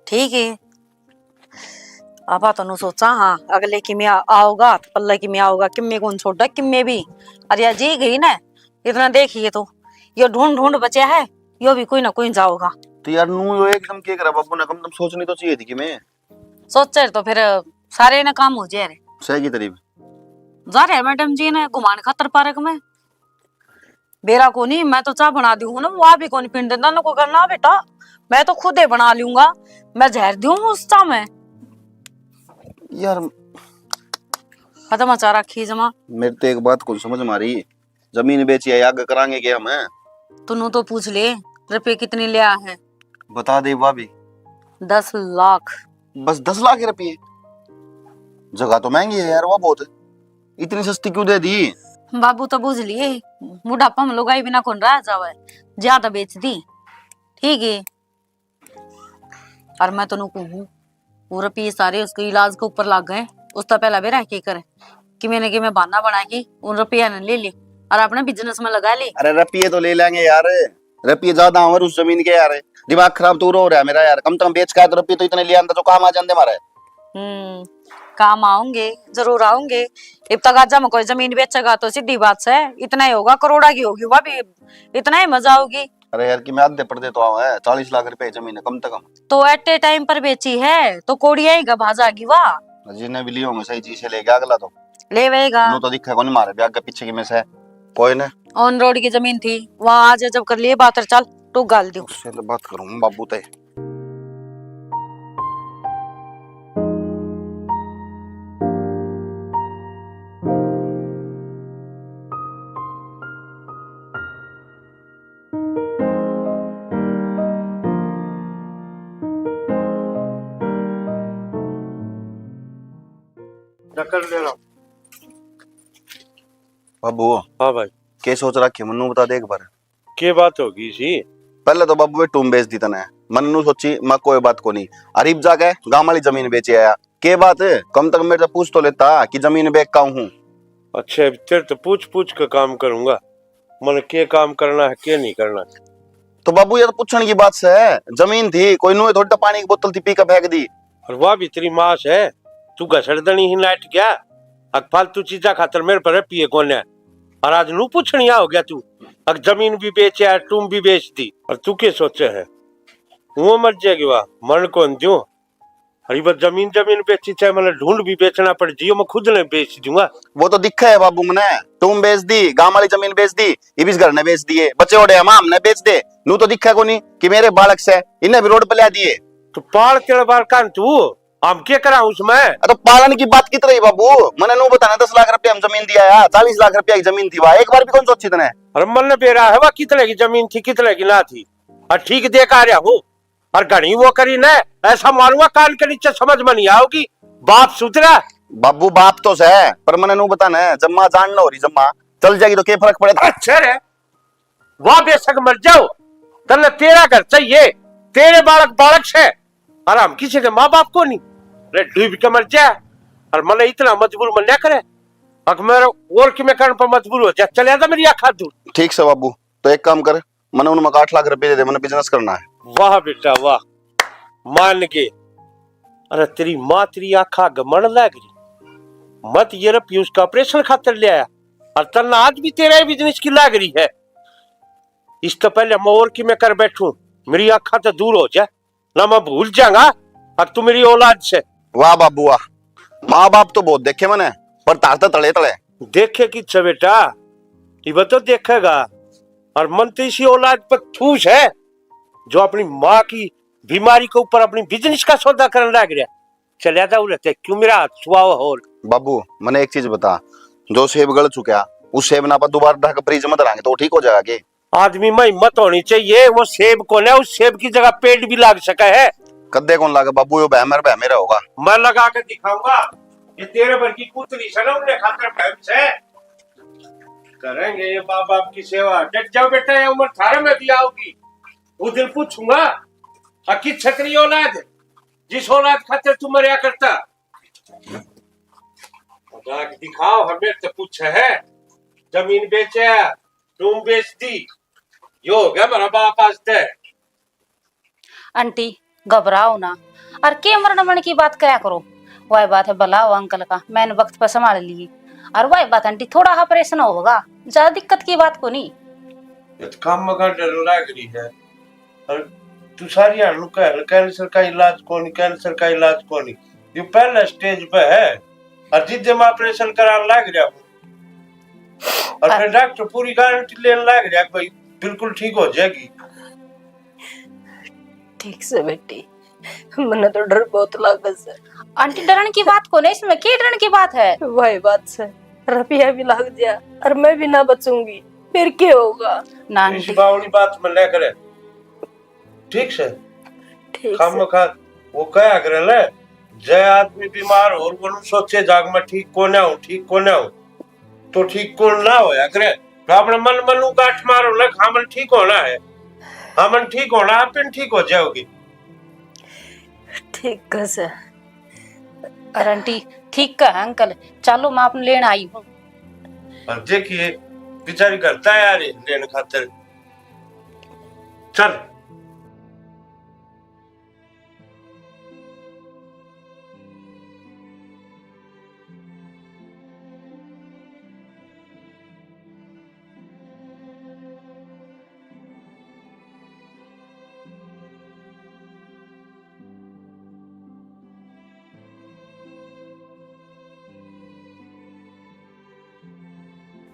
ठीक है, आपा तो नु सोचा, हाँ, अगले किमे आ-, आओगा, तो पल्ले किमे आओगा, किमे कौन छोड़ा, किमे भी। अरे या जी गई ना, इतना देखिए तो, यो ढूंढ ढूंढ बचा है, यो भी कोई ना कोई जाओगा। तो यार, नू यो एकदम के करा बाबू ने, कम तुम सोचनी तो चाहिए थी कि मैं। सोचे तो फिर सारे ना काम हो जाए रे। सही की तरीफ। जा रहे मैडम जी ने घुमान खातर पार्क में। बेरा कोनी, मैं तो चाय बना दी हूँ ना, वो आप ही कोनी पीने देता ना, को करना बेटा, मैं तो खुद ही बना लूंगा, मैं जहर दूँ उस चाय में। यार, खत्म चाह रखी जमा। मेरे तो एक बात को समझ में आ रही, जमीन बेची है, आगे करांगे क्या हम? तन्नू तो पूछ ले, रुपये कितने लिया है? बता दे भाभी। दस लाख। बस दस लाख रुपये? जगह तो महंगी है यार, वह बहुत। इतनी सस्ती क्यों दे दी? बाबू तो बुझ लिए, बुढ़ापा में लुगाई बिना कौन रह जावे, ज्यादा बेच दी। ठीक है, और मैं तन्नू कहूँ, वो रुपये सारे उसके इलाज के ऊपर लग गए, उसका पहला बेरा के कर कि मैंने कि मैं बहाना बना के उन रुपया ने ले ली और अपने बिजनेस में लगा ली। अरे रुपये तो ले लेंगे यार, रुपये ज्यादा आवर उस जमीन के यार। दिमाग खराब तो हो रहा है मेरा यार, कम से कम बेच के आया तो रुपये तो इतने ले आंदा जो काम आ जाते हमारे। हम्म, काम आऊंगे, जरूर आऊंगे। इब तक आजा में कोई जमीन बेचेगा तो सीधी बात से इतना ही होगा, करोड़ा की होगी, वह भी इतना ही मजा आओगी। अरे यार, कि मैं आधे पड़दे तो आवा है, चालीस लाख रुपए की जमीन है कम से कम। तो एट ए टाइम पर बेची है तो कोड़िया ही गभा जागी वा। जिन्हें भी लिए होंगे सही चीज से लेके अगला तो। ले वेगा। नू तो दिखा कोनी मारे ब्याह के पीछे की में से। कोई ना। ऑन रोड की जमीन थी, वहाँ आज जब कर लिए बात, चल टूक गाल दियो। उससे तो बात करूँ बाबू ते। चक्कर ले रहा हूँ। बाबू। हाँ भाई। के सोच रखे मन्नू बता दे एक बार। के बात होगी सी? पहले तो बाबू वे टूम बेच दी तने, मन नू सोची मैं कोई बात को नहीं। अरीब जाके गांव वाली जमीन बेचे आया। के बात? कम तक मेरे से पूछ तो लेता कि जमीन बेच का हूँ। अच्छा, तेरे तो पूछ पूछ के काम करूंगा, मन के काम करना है, के नहीं करना। तो बाबू, ये तो पूछण की बात से, जमीन थी कोई, नुए थोड़ी तो पानी की बोतल थी, पी के फेंक दी। और वह भी तेरी माँ से, तू घसड़ देनी ही नाट गया। अक फालतू चीजा खातर मेरे पर पिए कोने। और आज नू पूछणिया हो गया तू, अक जमीन भी बेचे है, टूम भी बेच दी। और तू के सोचे है, वो मर जाएगी वाह, मरण कौन द्यूं। अरे बस जमीन, जमीन बेची, चाहे मैंने ढूंढ भी बेचना पड़ जियो, मैं खुद ने बेच दूंगा। वो तो दिखे है बाबू, मैंने टूम बेच दी, गांव वाली जमीन बेच दी, इब इस घर ने बेच दिए, बचे ओड़े हम, हमने बेच दे। नू तो दिखे कोनी कि मेरे बालक से, इन्हें भी रोड पे ला दिए। तो पाल तेरे बालकां तू, हम के करा उसमें? अ, तो पालन की बात कित रही बाबू, मैंने नू बताना दस लाख रुपया हम जमीन दिया है, चालीस लाख रुपया की जमीन थी वहाँ, एक बार भी कौन सोची तने? अरे मन ने बेरा है वह कितने की जमीन थी, कितने की ना थी, और ठीक देख आ रहा हूँ। और घणी वो करी ने, ऐसा मारूंगा कान के नीचे, समझ में नहीं आओगी। बाप सुधरा। बाबू, बाप तो सै, पर मने नू बता ने, जम्मा जान न हो रही, जम्मा चल जाएगी तो के फर्क पड़े? अच्छा रे, वाह, बेशक मर जाओ, तन्ने तेरा घर चाहिए, तेरे बालक बालक से, और हम किसी के माँ बाप को नहीं। रे, डूब के मर जा, और मने इतना मजबूर मन ना करे, अक मेरे और कि मैं कारण पर मजबूर हो जा, चले जा मेरी आँख हाथ दूर। ठीक से बाबू, तो एक काम कर, मने उनमें आठ लाख रुपए दे दे, मने बिजनेस करना है। वाह बेटा वाह, मान गए। अरे तेरी माँ तेरी आँख आगे मरण लाग रही, मत ये रे पीयूष का ऑपरेशन खातर ले आया, और तन्ना आज भी तेरा ही बिजनेस की लाग रही है। इससे पहले मैं और की मैं कर बैठूं, मेरी आंखा तो दूर हो जा, ना मैं भूल जाऊंगा। अब तू मेरी औलाद से। वाह बाबू वाह, माँ बाप तो बहुत देखे मैंने, पर तार तो तले तले। देखे किच्छे बेटा, इब तो देखेगा। और मन तो इसी औलाद पर ठूस है, जो अपनी माँ की बीमारी के ऊपर अपनी बिजनेस का सौदा करने लग रहा। चलिया जा उरे ते, क्यों मेरा हाथ छुआओ? और बाबू, मने एक चीज बता, जो सेब गल चुका, उस सेब ना पर दोबारा ढक फ्रिज में धरांगे तो ठीक हो जाएगा के? आदमी में हिम्मत होनी चाहिए, वो सेब कौन है, उस सेब की जगह पेड़ भी लाग सका है। कद्दे कौन लागे बाबू, यो बहमर बहमेरा होगा। मैं लगा के दिखाऊंगा। ये तेरे भर की कुतरी से ना, उन्हें खातर बहम से करेंगे ये माँ बाप की सेवा। डट जाओ बेटा, ये उम्र थारे में भी आओगी। वो दिन पूछूंगा, अकी छतरी औलाद, जिस औलाद खातिर तू मरया करता। राख दिखाओ, हमें तो पूछे है। जमीन बेचे, रूम बेच दी, यो हो गया हमारा बाप आज तक। आंटी, घबराओ ना, और के मरण मरण की बात करया करो। वह बात है, भला हो अंकल का, मैंने वक्त पर संभाल लिए। और वह बात आंटी, थोड़ा ऑपरेशन होगा, ज्यादा दिक्कत की बात को नहीं। ये तो काम में का डर लाग रही है। और तू सारी हालू कह, कैंसर का इलाज कोनी, कैंसर का इलाज कोनी, ये पहला स्टेज पे है। और जिद्दे में ऑपरेशन कराने लाग रहा हूँ, और फिर अ- डॉक्टर पूरी गारंटी लेने लाग रहा, भाई बिल्कुल ठीक हो जाएगी। ठीक से बेटी, मन्ने तो डर बहुत लागे से। आंटी, डरन की बात कोनी इसमें, के डरन की बात है? वही बात से, रुपया भी लाग दिया और मैं भी ना बचूंगी, फिर क्या होगा? ना इस आंटी। बावली बात में ले करे, ठीक से? ठीक खाम से। खा वो कहा करे ले, जय आदमी बीमार हो, वो सोचे जाग में ठीक कोन्या हूँ, ठीक कोन्या हूँ। तो ठीक कौन ना होया करे, तो अपने मन मन गांठ मारो ना, खामन ठीक होना है, हमन ठीक होना, आप ठीक हो जाओगी। ठीक कह से। अरे आंटी, ठीक कह अंकल, चलो मैं आपने लेने आई हूँ। और देखिए, बेचारी घर तैयार है लेने खातर। चल।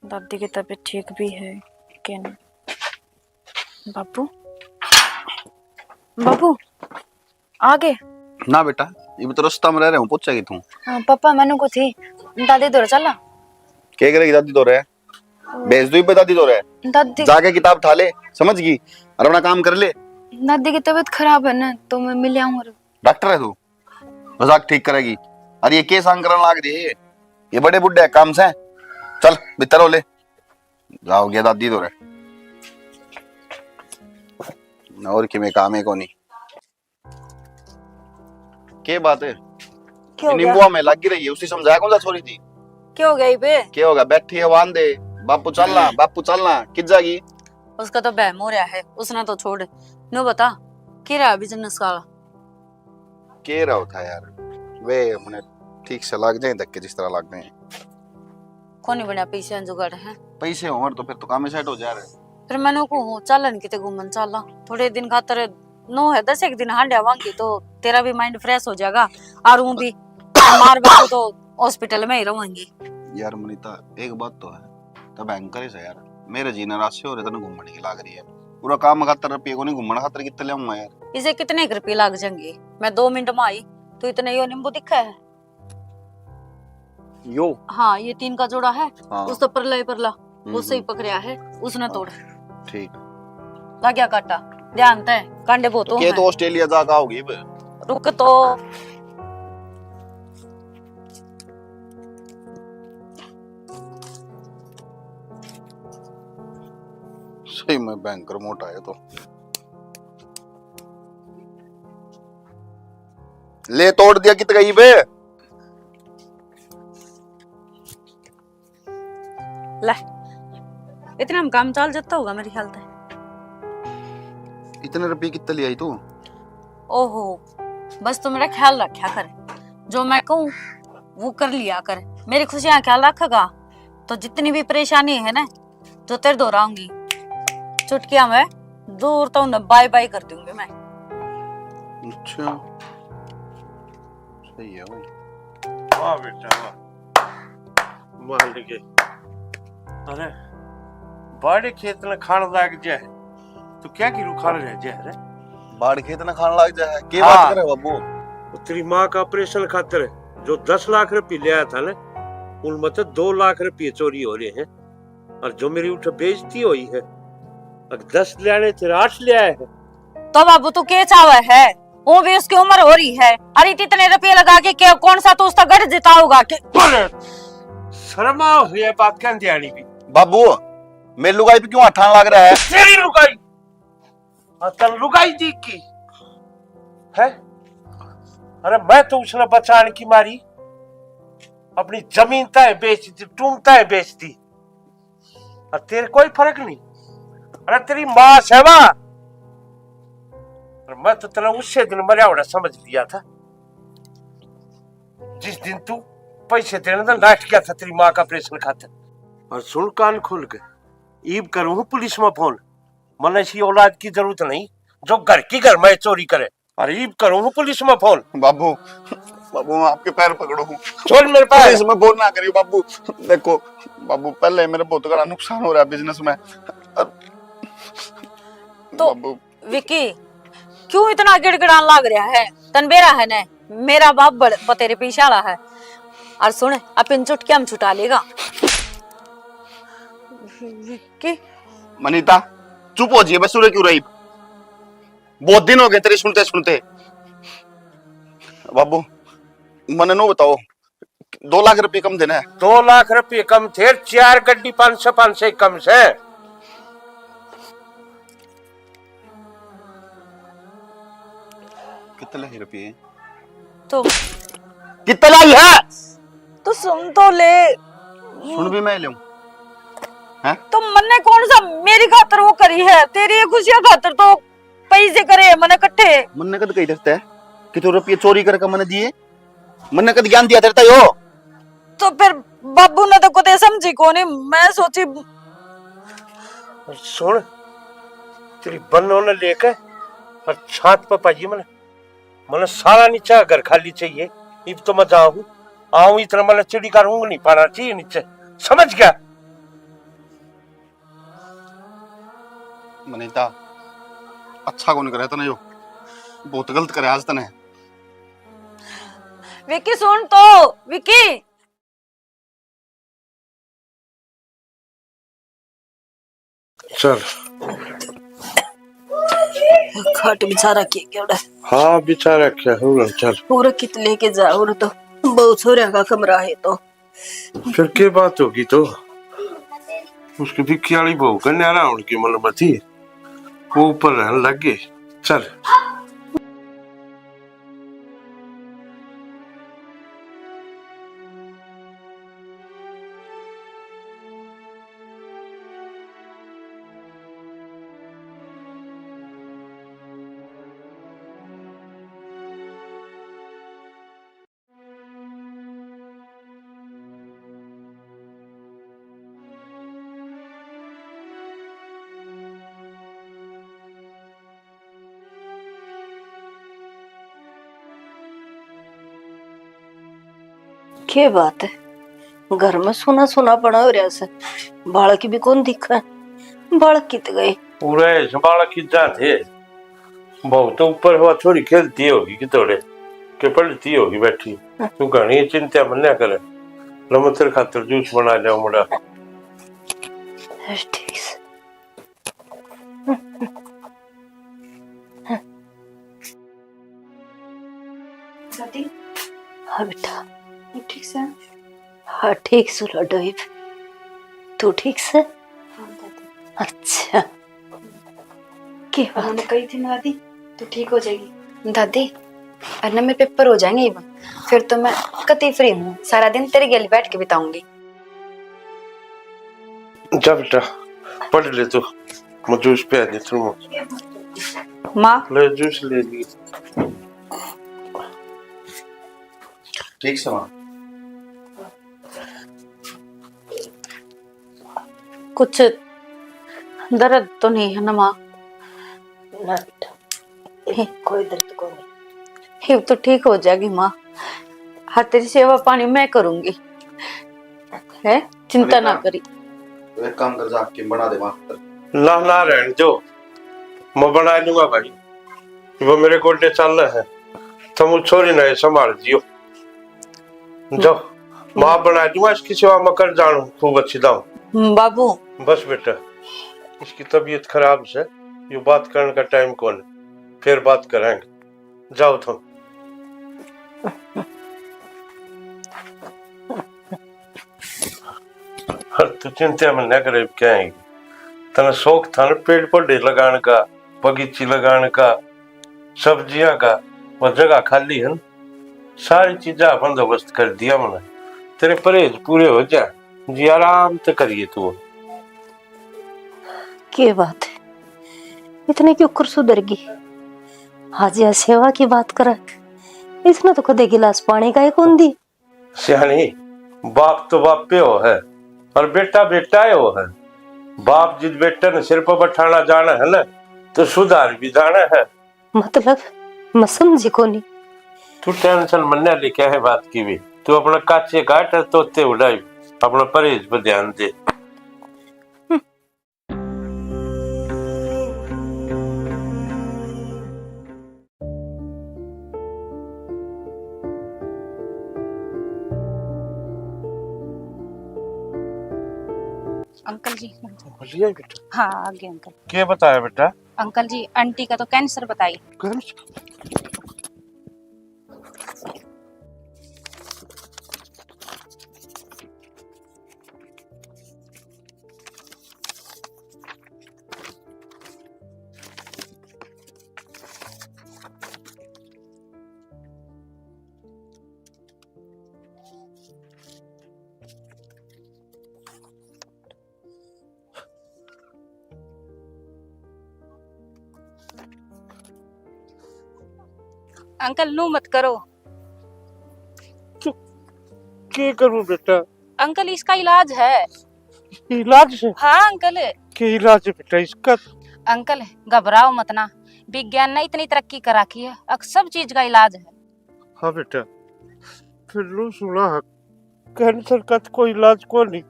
दादी की तबीयत ठीक भी है कि नहीं? बाबू, बाबू, आ गए? ना बेटा, इब तो रास्ता में रह रहे हूँ, पहुंचेगी तू। हाँ, पापा, मैंने को थी, दादी दौरे चला। क्या करेगी दादी दौरे? भेज दो इब दादी दौरे। दादी जाके किताब ठा ले, समझ गई, और अपना काम कर ले। दादी की तबीयत खराब है ना, तो मैं मिल आऊंगा। डॉक्टर है तू, मजाक ठीक करेगी। अरे ये के सांग करने लाग रही है, ये बड़े बुड्ढे काम से। चल भीतर हो ले। जाओ गया दादी दौरे। और किमें काम है कोनी। के बात है? क्या हो गया? नींबुआ में लगी रही है, उसी समझाया कौन सा छोरी थी? क्या हो गया इबे? क्या होगा? बैठी है वांदे, बापू चलना, बापू चलना, कित जागी? उसका तो बहम हो रहा है, उसने तो छोड़। नो बता, के रहा बिजनेस का? के रहा था यार, वे हमने ठीक से लाग जाए धक्के जिस तरह लाग गए। कोनी बना पैसे जुगाड़ है। पैसे हों तो फिर तो काम ही सेट हो जा रहा है। फिर मैंने को हूँ, चालन किते घूमन चाला थोड़े दिन खातर, नो है दस एक दिन हांड आवांगी तो तेरा भी माइंड फ्रेश हो जाएगा। और हूँ भी मार बाबू तो हॉस्पिटल में ही रहूंगी। यार मनीता, एक बात तो है, तब भयंकर ही सै यार, मेरे जी नाराज से हो रहे तने घूमने की लाग रही है। पूरा काम खातर रुपये को नहीं, घूमने खातर कितने ले आऊंगा यार? इसे कितने एक रुपये लाग जाएंगे? मैं दो मिनट में आई तो इतने यो नींबू दिखा है। यो? हाँ, ये तीन का जोड़ा है। हाँ। उस तो परला ही परला, वो हम्म, सही हम्म। पकड़या है, उसने तोड़। ठीक। लग गया काटा, ध्यान तै, कांडे बहुत तो हो के हैं। तो ऑस्ट्रेलिया जाके आओगी बे? रुक तो। सही में भयंकर मोटा है तो। ले तोड़ दिया, कित गई बे? ले, इतने में काम चल जाता होगा मेरे ख्याल से। इतने रुपये कितने ले आई तू? ओहो, बस तू मेरा ख्याल रखा कर, जो मैं कहूँ वो कर लिया कर। मेरी खुशियाँ ख्याल रखेगा तो जितनी भी परेशानी है ना, जो तेरे दौर आऊंगी। चुटकिया में दूर तो उन्हें बाय बाय कर दूंगी मैं। अच्छा, सही है भाई। वाह बेटा, वाह। मालिक है। अरे, बाड़े खेत ने खान लाग जा है, तो क्या की रुखाल रह जा है रे? बाड़ खेत ने खान लाग जा है, के हाँ। बात करे बाबू? वो तेरी माँ का ऑपरेशन खातर जो दस लाख रुपये ले आया था ना, उनमें तो दो लाख रुपये चोरी हो रहे हैं, और जो मेरी उठे बेइज्जती हुई है, अब दस ले आने थे, आठ ले आए हैं। तो बाबू, तू के चावे है? वो भी उसकी उम्र हो रही है। अरे, इतने रुपये लगा के, के कौन सा तू उसका गढ़ जिताओगा के? अरे, शर्म आओ, ये बात कहने आनी भी। बाबू, मेरी लुगाई पे क्यों हाथ लाग रहा है? तेरी लुगाई? हाँ, तन लुगाई दी की है? अरे, मैं तो उसने बचान की मारी अपनी जमीन तय बेच दी, टूम तय बेच दी। और तेरे कोई फर्क नहीं। अरे, तेरी माँ सेवा। और मैं तो तेरा उससे दिन मरया होना समझ लिया था, जिस दिन तू पैसे देने तो नाट गया था तेरी माँ का ऑपरेशन खातर। और सुन कान खोल के, ईब करूँ हूँ पुलिस में फोन। मने ऐसी औलाद की जरूरत नहीं जो घर की घर में चोरी करे। अरे, ईब करूँ हूँ पुलिस में फोन। बाबू, बाबू, मैं आपके पैर पकड़ू हूँ। छोड़ मेरे पैर। पुलिस में फोन ना करियो बाबू। देखो बाबू, पहले मेरे बहुत बड़ा नुकसान हो रहा है बिजनेस में। तो बाबू। विकी, क्यों इतना गिड़गिड़ान लाग रहा है? तन बेरा है ना, मेरा बाप बड़ बतेरे पीछे वाला है। और सुन, अपन चुटकिया में छुटा लेगा। विकी। मनीता, चुप हो जाइए, बस उरे क्यों रही? बहुत दिन हो गए तेरे सुनते सुनते। बाबू, मने नो बताओ, दो लाख रुपये कम देना है। दो लाख रुपये कम थे, चार गड्डी पाँच सौ, पाँच सौ कम से। कितने ही रुपये? तो कितना ही है? तो सुन तो ले। सुन भी मैं लूं। हैं? तो मन्ने कौन सा मेरी खातर वो करी है? तेरी खुशियां खातर तो पैसे करे मन्ने इकट्ठे। मन्ने कद कही देता है कि तू रुपये चोरी करके मन्ने दिए? मन्ने कद ज्ञान दिया तेरे यो? तो फिर बाबू ने तो कदे समझी कोनी, मैं सोची। सुन, तेरी बन्नो ने लेके और छात पे पाइए मने, मने सारा नीचे घर खाली चाहिए। इब तो मैं जाऊँ, आऊँ इतना मने चिड़ी का रूंग नहीं पाना चाहिए नीचे, समझ गया? मनीता, अच्छा कौन करे तने यो, बहुत गलत करे आज तने। विकी सुन तो, विकी। चल। खाट बिछा रखी है क्या उड़े? हाँ, बिछा रखा है, उड़े चल। उड़े कित लेके जा, उड़े तो बहू छोरा का कमरा है तो। फिर के बात होगी तो? उसकी दिखी वाली बहू का न्यारा होने की मलमती, वो ऊपर रहने लग गए। चल। के बात है, घर में सुना सुना पड़ा हो रहा से, बालक भी कौन दिखा? बालक कित गए? पूरे इस बालक कित जाते? बहू तो ऊपर हुआ, थोड़ी खेलती होगी कि थोड़े के पढ़ती होगी बैठी। तू घणी चिंता मन्या करे, लमतर खातर जूस बना लिया मुंडा। ठीक से। दादी। हाँ बेटा। तू ठीक से? हाँ, ठीक सु लाडो इब। तू ठीक से? हाँ दादी। अच्छा। के बात? उन्होंने कही थी ना दादी, तू ठीक हो जाएगी। दादी, अरे ना मेरे पेपर हो जाएंगे इब, फिर तो मैं कति फ्री हूँ, सारा दिन तेरे गेल बैठ के बिताऊंगी। जा बेटा, पढ़ ले तू, मैं जूस पे आ जाता हूँ। माँ। ले जूस ले ली। ठीक से माँ। कुछ दर्द तो नहीं है ना माँ? ना बेटा, कोई दर्द को नहीं। हिव तो ठीक हो जाएगी माँ। हाँ, तेरी सेवा पानी मैं करूंगी, है, चिंता ना करी। एक काम कर, जा के बना दे वहां पर। ना ना, रहने दो, मैं बना लूंगा भाई, वो मेरे गोडे चाल है। तुम उस छोरी ने संभाल दियो, जाओ, मैं बना दूंगा, इसकी सेवा मैं कर जानू खूब अच्छी दाऊ। बाबू। बस बेटा, इसकी तबीयत खराब से, यो बात करने का टाइम कौन, फिर बात करेंगे, जाओ तुम। हर तू चिंता में न करे, क्या है? तने शौक था ना पेड़ पौधे लगाने का, बगीची लगाने का, सब्जियां का, वो जगह खाली है ना, सारी चीजा बंदोबस्त कर दिया मैंने। तेरे परहेज पूरे हो जा, जी आराम से करिए तू। के बात है, इतने क्यों कर सुधर गई? आज यह सेवा की बात कर, इसने तो कदे गिलास पानी का ही कौन दी। सियाणी, बाप तो बापे हो है, और बेटा बेटा ही हो है। बाप जिस बेटे ने सिर पर बैठाना जाना है ना, तो सुधार भी जाना है। मतलब, मैं समझी कोनी। तू टेंशन मन्ने ले, क्या है बात की भी। तू अपना काचे काट, तोते उड़ाई, अपना परहेज पर ध्यान दे। अंकल जी। बोलिए बेटा। हाँ, आ गए अंकल। क्या बताया बेटा? अंकल जी, आंटी का तो कैंसर बताई। कैंसर? अंकल, नू मत करो। तो के करूं बेटा? अंकल, इसका इलाज है। इलाज है? हाँ अंकल। के इलाज है बेटा इसका? अंकल, घबराओ मत ना, विज्ञान ने इतनी तरक्की कर रखी है, अब सब चीज का इलाज है। हाँ बेटा, फिर लो सुना है, कैंसर का तो कोई इलाज को नहीं,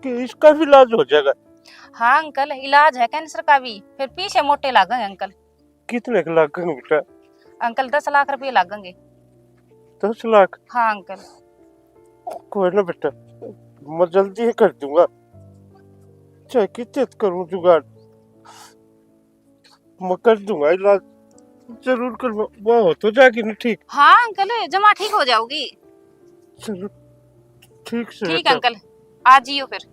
कि इसका भी इलाज हो जाएगा? हाँ अंकल, इलाज है कैंसर का भी, फिर पीछे मोटे लागेंगे अंकल। कितने के लागेंगे बेटा? अंकल, दस लाख रुपए लागेंगे। दस लाख? हाँ अंकल। कोई ना बेटा, मैं जल्दी ही कर दूंगा, चाहे कितने करूं जुगाड़। मैं कर दूंगा इलाज, जरूर कर, वो हो तो जाएगी ना ठीक। हाँ अंकल, जमा ठीक हो जाओगी। चलो, ठीक से ठीक बेटा। अंकल, आ जियो फिर।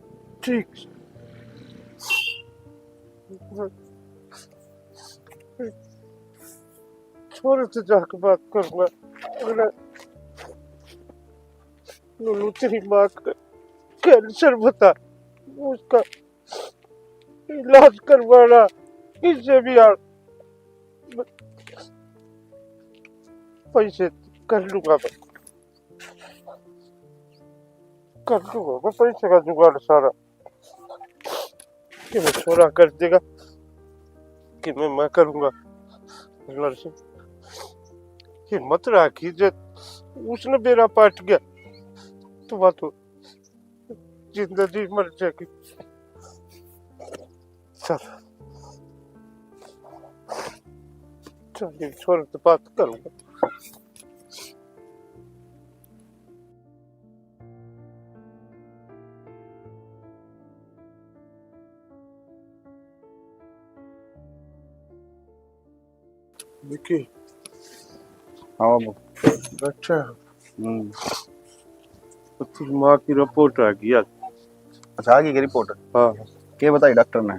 ठीक। छोरे से जाके बात करूंगा। अगला नूनू तेरी माँ का कैंसर बता, उसका इलाज करवाना किससे भी यार, पैसे कर लूंगा मैं, कर लूंगा मैं पैसे का जुगाड़ सारा। कि मैं छोरा कर देगा, कि मैं, मैं करूंगा। नरसिंह, हिम्मत राखी, जे उसने बेरा पाट गया, तो बात हो, जिंदा जी मर जाएगी। चल, चल, ये छोरे से बात करूंगा। विकी। हाँ बाबू। बैठा। हम्म। तो तेरी माँ की रिपोर्ट आ गई आज। अच्छा, आ गई क्या रिपोर्ट? हाँ। क्या बताई डॉक्टर ने?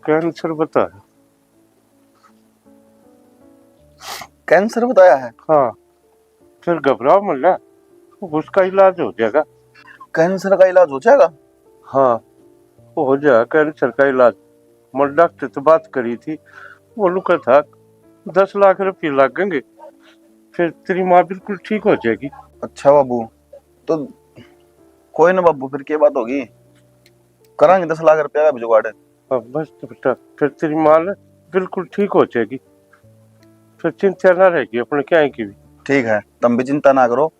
कैंसर बताया। कैंसर बताया है? हाँ। फिर घबराओ मत, उसका इलाज हो जाएगा। कैंसर का इलाज हो जाएगा? हाँ, हो जाएगा कैंसर का इलाज। मैं डॉक्टर से बात करी थी, वो लोग कहा था दस लाख रुपये लगेंगे, फिर तेरी माँ बिल्कुल ठीक हो जाएगी। अच्छा बाबू, तो कोई ना बाबू, फिर क्या बात होगी, करांगे दस लाख रुपया का भी जुगाड़। अब बस तो बेटा, फिर तेरी माँ ना बिल्कुल ठीक हो जाएगी, फिर चिंता ना रहेगी अपने क्या की भी। ठीक है, तुम भी चिंता ना करो,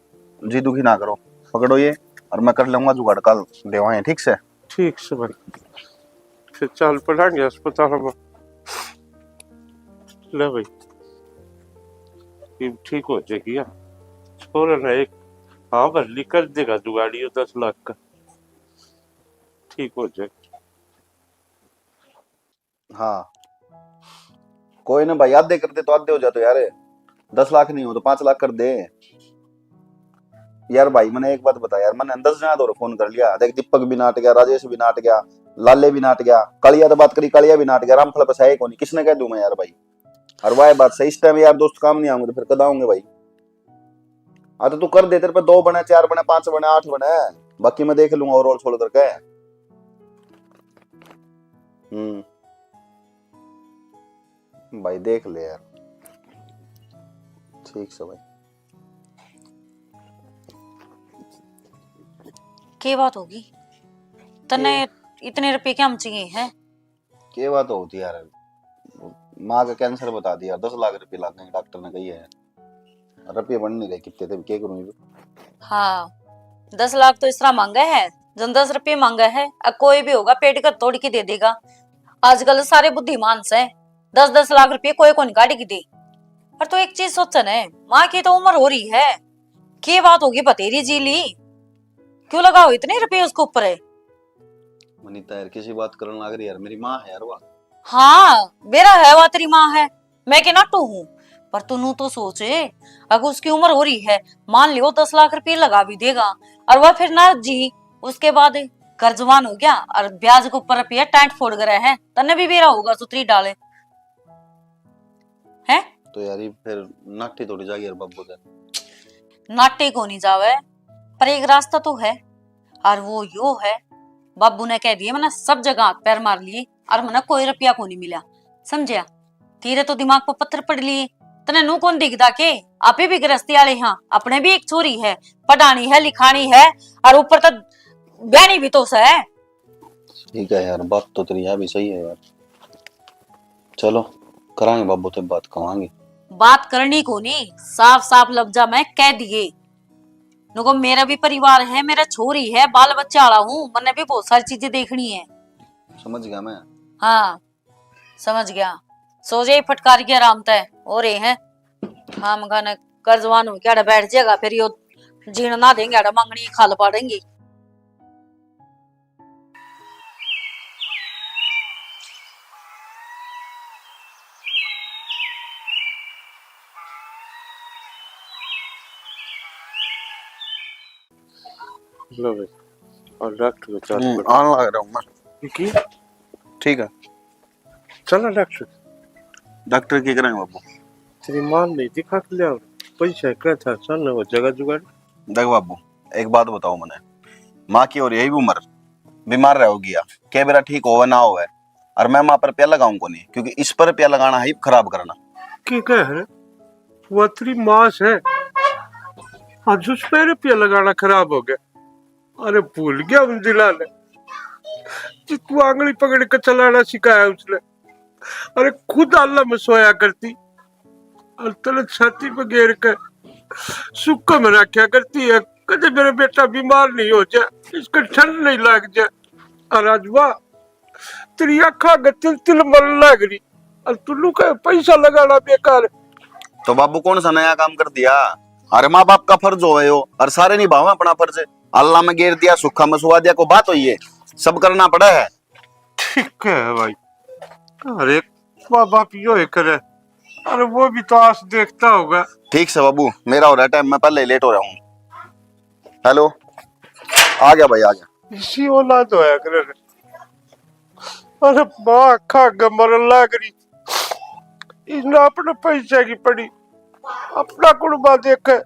जी दुखी ना करो। पकड़ो ये, और मैं कर लूंगा जुगाड़, कल देवाएं, ठीक से? ठीक से भाई, फिर चल पड़ांगे अस्पताल में। ले भाई, ये ठीक हो जाएगी यार। छोरे ने एक हाँ भर ली, कर देगा जुगाड़ ये दस लाख का, ठीक हो जाएगा। हाँ, कोई ना भाई, आधे कर दे तो आधे हो जा तो यार, दस लाख नहीं हो तो पाँच लाख कर दे। यार भाई, मैंने एक बात बता यार, मैंने दस जना तो और फोन कर लिया, देख दीपक भी नाट गया, राजेश भी नाट गया, लाले भी नाट गया, कालिया तो बात करी, कालिया भी नाट गया, रामफल बस है ही कोनी, किसने कह दूं मैं यार भाई। और वह बात सही, इस टाइम यार दोस्त काम नहीं आऊंगे तो फिर कद आऊंगे भाई? हाँ तो तू कर दे, तेरे पे दो बने, चार बने, पांच बने, आठ बने, बाकी मैं देख लूंगा और रोल सोल करके। हम्म, भाई देख ले यार। ठीक से भाई। के बात होगी? तन्ने के? इतने रुपए क्या हम चाहिए हैं? के बात होती यार, माँ का कैंसर बता दिया, दस लाख रुपए लग गए, डॉक्टर ने कही है। रुपये बन नहीं रहे कितने थे, के करूँ? हाँ, दस लाख तो इस तरह मांगा है, जन दस रुपये मांगा है। अब कोई भी होगा, पेट का तोड़ के दे देगा। आजकल सारे बुद्धिमान से, दस दस लाख रुपये कोई कौन काट के दे। पर तू एक चीज सोच न, माँ की तो उम्र हो रही है, के बात होगी बतेरी जी ली, क्यों लगाओ इतने रुपये उसके ऊपर है? मनीता यार, किसी बात करने लग रही यार, मेरी माँ है यार वा। हाँ, बेरा है वा तेरी माँ है, मैं के नाटू हूँ, पर तू नू तो सोचे, अगर उसकी उम्र हो रही है, मान लियो दस लाख रुपये लगा भी देगा और वह फिर ना जी, उसके बाद घर जवान हो गया और ब्याज के ऊपर रुपया टाइट फोड़ कर है, तन्ने भी बेरा होगा सुतरी डाले। हैं? तो यार, ये फिर नाटी थोड़ी जागी यार बाबू दे। नाटी को नहीं जावे, पर एक रास्ता तो है, और वो यो है, बाबू ने कह दिए, मैंने सब जगह हाथ पैर मार लिए और मैंने कोई रुपया को नहीं मिला, समझया? तेरे तो दिमाग पर पत्थर पड़ लिए, तने नू कौन दिखदा के? आपे भी गृहस्थी वाले हाँ, अपने भी एक छोरी है, पढ़ानी है, लिखानी है, और ऊपर तक ब्याहनी भी तो है। ठीक है यार, बात तो तेरी यह भी सही है यार। चलो, करांगे बाबू ते बात, कहांगे। बात करनी कोनी, साफ साफ लफ्जा में कह दिए। नुको मेरा भी परिवार है, मेरा छोरी है, बाल बच्चा वाला हूँ, मन्ने भी बहुत सारी चीजें देखनी है। समझ गया मैं। हाँ, समझ गया। सो जाए फटकार के आराम तै, और ये है। हाँ, मकान कर्जवान हो क्या बैठ जाएगा, फिर यो जीण ना देंगे, आड़ा मांगनी खाल पाड़ेंगे। लो भाई, और डॉक्टर को चाल हम्म, पड़ा। आने लग रहा हूँ मैं। ठीक है। चलो डॉक्टर। डॉक्टर के करेंगे बाबू? तेरी माँ नहीं दिखा के ले आओ। पैसा का था, सन हो जगह जुगाड़। देख बाबू, एक बात बताओ मने, माँ की और यही उम्र बीमार रहोगी या? के बेरा ठीक होवे ना होवे, और मैं माँ पर रुपया लगाऊं कोनी, क्योंकि इस पर रुपया लगाना है खराब करना। के कह रहे? वो तेरी माँ से, आज उस पर रुपया लगाना खराब हो गया। अरे भूल गया उन दिना ने, जितू आंगली पकड़ के चलाना सिखाया उसने। अरे खुद आल्ला में सोया करती, और तले छाती पे गेर के सुक्का में रखा करती है, कदे मेरा बेटा बीमार नहीं हो जाए, इसको ठंड नहीं लग जाए। और आज वाह, तेरी आँखां के तिल तिल मरन लग रही, और तू लुका पैसा लगाना बेकार। तो बाबू कौन सा नया काम कर दिया? अरे माँ बाप का फर्ज होवे यो, और सारे निभावे अपना फर्ज। अल्लाह में गेर दिया, सुखा में सुवा दिया, को बात हुई है? सब करना पड़ा है। ठीक है भाई, अरे माँ बाप यो ही करे, अरे वो भी तो आस देखता होगा। ठीक से बाबू, मेरा हो रहा टाइम, मैं पहले ही लेट हो रहा हूँ। हेलो, आ गया भाई, आ गया। इसी औलाद होया करे रे। अरे माँ आखा आगे मरन लाग रही, इसने अपने पैसे की पड़ी, अपना कुड़बा देखे।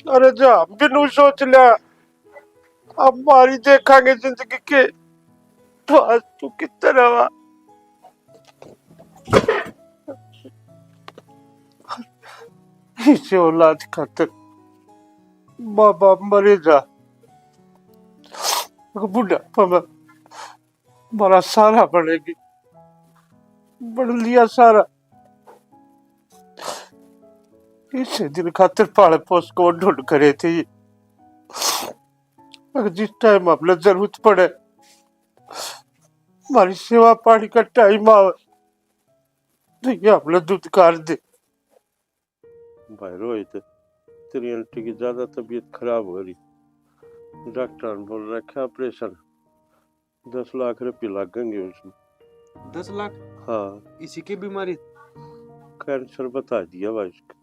अरे जा, बिनु सोच लिया, अब मारी देखांगे जिंदगी के, तो आज तू कितना रहा। इसे औलाद खातर बाबा मरे जा। बुढ़ापा में हमारा सारा बनेगी, बन लिया सारा। इसे दिन खातर पाले पोस को ढूंढ करे थे ये। अगर जिस टाइम हमने जरूरत पड़े, हमारी सेवा पानी का टाइम आवे, तो ये हमने दुत्कार दे। भाई रोहित, तेरी आंटी की ज्यादा तबीयत खराब हो रही, डॉक्टर ने बोल रखा ऑपरेशन, दस लाख रुपये लगेंगे उसमें। दस लाख? हाँ। इसी की बीमारी? कैंसर बता दिया भाई उसका।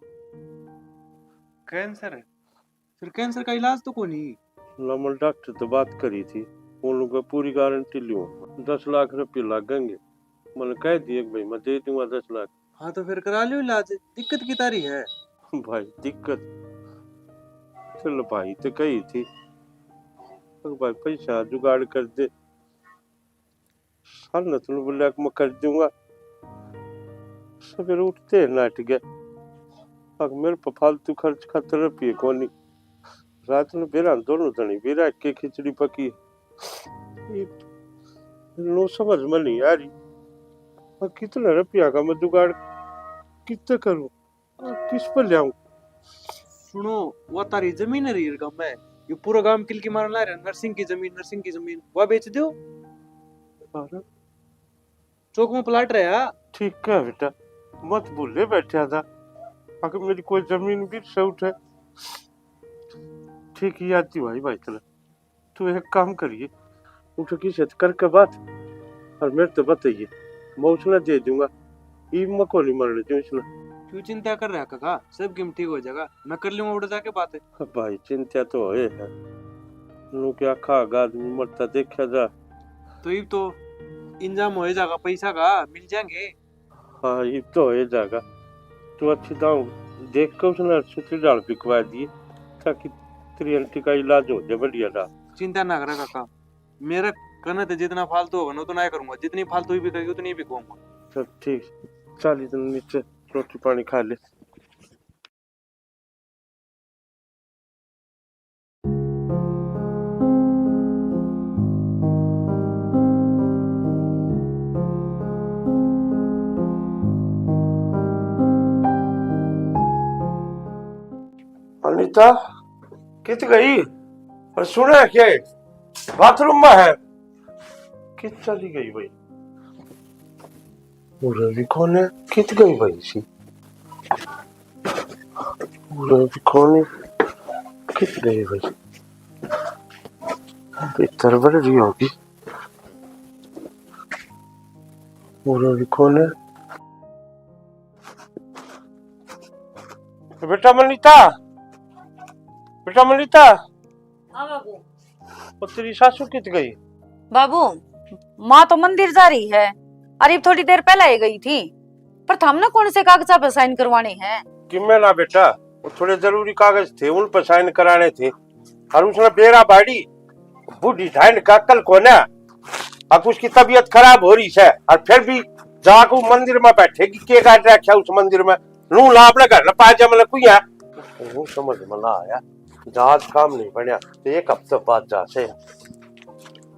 कैंसर है? फिर कैंसर का इलाज तो कोनी? ना, मैं डॉक्टर तो बात करी थी, उन लोगों पूरी गारंटी लियो, दस लाख रुपये लगेंगे। मैंने कह दिए कि भाई मैं दे दूंगा दस लाख। हाँ, तो फिर करा लियो इलाज, दिक्कत की तारी है? भाई दिक्कत, चल भाई तो कही थी, तो भाई पैसा जुगाड़ कर दे, साल न तुम बोलिया कि मैं कर दूंगा। सवेरे उठते ही नाट गया, अब मेरे पे फालतू खर्च खातर रुपये कोनी। रात में बेरा दोनों जनी बेरा के खिचड़ी पकी। ये लो समझ में नहीं आ रही, मैं कितने रुपया का मैं जुगाड़ कितने करूं, किस पर ले आऊं? सुनो, वो तारी जमीन है रीर गाम में, ये पूरा गांव किलकी मारन ला रहा, नरसिंह की जमीन, नरसिंह की जमीन, वह बेच दो। अरे, चौक में प्लाट रहा। ठीक है बेटा, मत भूले बैठा था, अगर मेरी कोई जमीन भी से उठे। ठीक याद दिवाई भाई तेरा। तू एक काम करिए, उठ की से करके बात और मेरे तो बताइए, मैं उसने दे दूंगा। ई मैं को नहीं मरने दूं इसने। क्यों चिंता कर रहा काका, सब गेम ठीक हो जाएगा, मैं कर लूंगा उड़ जाके बात। भाई चिंता तो होए है, नू क्या खाग आदमी मरता देखा जा। तो इब तो इंजाम हो जाएगा, पैसा का मिल जाएंगे। हाँ, इब तो हो जाएगा। तू अच्छी दाव देख के उसने सुतली डाल बिकवा दिए, ताकि तेरी आंटी का इलाज हो जाए बढ़िया ना। चिंता ना करे काका, मेरे कने ते जितना फालतू होगा ना उतना ही करूंगा, जितनी फालतू ही बिकेगी उतनी ही बिकवाऊंगा। चल ठीक, चल इतने नीचे रोटी पानी खा ले। अनिता कित गई? और सुना क्या है? बाथरूम में है। कित चली गई भाई? उरे भी कोने, कित गई भाई सी? उरे भी कोने, कित गई भाई? भीतर बढ़ रही होगी। उरे भी कोने। बेटा मनीता, बेटा मनीता। हाँ बाबू। वो तेरी सासू कित गई? बाबू, माँ तो मंदिर जा रही है। अरे, थोड़ी देर पहले ही गई थी, पर थमने कौन से कागजा पे साइन करवाने हैं? किमें ना बेटा, वो थोड़े जरूरी कागज थे, उन पे साइन कराने थे। और उसने बेरा बाड़ी, बूढ़ी ढांड का अक्ल कोना। अब उसकी तबीयत खराब हो रही है, और फिर भी जाके वो मंदिर में बैठेगी, के काट रखा उस मंदिर में? लू ला अपने घर न पा जा, मतलब कोई है। वो समझ में ना आया, जहाज काम नहीं बनया, तो एक हफ्ते बाद जा से।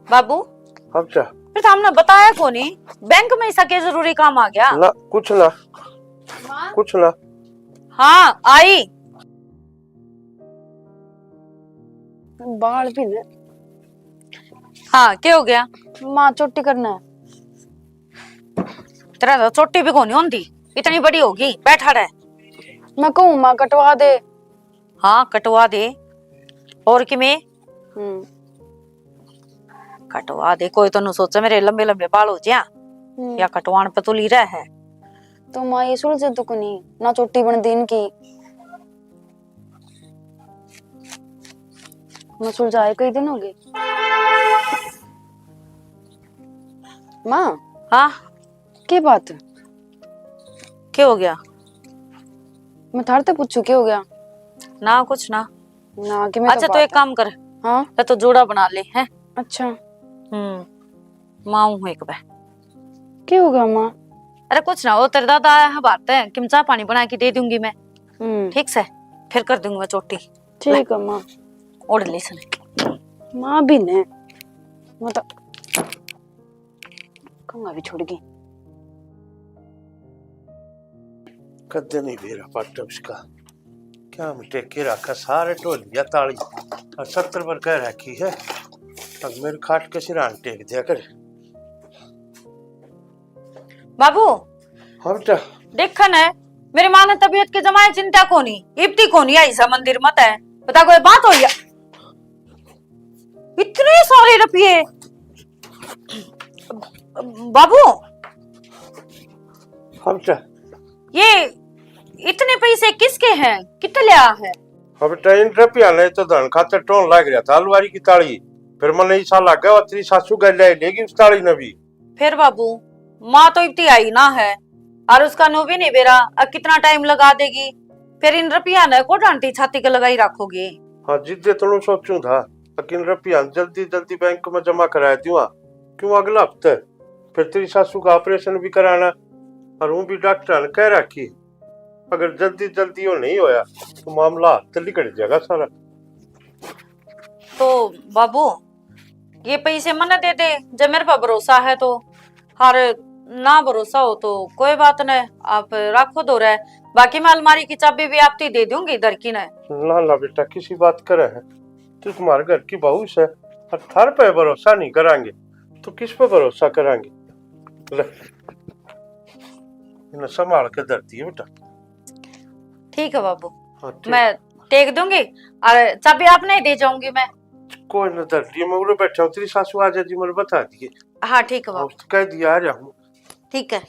बाबू, अब क्या? फिर तो हमने बताया कोनी, बैंक में ऐसा क्या जरूरी काम आ गया? ना, कुछ ना, माँ? कुछ ना। हाँ, आई। बाल भी ने। हाँ, क्या हो गया? माँ, चोटी करना है। तेरा तो चोटी भी कोनी होंदी, इतनी बड़ी होगी, बैठा रह। मैं कहूँ माँ कटवा दे। हाँ, कटवा दे। और किमें? हम्म। कटवा दे, कोई तो नु सोचे मेरे लंबे लंबे बाल हो जा, हम्म। या कटवान पे तुली रह है। तो माँ, ये सुलझे तो कोनी, ना चोटी बन दी इनकी। मैं सुलझाए कई दिन हो गए। माँ। हाँ। के बात? के हो गया? मैं थारे ते पूछू, के हो गया? ना, कुछ ना। ना, कि मैं अच्छा, तो तो एक बात काम कर। हाँ? मैं तो जोड़ा बना ले, हैं? अच्छा। हम्म, माँ हूँ एक बार। के हो गया माँ? अरे कुछ ना, वो तेरे दादा आया है बात है कि मैं चाय पानी बना के दे दूंगी मैं। हम्म। ठीक से, फिर कर दूंगी मैं चोटी। ठीक है माँ। ओढ़ ले इसने। माँ भी ने, मतलब। मैं भी छुड़ गई। कदे नहीं बेरा पाटा उसका। क्या हम टेके रखा, सारे ढोलिया ताली और सत्तर पर कह रखी है। अब मेरे खाट के सिरान टेक दिया कर। बाबू, हाँ बेटा। देखा ना, मेरी माँ ने तबीयत के जमाए चिंता कोनी, इब्ती कोनी आई सा मंदिर मत है। बता कोई बात हो या? इतने सारे रुपये। बाबू, हाँ बेटा। ये इतने पैसे किसके हैं, कित लिया है? हाँ बेटा, इन रुपया ने तो धन खातर टोन लाग रहा था अलवारी की ताली। फिर मने ऐसा लगा, वो तेरी सासू गल ले लेगी उस ताली ने भी। फिर बाबू, माँ तो इतनी आई ना है, और उसका न्यू भी नहीं बेरा, अब कितना टाइम लगा देगी। फिर इन रुपया ने को डांटी छाती के लगाई रखोगे? हाँ, जिद्दे तो सोचूं था, लेकिन रुपया जल्दी जल्दी बैंक में जमा करा दूंगा। क्यों, अगला हफ्ते फिर तेरी सासू का ऑपरेशन भी कराना, और वो भी डॉक्टर ने कह रखी, अगर जल्दी जल्दी वो नहीं होया तो मामला हाथ लिकड़ जाएगा सारा। तो बाबू, ये पैसे मने दे दे, जब मेरे पे भरोसा है तो। हर ना भरोसा हो तो कोई बात नहीं, आप रखो दो रहे, बाकी मैं अलमारी की चाबी भी आप ही दे दूंगी इधर की ने। ना ना बेटा, किसी बात करे है, तू तुम्हारे घर की बहू से, और थार पे भरोसा नहीं करांगे तो किस पे भरोसा करांगे? ले, इन्हें संभाल के धर दिए बेटा। ठीक है बाबू, हाँ, ठीक। मैं टेक दूंगी और चाबी आपने ही दे जाऊंगी मैं। कोई ना, धर दिए, मैं उरे बैठा हूँ, तेरी सासू आ जाएगी, मैंने बता दिए। हाँ, ठीक है बाबू। हाँ, कह दिया, आ रहा हूँ। ठीक है।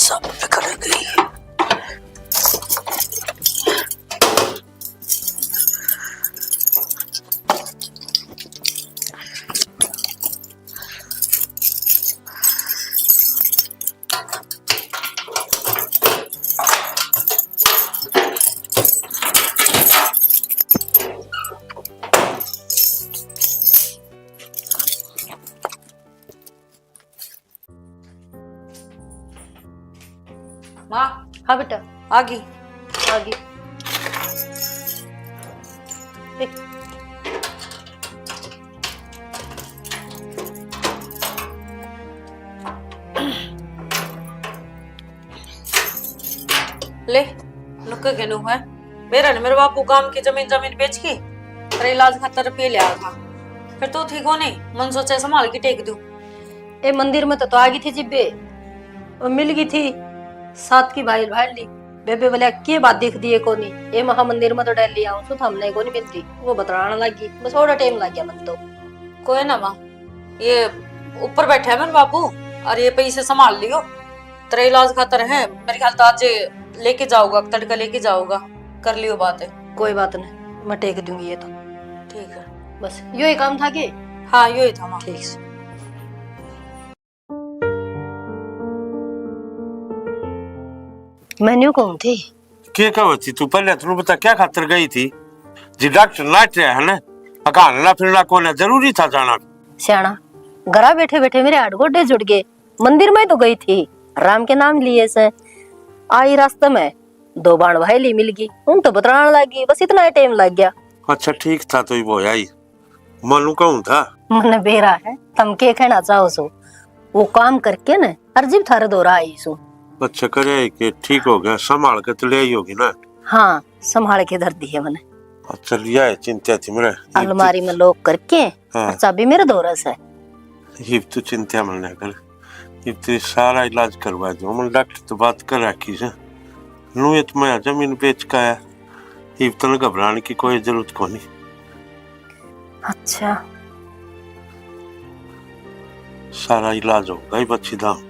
सब बिखर गई। माँ। हाँ बेटा। आ गई। आ गई। देख। ले, नुक्के के नु है। मेरा ने मेरे बापू गांव की जमीन, जमीन बेच के तेरे इलाज खातर रुपये लिया था। फिर तो ठीक हो नहीं, मन सोचा संभाल के टेक दूं। ए मंदिर में तो, तो आ गई थी जिब्बे, और मिल गई थी सात की भाई भाड़ ली। बेबे बोलिया, "के बात देख दिए कोनी, ए महा मंदिर में तो डेली आऊं सु, तो हमने कोनी मिलती।" वो बतराण लगी, बस थोड़ा टाइम लग गया मन तो। कोई ना माँ, ये ऊपर बैठा है मेरे बापू, और ये पैसे संभाल लियो, तेरे इलाज खातर है। मेरे ख्याल तो आज लेके जाओगा, तड़का लेके जाओगा, कर लियो बात। कोई बात नहीं, मैं टेक दूंगी ये तो। ठीक है। बस यो ही काम था के? हाँ, यो ही था माँ। ठीक से। मैं न्यू कहूँ थी। के कहो थी तू? पहले तू बता, क्या खातर गई थी? जी डॉक्टर नाट रहा है ना, अकान ना फिरना कौन है, जरूरी था जाना। सियाणा, घरा बैठे बैठे मेरे हाथ गोडे जुड़ गए। मंदिर में तो गई थी, राम के नाम लिए से। आई रास्ते में दो बाण भाई ली मिल गई, उन तो बतराण लग गई, बस इतना ही टाइम लग गया। अच्छा, ठीक था तो ही वो आई। मनु कहूँ था। मन्ने बेरा है, तम के कहना चाहो सो? वो काम करके न, अर जिब थारे धोरा आई सू। अच्छा, करे के ठीक हो गया, संभाल के तो ले आई होगी ना? हाँ, संभाल के धर दी है मने। अच्छा, लिया है, चिंता थी मेरे। अलमारी में lock करके, हाँ। अर चाबी मेरे धोरा से। इब तू चिंता मत ना कर, इब तेरी सारा इलाज करवा दूं। मैं डॉक्टर तो बात कर रखी से। नू ये तो मैं जमीन बेच के आया, इब तने घबराने की कोई जरूरत कोनी। अच्छा। सारा इलाज होगा ही बच्ची दाम।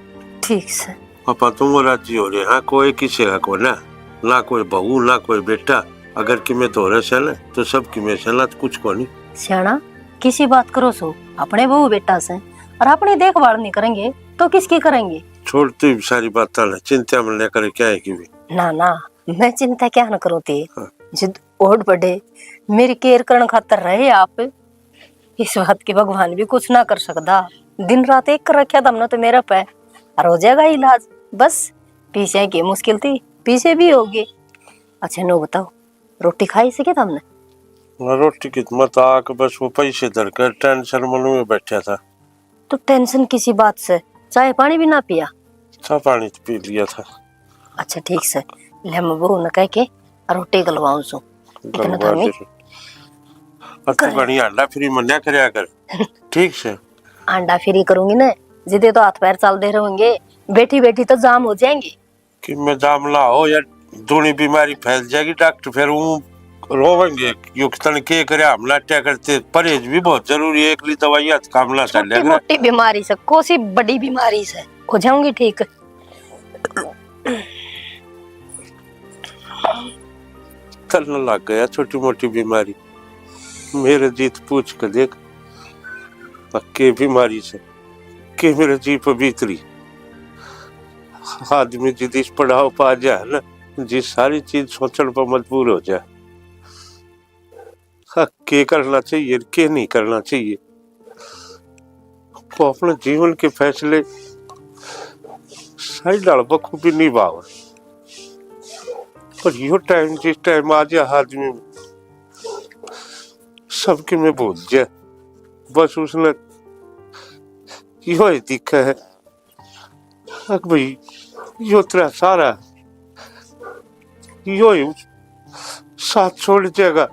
ठीक से। पापा तुम राजी हो रहे, हाँ, कोई किसी का को ना, ना कोई बहू, ना कोई बेटा। अगर किमे धोरे से ना, तो सब किमे से ना, तो कुछ को नहीं। सियाणा, किसी बात करो सो, अपने बहू बेटा से, और अपनी देखभाल नहीं करेंगे, तो किसकी करेंगे? छोड़ तू इब सारी बात ना, चिंता में लेकर क्या है कि भी। ना, ना, मैं चिंता क्या ना करूं थी, हाँ। जिद ओढ़ पड़े, मेरी केयर करण खातर रहे आप, इस बात की भगवान भी कुछ ना कर सकदा। दिन रात एक कर रखा था हमने तो मेरा पे, और हो जाएगा इलाज। बस पीछे की मुश्किल थी, पीछे भी होगी। अच्छा, नो बताओ, रोटी खाई से क्या तुमने? ना, रोटी की तो मत आके, बस वो पैसे धर कर टेंशन में बैठा था। तो टेंशन किसी बात से? चाय पानी भी ना पिया? चाय पानी तो पी लिया था। अच्छा, ठीक से। ले, मैं बहू ने कह के रोटी गलवाऊं सू। इतना गलवा धर्मी। दे। और तू कर। घणी अंडा फ्री मन्या करया कर। ठीक से। अंडा फ्री करूंगी ना, जिदे तो हाथ पैर चलते रहेंगे, बैठी बैठी तो जाम हो जाएंगे। कि मैं जाम ना हो यार, दूनी बीमारी फैल जाएगी, डॉक्टर फिर वो रोवेंगे, यो कि तने के करे, हम लाट्या करते। परहेज भी बहुत जरूरी है, एकली दवाइयां तो काम ना छोटी चलेगा। मोटी बीमारी से, कोसी बड़ी बीमारी से हो जाऊंगी ठीक। तलने लग गया छोटी मोटी बीमारी। मेरे जीत पूछ के देख, के बीमारी से, के मेरे जी पे बीत रही। आदमी जिद इस पड़ाव पा जाए ना, जी सारी चीज सोचण पर मजबूर हो जाए। हाँ, के करना चाहिए, के नहीं करना चाहिए, वो अपने जीवन के फैसले सही ढाल बखूबी निभावे। पर यो टाइम, जिस टाइम आ जा आदमी में, सबके में भूल जाए, बस उसने यो ही दिखे है। अक भाई, यो तेरा सारा, यो ही साथ छोड़ जाएगा,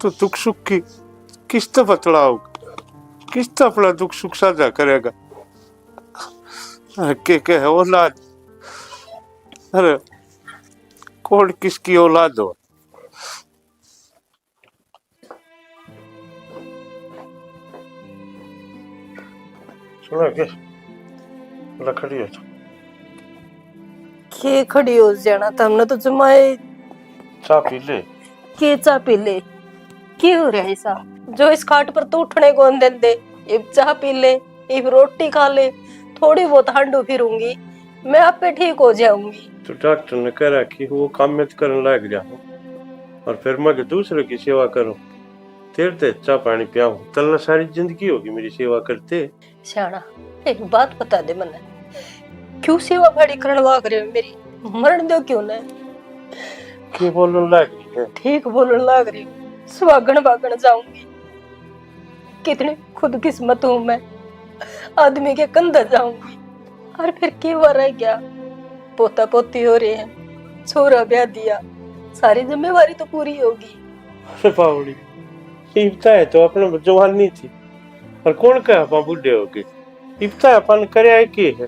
तो दुख सुख की किसते बतलाओ, किसते अपना दुख सुख साझा करेगा? अरे के, के है औलाद? अरे कौन किसकी औलाद हो? सुनो के, ला खड़ी हो जा। के खड़ी हो जाना, तमने तो जमाए। चाय पी ले। के चाय पी ले? के हो रहा है ऐसा, जो इस खाट पर तो उठने को न देंदे? इब चाय पी ले, इब रोटी खा ले, थोड़ी बहुत हांडू फिरूंगी, मैं आपे ठीक हो जाऊंगी। तो डॉक्टर ने कह रखी, वो काम में तो करने लाग रहा हूँ, और फिर मैं के दूसरे की सेवा करूँ। तेरे ते चाय पानी पियाऊँ, तलने सारी जिंदगी होगी मेरी सेवा करते। सियाणा, एक बात बता दे मन्ने, क्यों सेवा भाड़ी करण लाग रहे हो मेरी? मरण दो क्यों ना? के बोलन लाग रही है? ठीक बोलन लाग रही हूँ, सुहागण भागण जाऊंगी। कितनी खुदकिस्मत हूँ मैं, आदमी के कंधे जाऊंगी। और फिर के वा रह गया? पोता पोती हो रहे हैं, छोरा ब्याह दिया, सारी जिम्मेवारी तो पूरी होगी। अरे बावड़ी, इब तै तो अपने जवानी थी, और कौन कहे अपन बूढ़े हो गए? इब तै अपन करया है के है?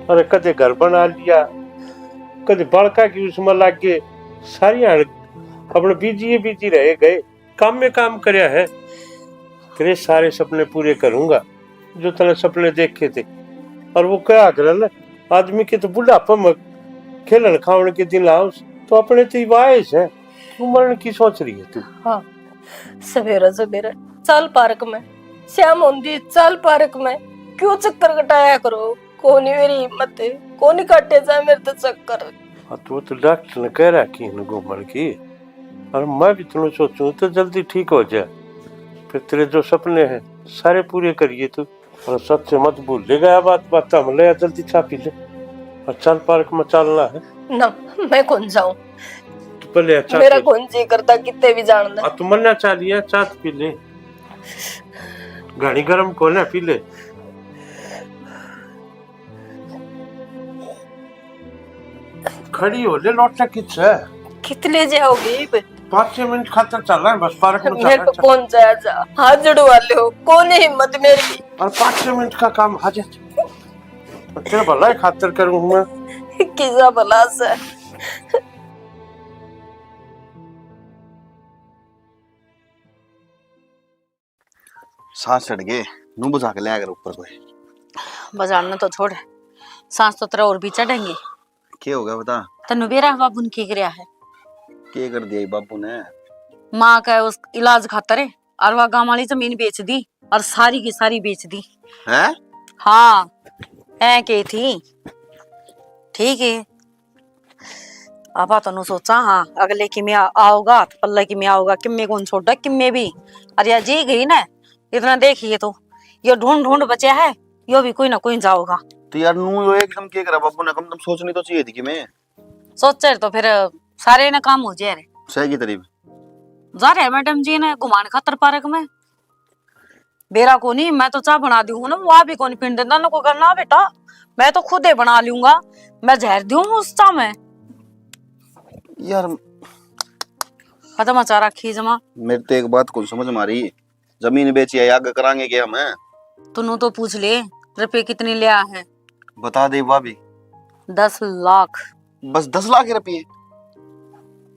अरे कदे घर बना लिया, कदे बालका की उसमें लाग गए, सारी हाल अपने बिजी बिजी रह गए, काम में काम करया है। तेरे सारे सपने पूरे करूंगा जो तने सपने देखे थे। और वो कहा करे ना, आदमी के तो बुढ़ापे में खेलन खावन के दिन आओ, तो अपने तो इब आए से। क्यों मरण की सोच रही है तू? हाँ, सवेरे सवेरे चल पार्क में, शाम होंदी चल पार्क में, क्यों चक्कर कटाया करो? कोनी मेरी हिम्मत, कोनी काटे जाए मेरे तो चक्कर। हाँ, तू तो डॉक्टर ने कह रखी है घूमण की, और मैं भी इतना सोचूं तो जल्दी ठीक हो जाए। फिर तेरे जो सपने हैं सारे पूरे करिए तू, और सच से मत भूल ले गया बात, बात हम ले जल्दी चाय पी ले, और चल पार्क में चलना है। ना, मैं कौन जाऊं, तू पहले चाय मेरा पी। कौन जी करता कितने भी जानना। आ, तू मन्ना चाह लिया, चाय तो पी ले, घणी गरम कोने पी ले। खड़ी हो ले, लौटा किस है? कितने जे हो गई? पाँच छह मिनट खातर चल रहा है बस, पार्क में चल मेरे रहा को है। कौन जाया जा? हाथ जोड़वा ले हो, कौन है हिम्मत मेरी? और पाँच छह मिनट का काम, आ जा। तेरा भला ही खातर करूँ मैं। किसा भला से? सांस चढ़ गए, नू बुझा के लिया कर ऊपर कोई। बजाड़ना तो छोड़, सांस तो तेरा और भी चढ़ेंगे। के हो गया बता? तन्नू बेरा बाबू ने के करया है? के कर दिया ई बाबू ने? माँ का उस इलाज खातर है, और वह गांव वाली जमीन बेच दी, और सारी की सारी बेच दी। हैं? हाँ, ऐ के थी, ठीक है। आपा तो नु सोचा, हाँ, अगले किमे आ-, आओगा तो पल्ला किमे आओगा, किमे कौन छोड़ा, किमे भी। अरे यार, जी गई ना, इतना देखिए तो, यो ढूंढ ढूंढ बचा है, यो भी कोई ना कोई जाओगा। तो यार, नू यो एकदम के करा बाबू ने, कम तुम सोचनी तो चाहिए थी कि मैं। सोचे तो फिर सारे ना काम हो जाए रे। सही की तरीफ। जा रहे मैडम जी ने घुमान खातर पार्क में। बेरा कोनी, मैं तो चाह बना दूं हूं ना, वो भी कोनी पीने देता ना कोई करना बेटा, मैं तो खुद ही बना लूंगा। मैं जहर दूं उस चाह में। यार, खत्म अचारा खीज मां। मेरे तो एक बात को समझ में आ रही, जमीन बेची है, आगे करांगे क्या हम? तन्नू तो पूछ ले, रुपये कितने लिया है? बता दे भाभी। दस लाख। बस दस लाख रुपये?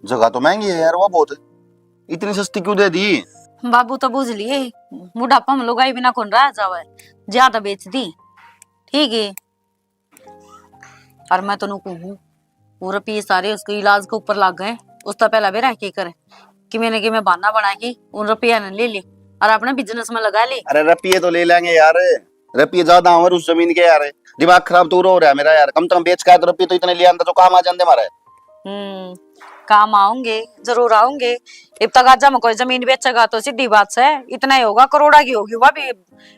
जगह तो महंगी है यार, वो बहुत। इतनी सस्ती क्यों दे दी? बाबू तो बुझ लिए, बुढ़ापा में लुगाई बिना कौन रह जावे, ज्यादा बेच दी। ठीक है, और मैं तन्नू कहूँ, वो रुपये सारे उसके इलाज के ऊपर लग गए। उसका पहला बेरा के कर कि मैंने कि मैं बहाना बना के उन रुपया ने ले ली और अपने बिजनेस में लगा ली। अरे रुपये तो ले लेंगे यार, रुपये ज्यादा आवर उस जमीन के यार। दिमाग खराब तो हो रहा है मेरा यार, कम से कम बेच के आया तो रुपये तो इतने ले आंदा जो काम आ जाते हमारे। हम्म, काम आऊंगे, जरूर आऊंगे। इब तक आज हम कोई जमीन बेचेगा तो सीधी बात से इतना ही होगा, करोड़ा की होगी, वह भी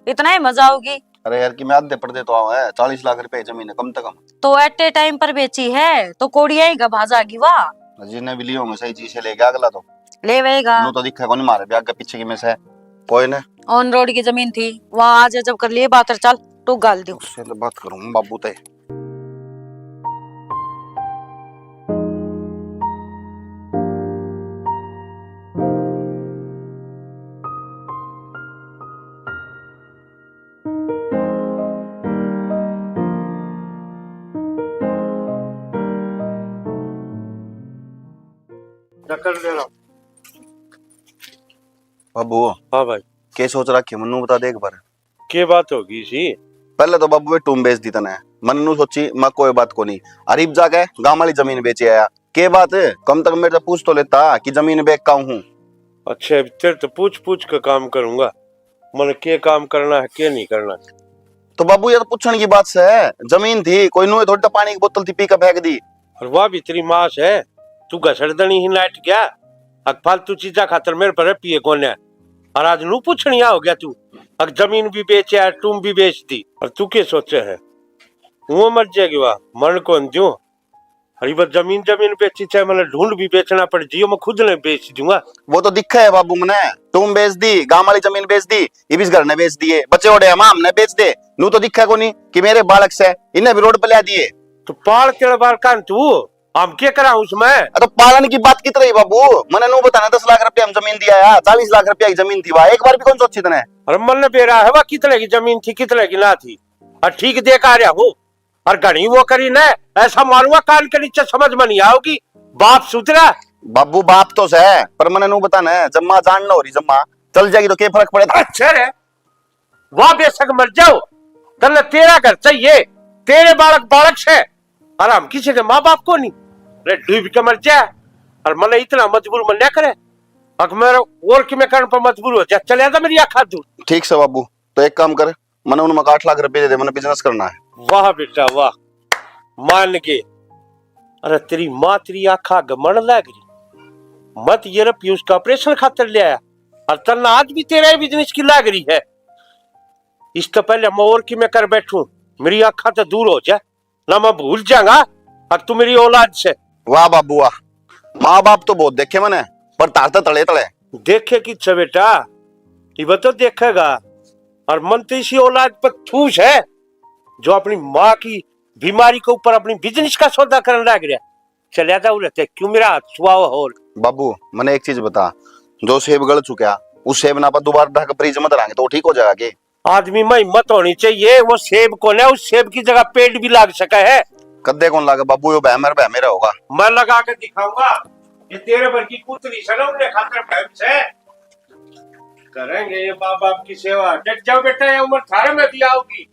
इतना ही मजा आओगी। अरे यार, कि मैं आधे पड़दे तो आवा है, चालीस लाख रुपए की जमीन है कम से कम। तो एट ए टाइम पर बेची है तो कोड़िया ही का भाजा की वाह। जिन्हें भी लिए होंगे सही चीज से लेके अगला तो। ले वेगा। नो तो दिखा कोनी मारे ब्याग के पीछे की में से। कोई ना। ऑन रोड की जमीन थी, वहां आज जब कर लिए बात, चल तू गाल दो। उससे तो बात करूं बाबू ते। कर दे रहा हूँ। बाबू। हाँ भाई। के सोच रखे मन्नू बता दे एक बार। के बात होगी सी? पहले तो बाबू वे टूम बेच दी तने। मन्नू सोची मैं कोई बात को नहीं। अरीब जाके गांव वाली जमीन बेचे आया। के बात? कम तक मेरे से पूछ तो लेता कि जमीन बेच का हूँ। अच्छा, तेरे तो पूछ पूछ के काम करूंगा। मन के काम करना है, के नहीं करना। तो बाबू, ये तो पूछण की बात से है। जमीन थी, कोई नुए थोड़ी तो पानी की बोतल थी, पी के फेंक दी। और वह भी तेरी माँ से, तू घसड़ दनी ही नाट गया। अक फालतू चीजा खातर मेरे पर पिए कोन्या। और आज नू पूछणिया हो गया तू। अक जमीन भी बेचे, टूम भी बेच दी। और तू के सोचे है? वो मर जाएगी वाह, मन कौन द्यूं। अरे बस जमीन, जमीन बेची, चाहे मैंने ढूंढ भी बेचना पड़ जियो, मैं खुद ने बेच दूंगा। वो तो दिखा है बाबू मने, टूम बेच दी, गांव वाली जमीन बेच दी, इब इस घर ने बेच दिए, बचे ओड़े हम, हमने बेच दे। नू तो दिखा कोनी कि मेरे बालक से, इन्हें भी रोड पे ला दिए। तो पाल तेरे बालकां तू, हम के करा उसमें? अ, तो पालन की बात कित रही बाबू? मने नू बताना दस लाख रुपया हम जमीन दिया है, चालीस लाख रुपया की जमीन थी वहाँ, एक बार भी कौन सोची तने? अरे मन बेरा है वह कितने की जमीन थी, कितने की ना थी, और ठीक देख आ रहा हूँ। और घणी वो करी ने, ऐसा मारूंगा कान के नीचे, समझ में नहीं आओगी। बाप सुधरा। बाबू, बाप तो सै, पर मने नू बता ने, जम्मा जान ना हो रही जम्मा, चल जाएगी तो के फर्क पड़े? अच्छा रे, वाह बेशक मर जाओ, तन्ने तेरा घर चाहिए, तेरे बालक बालक से, और हम किसी के माँ बाप को नहीं। रे डूब के मर जा, और मने इतना मजबूर मन ना करे, अक मेरे और कि मैं कारण पर मजबूर हो जा, चले जा मेरी आँख हाथ दूर। ठीक से बाबू, तो एक काम कर, मने उनमें आठ लाख रुपए दे दे, मने बिजनेस करना है। वाह बेटा वाह, मान गए। अरे तेरी माँ तेरी आँखा गमण लाग रही। मत ये रे पीयूष का ऑपरेशन खातर ले आया, और तन्ना आज भी तेरा ही बिजनेस की लाग रही है। इससे पहले मैं और की मैं कर बैठूं, मेरी आँखा तो दूर हो जा, ना मैं भूल जाऊंगा अब तू मेरी औलाद से। वाह बाबू वाह, माँ बाप तो बहुत देखे मैंने, पर तार तो तले तले। देखे किच्छे बेटा, इब तो देखेगा। और मन तो इसी औलाद पर ठूस है जो अपनी माँ की बीमारी के ऊपर अपनी बिजनेस का सौदा करने लग रहा। चलिया जा उरे ते, क्यों मेरा हाथ छुआओ? और बाबू, मने एक चीज बता, जो सेब गल चुका, उस सेब ना पर दोबारा ढक फ्रिज में धरांगे तो ठीक हो जाएगा के? आदमी में हिम्मत होनी चाहिए, वो सेब कौन है, उस सेब की जगह पेड़ भी लाग सका है। कद्दे कौन लागे बाबू, यो बहमर बहमेरा होगा। मैं लगा के दिखाऊंगा, ये तेरे भर की कुतरी से ना उन्हें खातर बहम से करेंगे ये माँ बाप की सेवा। डट जाओ बेटा, ये उम्र थारे में भी आओगी,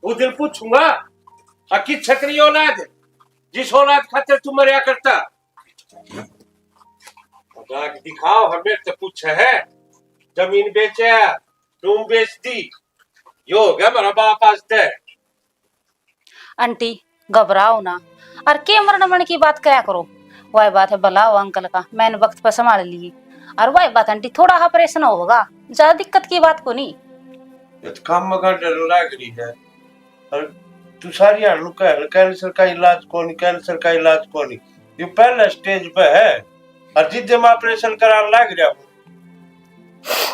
उस दिन पूछूंगा, अकी छकरी औलाद, जिस औलाद खातर तू मरया करता। मजाक दिखाओ, हमें तो पूछे है, जमीन बेचे, टूम बेच दी, यो हो गया मेरा बाप आज तक। आंटी, घबराओ ना, और के मरण मन की बात कया करो। वही बात है, भला हो अंकल का, मैंने वक्त पर संभाल लिए। और वही बात आंटी, थोड़ा ऑपरेशन होगा, ज्यादा दिक्कत की बात को नहीं। ये तो काम का डर लाग रही है। और तू सारी हालू कह, कैंसर का इलाज कोनी, कैंसर का इलाज कोनी। ये पहला स्टेज पे है। और जिद्दे में ऑपरेशन कराने लाग रहा हूँ।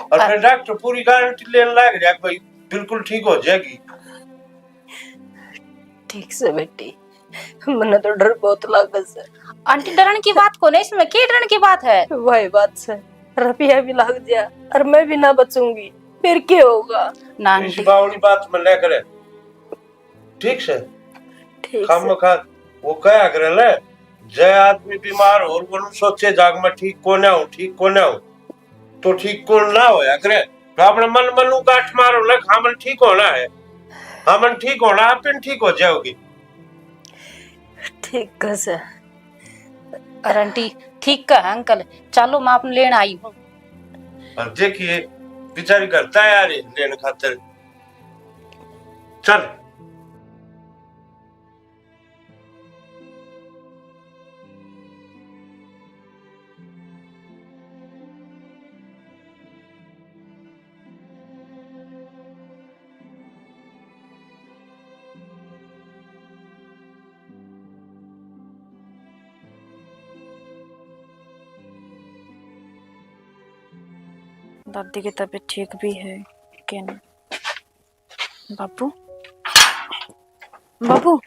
और फिर डॉक्टर पूरी गारंटी लेने लाग रहा है कि भाई बिल्कुल ठीक हो जाएगी। ठीक से बेटी, मन्ने तो डर बहुत लागे से। आंटी, डरन की बात को नहीं, इसमें के डरन की बात है? वही बात से, रुपया भी लाग गया और मैं भी ना बचूंगी, फिर क्या होगा? ना इसी आंटी। बावली बात में ले करे, ठीक से? ठीक से। खामखा वो कहा करे ले, जय आदमी बीमार हो, वो सोचे जाग में ठीक कोन्या हूँ, ठीक कोन्या हूँ। तो ठीक कौन ना होया करे, तो अपने मन मनु गांठ मारो ना, हमन ठीक होना है, हमन ठीक होना, आप इन ठीक हो जाओगी। ठीक कह से। अरे आंटी, ठीक कह अंकल, चलो मैं आपने लेने आई हूँ। और देखिए, बेचारी घर तैयार है लेने खातर। चल। दादी की तबीयत ठीक भी है कि ना? बाबू, बाबू,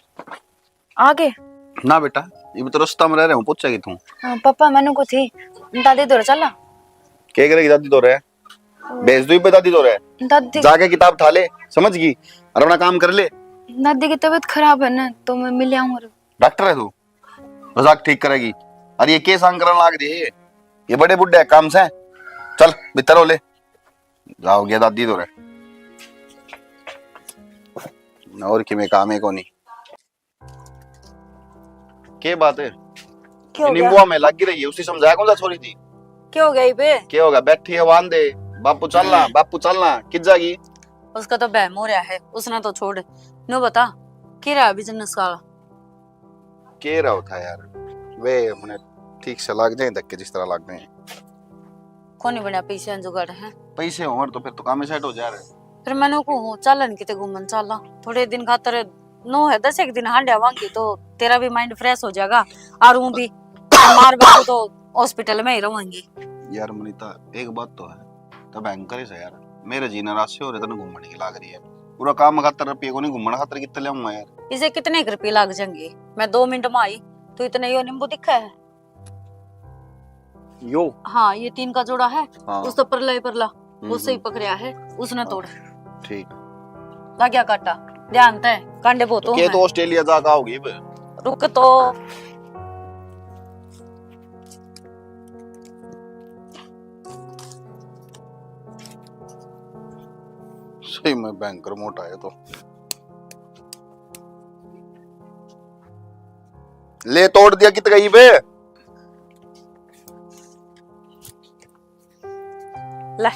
आ गए? ना बेटा, ये तो रास्ता में रह रहे हूँ, पहुंचेगी तू। हाँ, पापा, मैंने को थी, दादी दौरे चला। क्या करेगी दादी दौरे? भेज दो इबे दादी दौरे। दादी जाके किताब ठा ले, समझ गई, और अपना काम कर ले। दादी की तबीयत खराब है ना, तो मैं मिल आऊँ। डॉक्टर है तू, मजाक ठीक करेगी। और ये के सांग करन लाग रही है, ये बड़े बुड्ढे काम से। चल भीतर हो ले, जाओ गया दादी दौरे। और किमे काम है कोनी। के बात है? क्या हो गया? नींबुआ में लगी रही है, उसी समझाया कौन सा छोरी थी? क्या हो गया इबे? क्या होगा? बैठी है वांदे, बापू चलना, बापू चलना, कित जागी? उसका तो बहम हो रहा है, उसने तो छोड़। नो बता, के रहा बिजनेस का? के रहा था यार, वे हमने ठीक से लाग जाए धक्के जिस तरह लाग गए। कोनी बना पैसे जुगाड़ है। पैसे हों तो फिर तो काम ही सेट हो जा रहे। फिर मैंने को हूँ, चालन किते घूमन चाला, थोड़े दिन खातर, नौ है, दस एक दिन हांड आवांगी तो तेरा भी माइंड फ्रेश हो जाएगा। और हूँ भी मार बाबू तो हॉस्पिटल में ही रहूंगी। यार मनीता, एक बात तो है, तो भयंकर ही सै यार, मेरे जी नाराज से हो रहे, तने घूमने की लाग रही है। पूरा काम खातर रुपये को नहीं, घूमने खातर कितने ले आऊंगा यार? इसे कितने के रुपये लाग जाएंगे? मैं दो मिनट में आई तो इतने यो नींबू दिखा है। यो? हाँ, ये तीन का जोड़ा है। हाँ। उस तो परला ही परला, हम्म, उससे ही हम्म। पकड़या है, उसने तोड़। ठीक। लाग्या काटा, ध्यान तै, कांडे बहुत तो हो के हैं। तो ऑस्ट्रेलिया जाके आओगी बे? रुक तो। सही में भयंकर मोटा है तो। ले तोड़ दिया, कित गई बे? ले,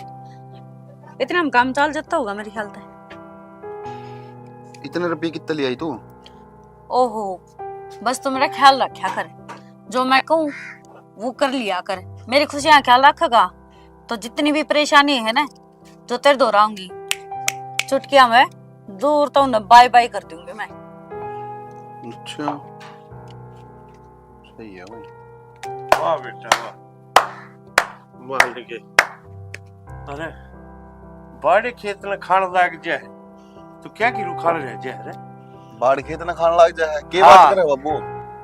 इतने में काम चाल जाता होगा मेरे ख्याल से। इतने रुपये कितने ले आई तू? ओहो, बस तू मेरा ख्याल रखा कर, जो मैं कहूँ वो कर लिया कर। मेरी खुशियाँ ख्याल रखेगा तो जितनी भी परेशानी है ना, जो तेरे दोहराऊंगी, चुटकिया में दूर तो उन्हें बाय बाय कर दूंगी मैं। अच्छा, सही है भाई। वाह बेटा वाह, मालिक। अरे, बाड़े खेत ने खान लाग जा है, तो क्या की रुखाल रह जा है रे? बाड़ खेत ने खान लाग जा है, के हाँ। बात करे बाबू?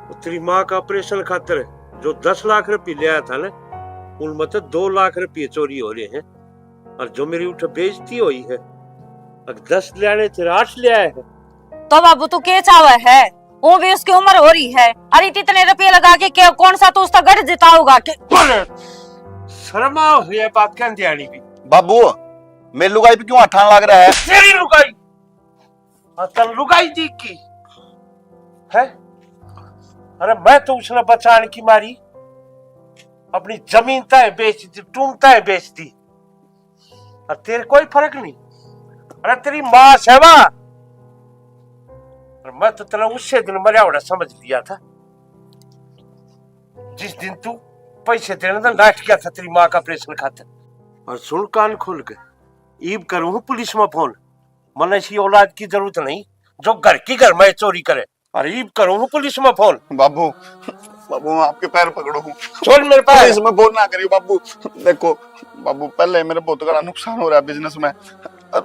वो तेरी माँ का ऑपरेशन खातर जो दस लाख रुपये ले आया था ना, उनमें तो दो लाख रुपये चोरी हो रहे हैं। और जो मेरी उठे बेइज्जती हुई है, अगर दस ले आने तेरे आठ ले आए हैं। तो बाबू तू के चावे है? वो भी उसकी उम्र हो रही है। अरे इतने रुपये लगा के क्या, कौन सा तू उसका गढ़ जिताओगा के? बोले, शर्मा हो ये बात कहने आनी भी। बाबू, मेरी लुगाई पे क्यों हाथ लाग रहा है? तेरी लुगाई? हाँ, तन लुगाई दी की है? अरे मैं तो उसने बचाने की मारी अपनी जमीन ताए बेच दी, टूम ताए बेच दी। और तेरे कोई फर्क नहीं। अरे तेरी माँ सेवा। और मैं तो तेरा उससे दिन मरया हुआ समझ लिया था। जिस दिन तू पैसे देने तो नाट गया था तेरी माँ का ऑपरेशन खातर। और सुन कान खोल के, ईब करूँ हूँ पुलिस में फोन। मन्ने इसी औलाद की जरूरत नहीं जो घर की घर में चोरी करे। और ईब करूँ हूँ पुलिस में फोन। बाबू, बाबू, मैं आपके पैर पकड़ू हूँ। छोड़ मेरे पैर। पुलिस में फोन ना करियो बाबू। देखो बाबू, पहले मेरे बहुत बड़ा नुकसान हो रहा है बिजनेस में। और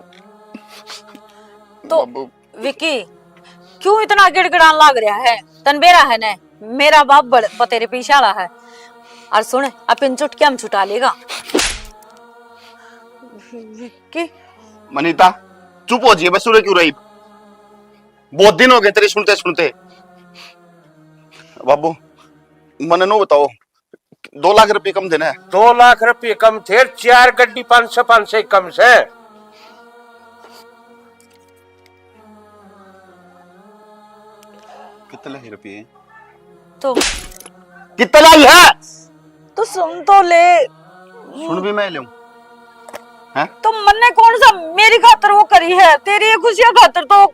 तो बाबू, विकी, क्यों इतना गिड़गिड़ान लाग रहा है? तन बेरा है ना, मेरा बाप बड़ पतेरे पीछे वाला है। और सुन, अपन चुटकिया में छुटा लेगा। विकी। मनीता, चुप हो जाइए, बस उरे क्यों रही? बहुत दिन हो गए तेरे सुनते सुनते। बाबू, मने नो बताओ, दो लाख रुपये कम देना है। दो लाख रुपये कम थे, चार गड्डी पाँच सौ, पाँच सौ कम से। कितने ही रुपये? तो कितना ही है? तो सुन तो ले। सुन भी मैं लूं? हैं? तो मन्ने कौन सा मेरी खातर वो करी है? तेरी ये खुशियां खातर तो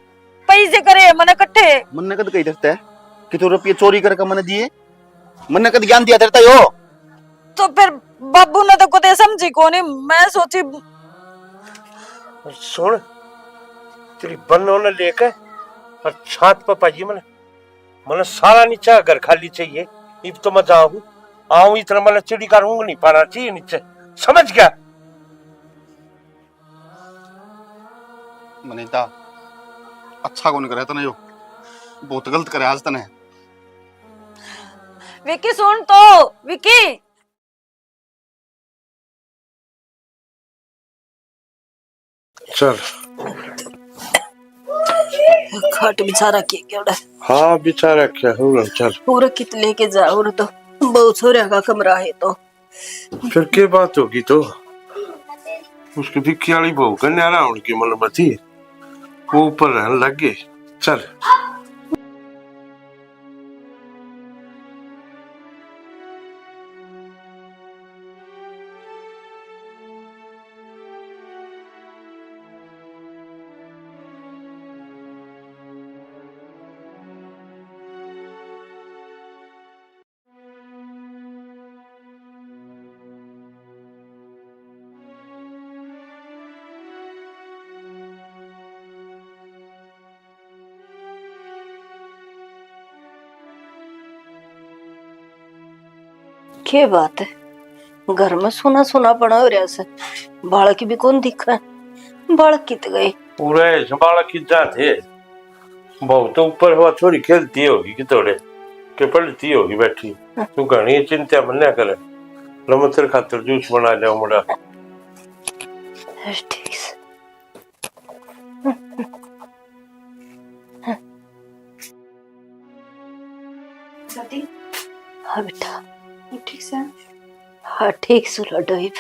पैसे करे मने इकट्ठे। मन्ने कद कही धरता है कि तू रुपये चोरी करके मने दिए? मन्ने कद ज्ञान दिया धरता यो? तो फिर बाबू ने तो कदे समझी कोनी, मैं सोची। सुन, तेरी बन्नो ने लेके और छात पे पाइए मने। मने सारा नीचे घर खाली चाहिए। इब तो मैं जाऊं, आऊं इतना मने चिड़ी का रूंग नहीं पाना चाहिए नीचे, समझ गया? मनीता, अच्छा कौन करे तने यो, बहुत गलत करे आज तने। विकी सुन तो, विकी। चल। खाट बिछा रखी है क्या उड़ा? हाँ, बिछा रखा है, उड़ा चल। पूरा कित लेके जा, और तो बहु छोरा का कमरा है तो। फिर के बात होगी तो? उसकी विक्की वाली बहू का न्यारा होने की मलमती, वो ऊपर रहने लग गए। चल। के बात है, घर में सुना सुना पड़ा हो रहा से, बालक भी कौन दिखा है, बालक कित गए? पूरे बालक कित जाते। बहू तो ऊपर हुआ, छोरी खेलती होगी कि थोड़े के पढ़ती होगी बैठी। तू घणी चिंता मन्या करे। लो मैं तेरे खातर जूस बना लिया मुंडा। ठीक से। दादी। हाँ बेटा। ठीक से? हाँ, ठीक सु लाडो इब।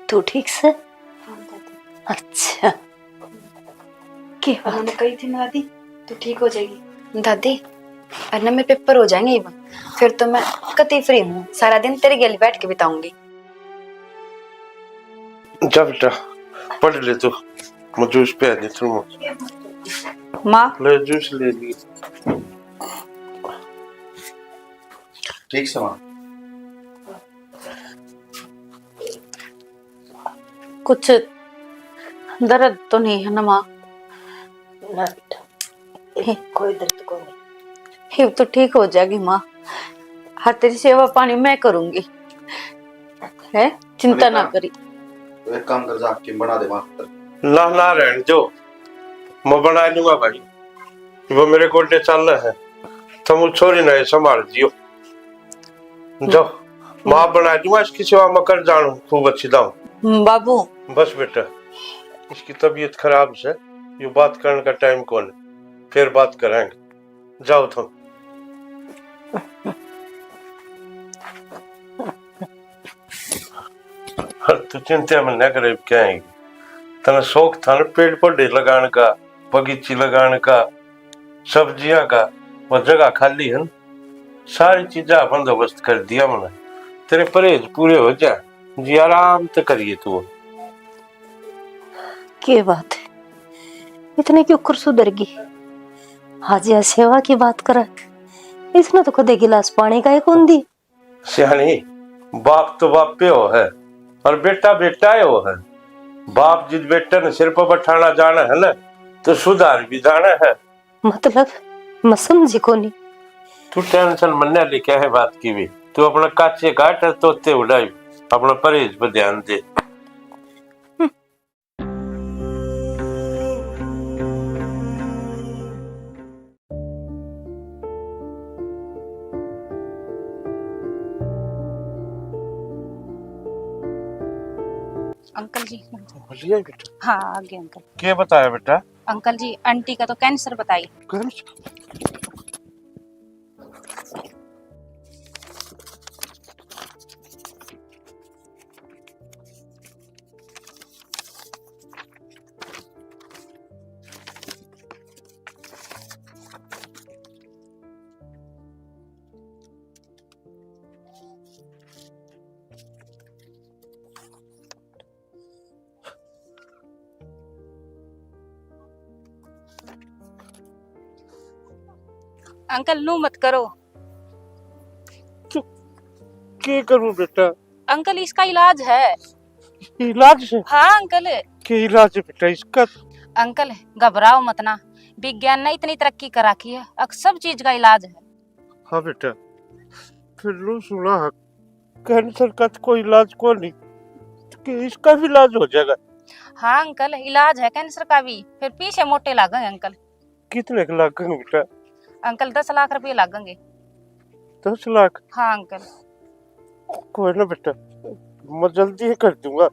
तू ठीक से? हाँ दादी। अच्छा। के बात? मैंने कही थी ना दादी, तू ठीक हो जाएगी। दादी, और ना मेरे पेपर हो जाएंगे इब, फिर तो मैं कतई फ्री हूँ, सारा दिन तेरे गेल बैठ के बिताऊंगी। जा बेटा, पढ़ ले तू, मैं जूस पे आ जाता हूँ। माँ। ले जूस ले ली। ठीक से माँ। कुछ दर्द तो नहीं है ना माँ? ना बेटा, कोई दर्द को नहीं। ये तो ठीक हो जाएगी माँ। हर तेरी सेवा पानी मैं करूंगी, है, चिंता ना करी। एक काम कर, जा टीम बना दे मास्टर। ना ना, रहने दो, मैं बना लूंगा भाई। वो मेरे गोडे चाल है, तुम उस छोरी ने संभाल दियो। जाओ, माँ बना दूंगा, इसकी सेवा मैं कर जानू खूब अच्छी दाम। हम्म, बाबू। बस बेटा, इसकी तबीयत खराब से, यो बात करने का टाइम कौन है, फिर बात करेंगे। जाओ तुम। और तू चिंता में ना करे, क्या है? तने शौक था ना पेड़ पौधे लगाने का, बगीची लगाने का, सब्जियां का, वो जगह खाली है ना, सारी चीजा बंदोबस्त कर दिया मैंने। तेरे परहेज पूरे हो जा, जी आराम से करिए तू। के बात है, इतने क्यों कर सुधर गई? आज यह सेवा की बात करे, इसने तो कदे गिलास पानी का ही कौन दी। सियाणी, बाप तो बापे हो है, और बेटा बेटा ही हो है। बाप जिस बेटे ने सिर पर बैठाना जाना है ना, तो सुधार भी जाना है। मतलब, मैं समझी कोनी। तू टेंशन मन्ने ले, क्या है बात की भी। तू अपना काचे काट, तोते उड़ाई, अपना परहेज पर ध्यान दे। अंकल जी। बोलिए बेटा। हाँ, आ गए अंकल। क्या बताया बेटा? अंकल जी, आंटी का तो कैंसर बताई। कैंसर? अंकल, नू मत करो। तो के करूं बेटा? अंकल, इसका इलाज है। इलाज है? हाँ अंकल। के इलाज है बेटा इसका? अंकल, घबराओ मत ना, विज्ञान ने इतनी तरक्की कर रखी है, अब सब चीज का इलाज है। हाँ बेटा, फिर नू सुना है, कैंसर का तो कोई इलाज को नहीं, कि इसका भी इलाज हो जाएगा? हाँ अंकल, इलाज है कैंसर का भी, फिर पैसे मोटे लागेंगे अंकल। कितने के लागेंगे बेटा? अंकल, दस लाख रुपए लागेंगे। दस लाख? हाँ अंकल। कोई ना बेटा, मैं जल्दी ही कर दूंगा,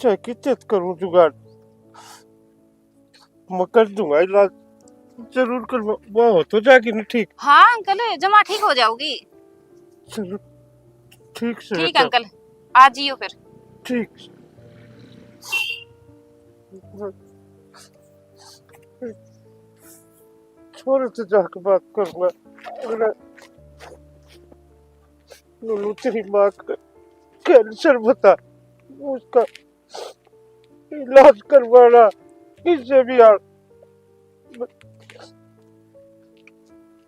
चाहे कितने करूं जुगाड़। मैं कर दूंगा इलाज, जरूर कर, वो हो तो जाएगी ना ठीक। हाँ अंकल, जमा ठीक हो जाओगी। चलो, ठीक से ठीक बेटा। अंकल, आ जियो फिर। ठीक। छोरे से जाके बात करूंगा। अगर नू तेरी माँ का कैंसर बता, उसका इलाज करवाना, किससे भी यार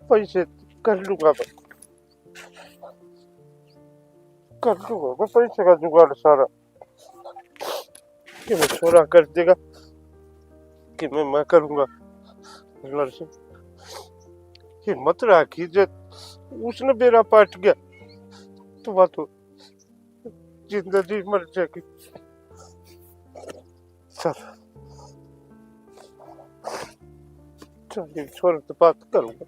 पैसे कर लूंगा मैं, कर लूंगा मैं पैसे का जुगाड़ सारा। कि मैं छोरा कर देगा, कि मैं, मैं करूंगा। नरसिंह, हिम्मत राखी, जे उसने बेरा पाट गया, तो बात हो जिंदा जी मर जाएगी। चल, चल, ये छोरे तो बात करूंगा।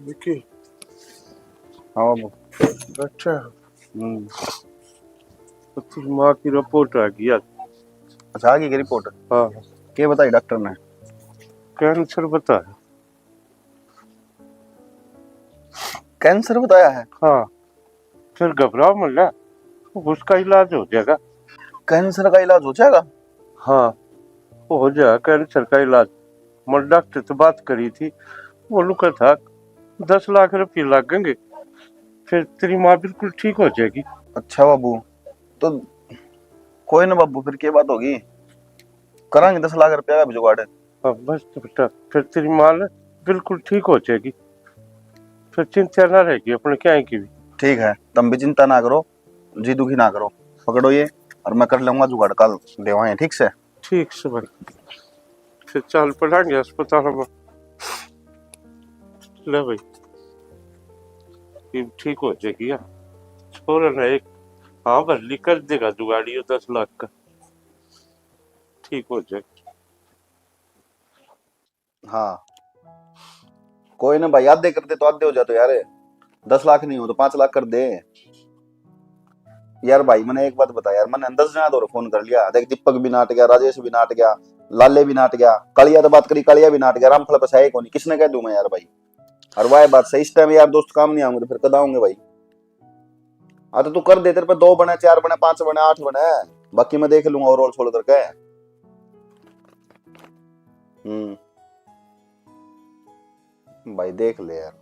विकी। हाँ बाबू। अच्छा। हम्म। तो तेरी माँ की रिपोर्ट आ गई आज। अच्छा, आ गई क्या रिपोर्ट? हाँ। क्या बताई डॉक्टर ने? कैंसर बताया। कैंसर बताया है? हाँ। फिर घबराओ मत ले, उसका इलाज हो जाएगा। कैंसर का इलाज हो जाएगा? हाँ, वो हो जाएगा कैंसर का इलाज। मैं डॉक्टर से बात करी थी, वो लोग कहा था दस लाख रुपये लगेंगे, फिर तेरी माँ बिल्कुल ठीक हो जाएगी। अच्छा बाबू, तो कोई ना बाबू, फिर क्या बात होगी, करांगे दस लाख रुपया का भी जुगाड़। हाँ, बस तो बेटा, फिर तेरी माँ ना बिल्कुल ठीक हो जाएगी, फिर चिंता ना रहेगी अपने क्या की भी। ठीक है, तुम भी चिंता ना करो, जी दुखी ना करो, पकड़ो ये, और मैं कर लूंगा जुगाड़, कल देवाएं, ठीक से? ठीक से भाई, फिर चल पड़ांगे अस्पताल में। ले भाई, ये ठीक हो जाएगी यार, छोरे ने एक हाँ भर ली, कर देगा जुगाड़ ये दस लाख का, ठीक हो जाएगी। हाँ, कोई ना भाई, आधे कर दे तो आधे हो जा तो यार, दस लाख नहीं हो तो पाँच लाख कर दे। यार भाई, मैंने एक बात बता यार, मैंने दस जना तो और फोन कर लिया, देख दीपक भी नाट गया, राजेश भी नाट गया, लाले भी नाट गया, कालिया तो बात करी, कालिया भी नाट गया, रामफल बस है ही कोनी, किसने कह दूं मैं यार भाई। और वह बात सही, इस टाइम यार दोस्त काम नहीं आऊंगे तो फिर कद आऊंगे भाई? हाँ तो तू कर दे, तेरे पे दो बने, चार बने, पांच बने, आठ बने, बाकी मैं देख लूंगा और रोल छोल करके। हम्म, भाई देख ले यार।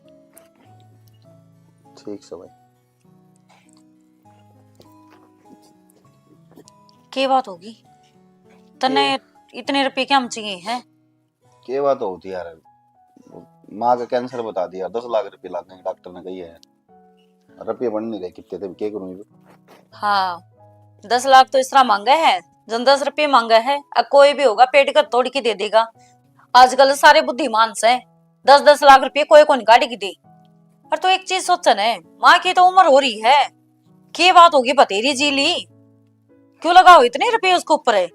ठीक से भाई। के बात होगी? तन्ने इतने रुपये क्या हम चाहिए हैं? के बात होती यार, माँ का कैंसर बता दिया, दस लाख रुपये लग गए, डॉक्टर ने कही है। रुपये बन नहीं रहे कितने थे, क्या करूँ? हाँ, दस लाख तो इस तरह मांगे है, जन दस रुपये मांगे है। अब कोई भी होगा, पेट का तोड़ के दे देगा। आजकल सारे बुद्धिमान से, दस दस लाख रुपये कोई कौन काट के दे। पर तू एक चीज सोच न, माँ की तो उम्र हो रही है, के बात होगी बतेरी जी ली, क्यों लगाओ इतने रुपये उसके ऊपर है?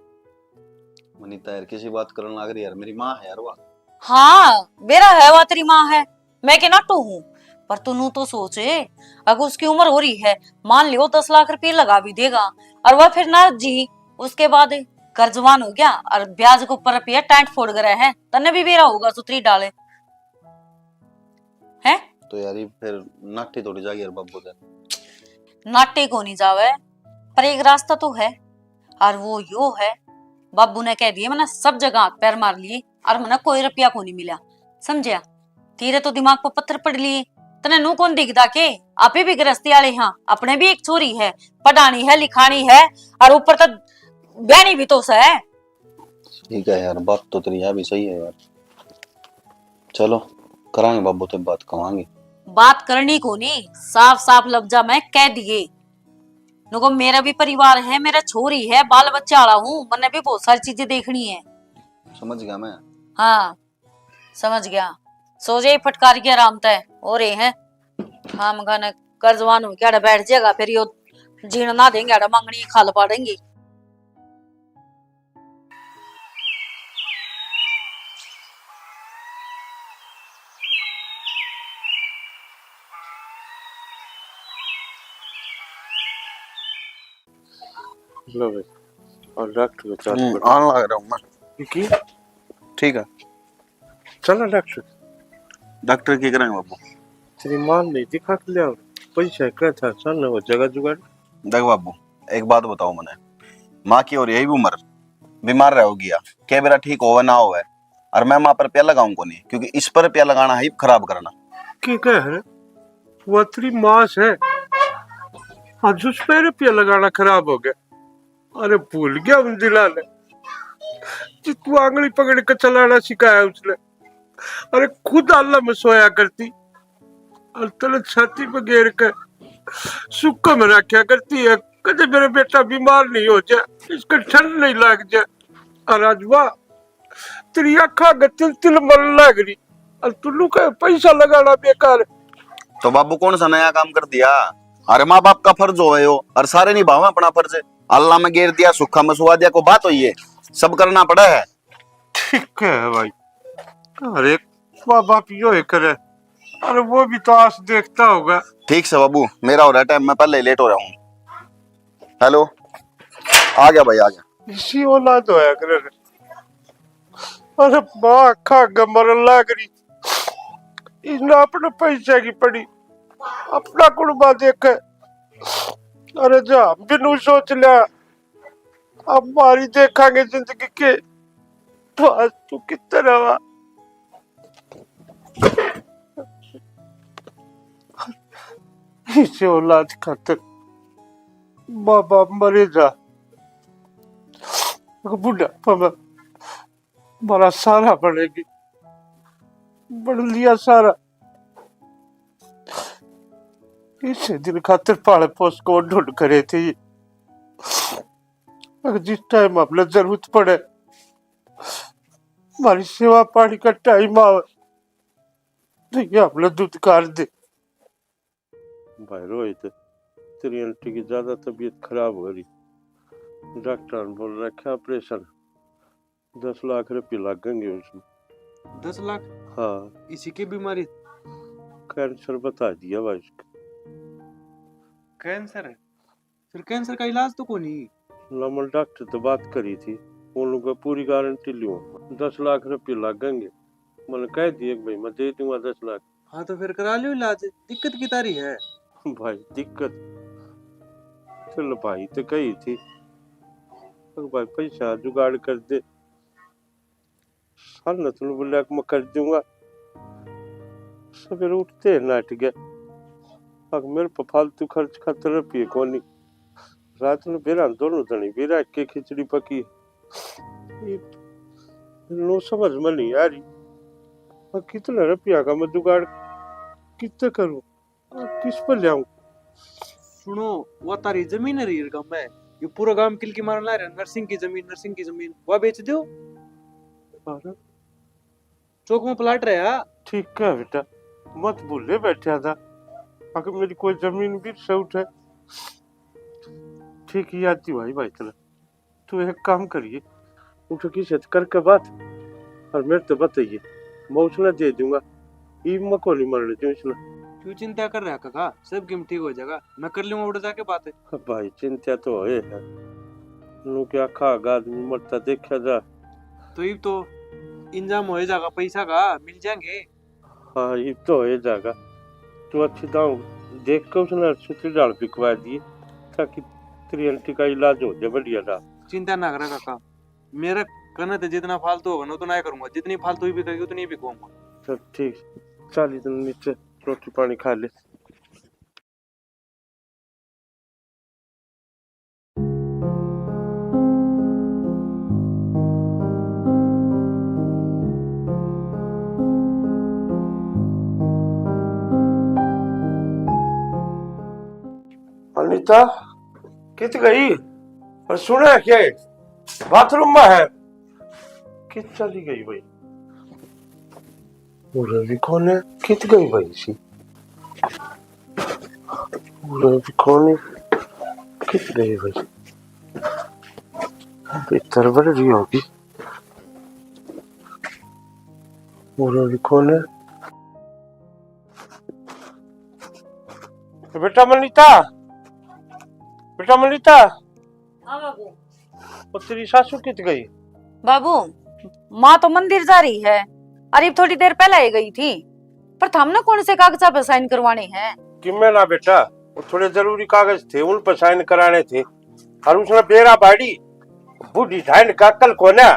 मनीता यार, किसी बात करने लग रही यार, मेरी माँ है यार वह। हाँ, बेरा है, वह तेरी माँ है, मैं के नाटू हूँ। पर तू नू तो सोचे, अगर उसकी उम्र हो रही है, मान लियो दस लाख रुपये लगा भी देगा और वह फिर ना जी, उसके बाद घर जवान हो गया और ब्याज के ऊपर रुपया टाइट फोड़ कर है, तन्ने भी बेरा होगा सुतरी डाले। हैं? तो यार, ये फिर नाटी थोड़ी जागी यार बाबू दे। नाटी को नहीं जावे, पर एक रास्ता तो है, और वो यो है, बाबू ने कह दिए, मैंने सब जगह हाथ पैर मार लिए और मैंने कोई रुपया को नहीं मिला, समझया? तेरे तो दिमाग पर पत्थर पड़ लिए, तने नू कौन दिखदा के? आपे भी गृहस्थी वाले हाँ, अपने भी एक छोरी है, पढ़ानी है, लिखानी है, और ऊपर तक ब्याहनी भी तो है। ठीक है यार, बात तो तेरी यह भी सही है यार। चलो, करांगे बाबू ते बात, कवांगे। बात करनी कोनी, साफ साफ लफ्जा में कह दिए। नुको मेरा भी परिवार है, मेरा छोरी है, बाल बच्चा वाला हूँ, मन्ने भी बहुत सारी चीजें देखनी है। समझ गया मैं। हाँ, समझ गया। सो जाए फटकार के आराम तय हो रहे हैं। हाँ, मगाने कर्जवान हो क्या बैठ जाएगा, फिर यो जीण ना देंगे, आड़ा मांगनी खाल पाड़ेंगे। लो भाई, और डॉक्टर को चार्ज हम्म, पकड़। आने लग रहा हूँ मैं। की? ठीक है। चलो डॉक्टर। डॉक्टर की करेंगे बाबू? तेरी माँ नहीं दिखा के ले आओ। पैसा क्या था, सन हो जगह जुगाड़। देख बाबू, एक बात बताओ मने, माँ की और यही उम्र बीमार रहोगी या के बेरा ठीक होवे ना होवे, और मैं माँ पर रुपया लगाऊं कोनी, क्योंकि इस पर रुपया लगाना है खराब करना। की कह रहे? वो तेरी माँ से, आज उस पर रुपया लगाना खराब हो गया। अरे भूल गया उन दिना ने, जित तू आंगली पकड़ के चलाना सिखाया उसने। अरे खुद आला में सोया करती और तने छाती पे घेर के सुक्का में रखा करती है, कदे मेरा बेटा बीमार नहीं हो जाए, इसका ठंड नहीं लग जाए। और आज वाह, तेरी आँखां के तिल तिल मरन लग रही, और तू लुका पैसा लगाना बेकार। तो बाबू कौन सा नया काम कर दिया? अरे माँ बाप का फर्ज होवे यो, और सारे निभावे अपना फर्ज। अल्लाह में गेर दिया, सुखा में सुवा दिया, कोई बात होई है? सब करना पड़ा है। ठीक है भाई, अरे माँ बाप यो ही करे, अरे वो भी तो आस देखता होगा। ठीक से बाबू, मेरा हो रहा टाइम, मैं पहले ही लेट हो रहा हूँ। हेलो, आ गया भाई, आ गया। इसी औलाद होया करे रे। अरे माँ आखा आगे मरन लाग रही, इन्हें अपने पैसे की पड़ी, अपना कुड़बा देखे। अरे जा बिनु सोच लिया, अब मारी देखांगे जिंदगी के, तो आज तू कितने रहा। इसे औलाद खातर माँ बाप मरे जा, बुढ़ापा में मारा सारा बनेगी, बन लिया सारा। इसे दिन खातर पाले पोस को ढूंढ करे थे। अगर जिस टाइम आपने जरूरत पड़े, हमारी सेवा पानी का टाइम आवे, तो ये आपने दुत्कार दे। भाई रोहित, तेरी आंटी की ज्यादा तबीयत खराब हो रही, डॉक्टर ने बोल रखा ऑपरेशन, दस लाख रुपये लगेंगे उसमें। दस लाख? हाँ। इसी की बीमारी? कैंसर बता दिया भाई उसको। कैंसर है? फिर कैंसर का इलाज तो कोनी? ना, मैं डॉक्टर तो बात करी थी, उन लोगों को पूरी गारंटी लियो, दस लाख रुपये लगेंगे। मैंने कह दिए कि भाई मैं दे दूंगा दस लाख। हाँ, तो फिर करा लियो इलाज, दिक्कत की तारी है? भाई दिक्कत, चल भाई तो कही थी, तो भाई पैसा जुगाड़ कर दे। साल न तू बोलिया कि मैं कर दूंगा। सवेरे उठते ही नाट गया। अब मेरे पे फालतू खर्च खातर रुपये कोनी। रात ने बेरा दोनों धनी बेरा के खिचड़ी पकी। ये नो समझ में नहीं आ रही, पर कितना रुपया का मैं जुगाड़ कितने करूं, किस पर ले आऊं? सुनो, वो तारी जमीन है रीर गांव में, ये पूरा गांव किलकी मारन ला रहा, नरसिंह की जमीन, नरसिंह की जमीन, वह बेच दो। चौक में प्लाट रहा। ठीक है बेटा, मत भूले बैठा था, अगर मेरी कोई जमीन भी से उठे। ठीक ही आती भाई, भाई चला। तू एक काम करिए, उठ किसे तो करके बात और मेरे तो बताइए, मैं उसने दे दूंगा। ई मैं को नहीं मरने दूं इसने। क्यों चिंता कर रहा काका, सब गेम ठीक हो जाएगा, मैं कर लूंगा उड़ जाके बात। भाई चिंता तो होए है, नु क्या खागा आदमी मरता देखा जा। तो इब तो इंतजाम हो जाएगा, पैसा का मिल जाएंगे। हाँ, इब तो हो जाएगा। तू अच्छी दाव देख के उसने सुतली डाल बिकवा दिए, ताकि तेरी आंटी का इलाज हो जाए बढ़िया सा। चिंता ना करा काका, मेरे कने ते जितना फालतू होगा ना उतना ही करूंगा, जितनी फालतू ही बिकेगी उतनी ही बिकवाऊंगा। चल ठीक, चालीस दिन नीचे रोटी पानी खा ले। अनिता, कित गई? और सुना क्या है? बाथरूम में है। कित चली गई भाई? उरे भी कोने, कित गई भाई सी? उरे भी कोने, कित गई भाई? भीतर बढ़ रही होगी। उरे भी कोने। बेटा मनीता, बेटा मनीता। हाँ बाबू। और तेरी सासू कित गई? बाबू, माँ तो मंदिर जा रही है, अरे थोड़ी देर पहले ही गई थी, पर थामने कौन से कागजा पे साइन करवाने हैं? किमे ना बेटा, वो थोड़े जरूरी कागज थे, उन पर साइन कराने थे। और उसने बेरा बाड़ी, बूढ़ी ढाइन का अक्ल कोना,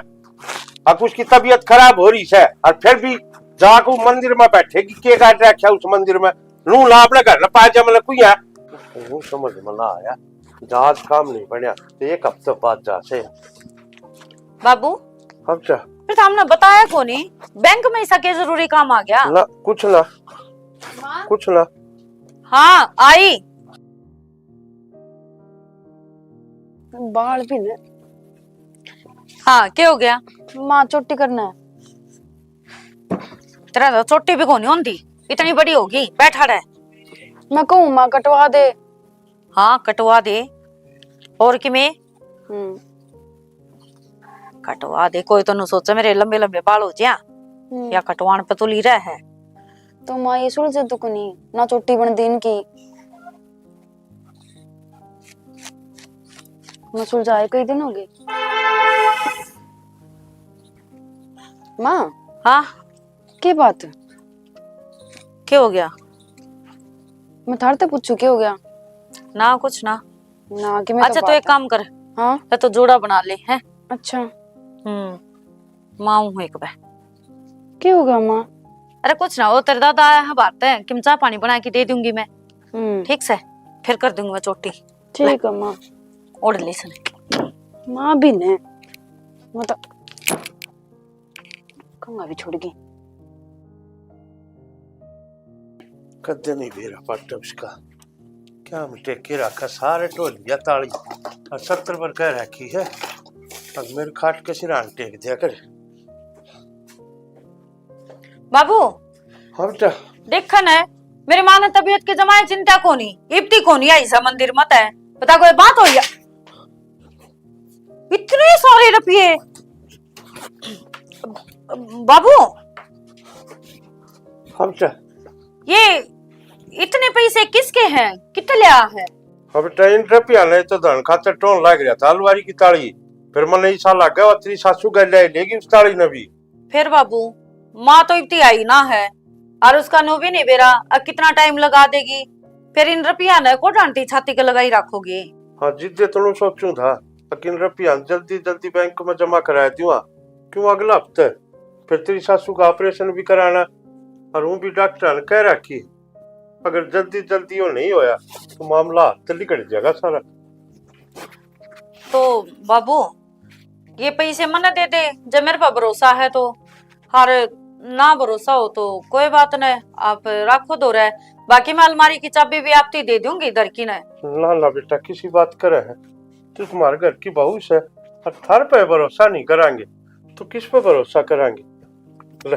अब उसकी तबीयत खराब हो रही है, और फिर भी जाको मंदिर में बैठेगी, के काट रखा उस मंदिर में? लू ला अपने घर न पा जा, मतलब कोई है। वो समझ में ना आया, जहाज काम नहीं बनया, तो एक हफ्ते बाद जा से। बाबू, अच्छा। फिर हमने बताया कोनी, बैंक में ऐसा के जरूरी काम आ गया? ना, कुछ ना, माँ? कुछ ना। हाँ, आई। बाल भी ने। हाँ, के हो गया? माँ, चोटी करना है। तेरा तो चोटी भी कोनी होंदी, इतनी बड़ी होगी, बैठा रह। मैं कहूँ माँ कटवा दे। हाँ, कटवा दे। और किमे? हम्म। कटवा दे, कोई तो नु सोचे मेरे लंबे लंबे बाल हो जा, हम्म। या कटवान पे तुली रह है। तो माँ, ये सुलझे तो कोनी, ना चोटी बन दिन की। मैं सुलझाए कई दिन हो गए। माँ। हाँ। के बात? के हो गया? मैं थारे ते पूछू, के हो गया? ना, कुछ ना। ना, कि मैं अच्छा, तो एक काम कर। हाँ? मैं तो जोड़ा बना ले, हैं? अच्छा। हम्म, माँ हूँ एक बार। के हो गया माँ? अरे कुछ ना, वो तेरे दादा आया है बाहर ते, कि मैं चाय पानी बना के दे दूंगी मैं। हम्म। ठीक से, फिर कर दूंगी मैं चोटी। ठीक है माँ। ओढ़ ले इसने। माँ भी ने, मतलब, कंगा भी छोड़ गई। कदे नहीं बेरा पाटा उसका। क्या हम टेके रखा, सारे ढोल गया ताली। और सत्तर पर कह रखी है। अब मेरे खाट के सिरान टेक दिया कर। बाबू। हाँ बेटा। देखा ना, मेरी माँ ने तबीयत के जमाए चिंता कोनी, इब्ती कोनी आई सा मंदिर मत है। पता कोई बात हो या? इतने सारे रुपये। बाबू। हाँ बेटा। ये इतने पैसे किसके हैं, कित लिया है? हाँ बेटा, इन रुपया ने तो धन खातर टोन लाग रहा था अलवारी की ताली। फिर मने ऐसा लग गया, तेरी सासू गल ले लेगी उस ताली ने भी। फिर बाबू, माँ तो इतनी आई ना है, और उसका नो भी नहीं बेरा, और कितना टाइम लगा देगी। फिर इन रुपया ने को डांटी छाती के लगाई रखोगे? हाँ, जिद्दे तो सोचूं था, लेकिन रुपया जल्दी जल्दी बैंक में जमा करा दूंगा। क्यों, अगला हफ्ते फिर तेरी सासू का ऑपरेशन भी कराना, और हूँ भी डॉक्टर ने कह रखी, अगर जल्दी जल्दी वो नहीं होया, तो मामला हाथ लिकड़ जाएगा सारा। तो बाबू, ये पैसे मने दे दे, जब मेरे पे भरोसा है तो। और ना भरोसा हो तो कोई बात नहीं, आप रखो दो रहे, बाकी मैं अलमारी की चाबी भी आपती दे दूंगी इधर की ने। ना ना बेटा, किसी बात करे है, तू तुम्हारे घर की बहू से, और थार पे भरोसा नहीं करांगे तो किस पे भरोसा करांगे? ले,